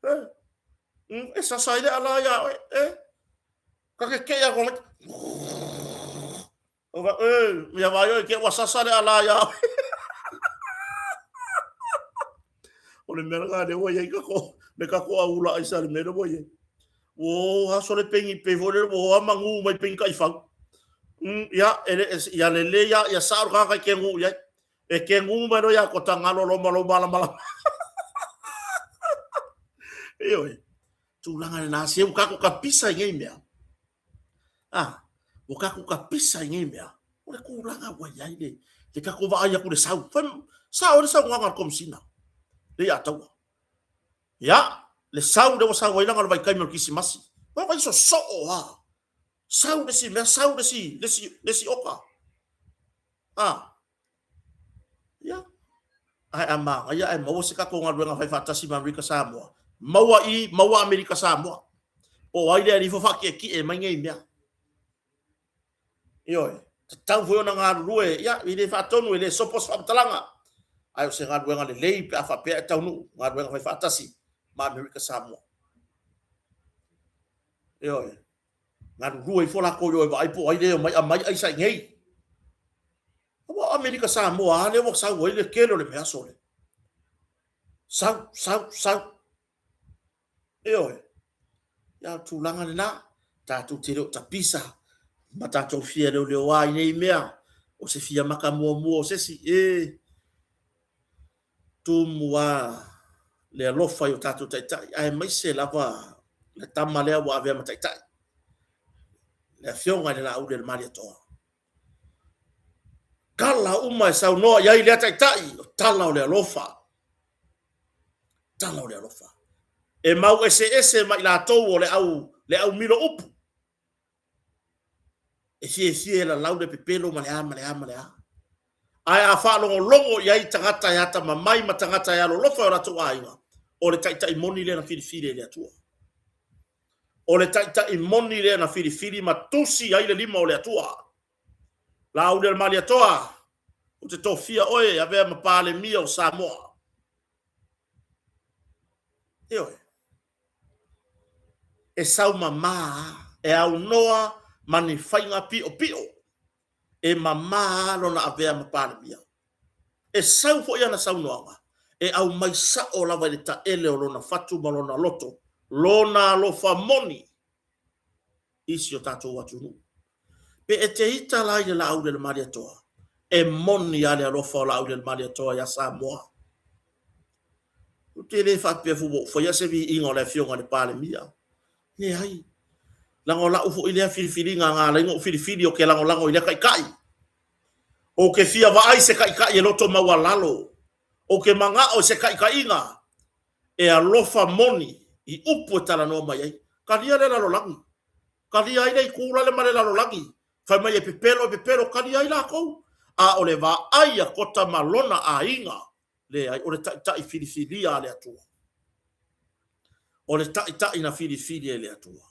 E, e sasa ai le ʻalā iā ʻoe, e. Ka kekeʻi aku mai. E, ia wā ioe ke ua sasa le ʻalā iā ʻoe. O le mea lena lea ua iai kako, le kako a ula ai sa le mea lea ua iai. Ua aso le pengi pe foi le ua ama ngu mai pengi ka ifau. Ia, ele, ia lele ia, ia sa o ka ke ngu iai. E ke ngu mai lo ia ko tangalo lo malo mala mala. Ioe, tūlanga le nā se u kako ka pisa i ngei mea. Ah, ua kako ka pisa i ngei mea. O le tūlanga ua iai le, le kako vaai aku le sau. Fai, sa o le sau nganga le komisina. Le ia taua. Ia, le sau le ua sau ai langa le vaitaimi o le kisimasi. Ua vai so soo a. Sau le si mea, sau le si, le si, le si oka. Ah, Ia. Ae a manaia ae maua se tatou galuega fai faatasi ma Amerika Samoa, maua i, maua Amerika Samoa. Po o ai lea e alu ifo faatietie mai nei mea. Ioe, tatau foi ona galulue, ia, e le faatonu, e le sopo se faamatalaga, ae o se galuega lelei pe a faapea e taunuu galuega fai faatasi ma Amerika Samoa. Ioe, galulue ifo lakou i o e vaai po o ai lea e omai aumai aisa i nei. Aua o Amerika Samoa lava lea ua sau ai le tele o le mea sole. Sau, sau, sau. Ioe. Ia o le tulaga lena, tatou te le o tapisa ma tatou fia leoleoa i nei mea, o se fia maka muamua o se isi, e tumu lava le alofa i o tatou taitai, aemaise lava le tama lea ua avea ma taitai, le Afioga i le Laaulialemalietoa. Tala uma e saunoa i ai lea taitai, o tala o le alofa. Tala o le alofa. E mau eseese ma i latou o le au, le au milo upu. E fiefie e lalau le pepelo ma le a ma le a ma le a. Ae a faalogologo i ai tagata e atamamai ma tagata e alolofa i o latou aiga, o le taitai moni lea na filifili e le Atua. O le taitai moni lea na filifili ma tusi ai le lima o le Atua. Laaulialemalietoa, ou te tofia oe e avea ma Palemia o Samoa. Ioe. E saumamā, e aunoa ma ni faiga piʻopiʻo e mamā lona avea ma Palemia. E sau foi ana saunoaga, e aumai sao lava i le taele o lona fatu ma lona loto, lona alofa moni i si o tatou atunuu. Pe e te ita la i le Laaulialemalietoa, e moni lava le alofa o Laaulialemalietoa iā Samoa. Ou te le faapea foi ua ou faia se viiga o le Afioga i le Palemia. Leai. Leaga o lau foi lea filifiliga na ala ai ona ou filifili ou te lagolago i lea Taitai. Ou te fia vaai i se Taitai e loto maualalo. Ou te manao i se taitaiga e alofa moni i upu e talanoa mai ai. Talia le lalolagi. Talia ai le itu lale ma le lalolagi. Fai mai e pepelo, e pepelo, talia ai lakou. A o le vaai a Kota ma lona aiga, leai, o le Taitai filifilia a le Atua. O le Taitai na filifili e le Atua.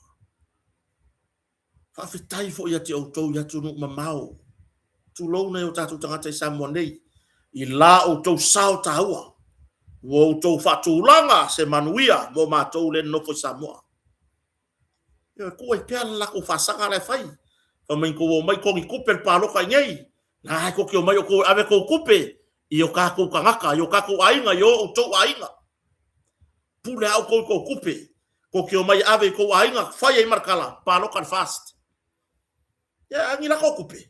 Faafetai foi ia te outou i atunuu mamao. Tulou nai o tatou tagata i Samoa nei, i la outou sao taua, ua outou faatulaga se manuia mo matou le nonofo i Samoa. Ioe, tuu ai pea le latou faasaga la e fai. Fai mai tou omai togi tupe le palota i nei, la e tou te omai outou e ave tou tupe i o tatou tagata, i o tatou aiga, i o outou aiga. Pule a outou i tou tupe, tou te omai e ave i tou aiga, fai ai ma le tala, palota le FAST. Ia, ni latou tupe.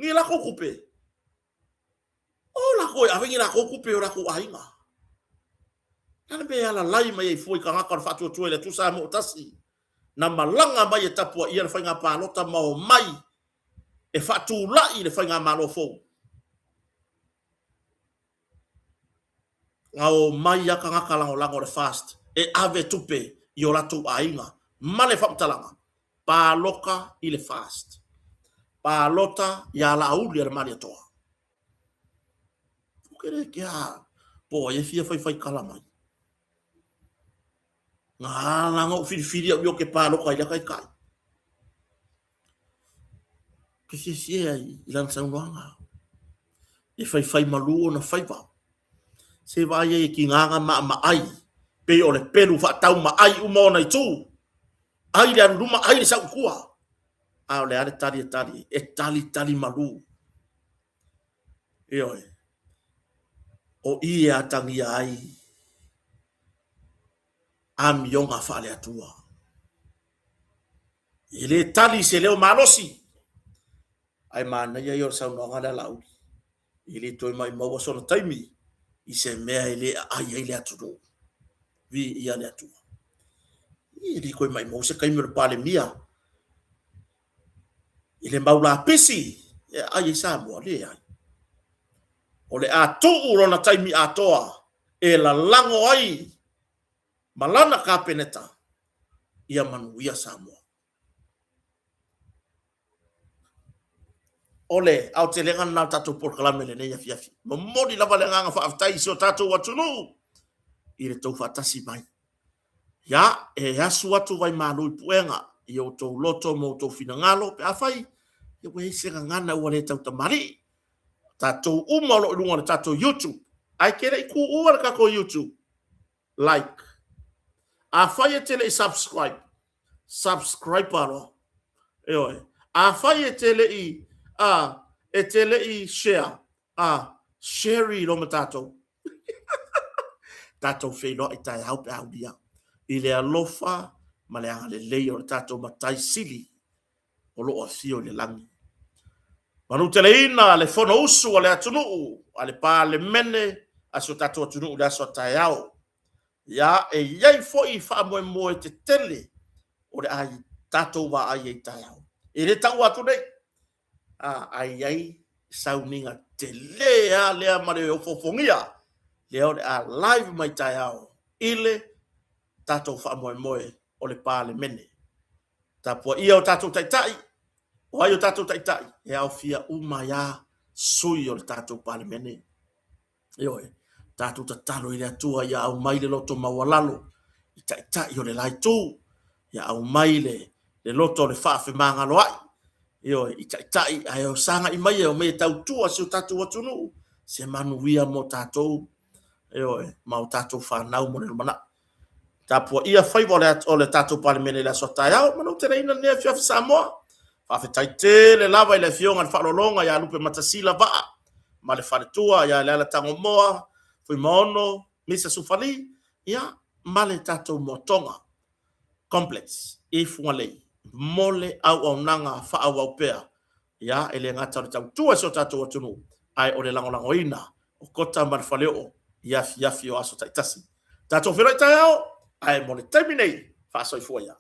Ni latou tupe. O lakou e ave ni lakou tupe i o latou aiga. Le a le mea e alalai mai ai fua i tagata o le Faatuatua i le Atua Samoa Tasi, na malaga mai e tapuaia le faiga palota ma omai e faatulai le faigamalo fou. Na omai lava tagata lagolago o le FAST e ave tupe i o latou aiga ma le faamatalaga, palota i le FAST, palota iā Laauli-a-le-Malietoa. Ou te le kea po o ai e fia faifai tala mai. Na ala ona ou filifili au i o ke palota i lea taitai. Te fiafia i lana saunoaga. E faifai malu ona faiva. Se vaai ai e tigaga maamaai, pei o le pelu faatau maai uma ona itu. Ai le alu luma, ai le sau i tua. A o le a le tali e tali? E tali tali malu. Ioe. O i e atagia ai amioga faale-Atua. E le tali se leo malosi, ae manaia ia o le saunoaga lea a Laauli. E le toe maumau sona taimi i se mea e le aai ai le atunuu. Viia le Atua. E le toe maumau se taimi o le Palemia i le mau lapisi e aai ai Samoa, leai. O le a tuu lona taimi atoa e lalago ai ma lana Kapeneta ia manuia Samoa. O le aotelega lena o le tatou polokalame i lenei afiafi. Momoli lava le agaga faafetai i si o tatou atunuu i le tou faatasi mai. Ia, e asu atu vaimalu i puega i outou loto ma outou finagalo pe afai ua i ai se gagana ua le tautamalii. Tatou uma o lo o i luga o le tatou YouTube, ae te le i tuua le tatou YouTube, like. Afai e te le i subscribe, subscribe loa. Ioe. Afai e te le i e te le i share, share loa ma tatou. Tatou feiloai taeao pe a aulia i le alofa ma le agalelei o le tatou Matai Sili o lo o afio i le lagi. Manuteleina le Fonousu a le atunuu, a le Palemene a si o tatou atunuu i le aso a taeao. Ia, e i ai foi faamoemoe tetele o le a tatou vaai ai taeao. E le taua atu nei, a, ae i ai sauniga tele lava lea ma le ofoofogia lea o le a live mai taeao i le tatou faamoemoe o le Palemene. Tapuaia o tatou taitai, o ai o tatou taitai? E aofia uma ai lava sui o le tatou Palemene. Ioe, tatou tatalo i le Atua ia aumai le loto maualalo i taitai o le la itu, ia aumai le, le loto o le faafemagaloai, ioe, i taitai ae o sagai mai e omai e tautua si o tatou atunuu, se manuia mo tatou, ioe, ma o tatou fanau mo le lumanai. Tapuaia faiva o le, o le tatou Palemene i le aso a taeao, manuteleina lenei afiafi Samoa. Faafetai tele lava i le Afioga i le Faaaloaloga ia Lupematasila Vaa ma le faletua ia Leala Tagomoa, Fuimaono, Misa Sufali, ia, ma le tatou Moatoga Complex i Fugalei mo le auaunaga faaauau pea, ia, e le gata o le tautua i si o tatou atunuu, ae o le lagolagoina o Kota ma le Faleoo i afiafi o aso taitasi. Tatou feiloai taeao, ae mo le taimi nei, faasoifua ia.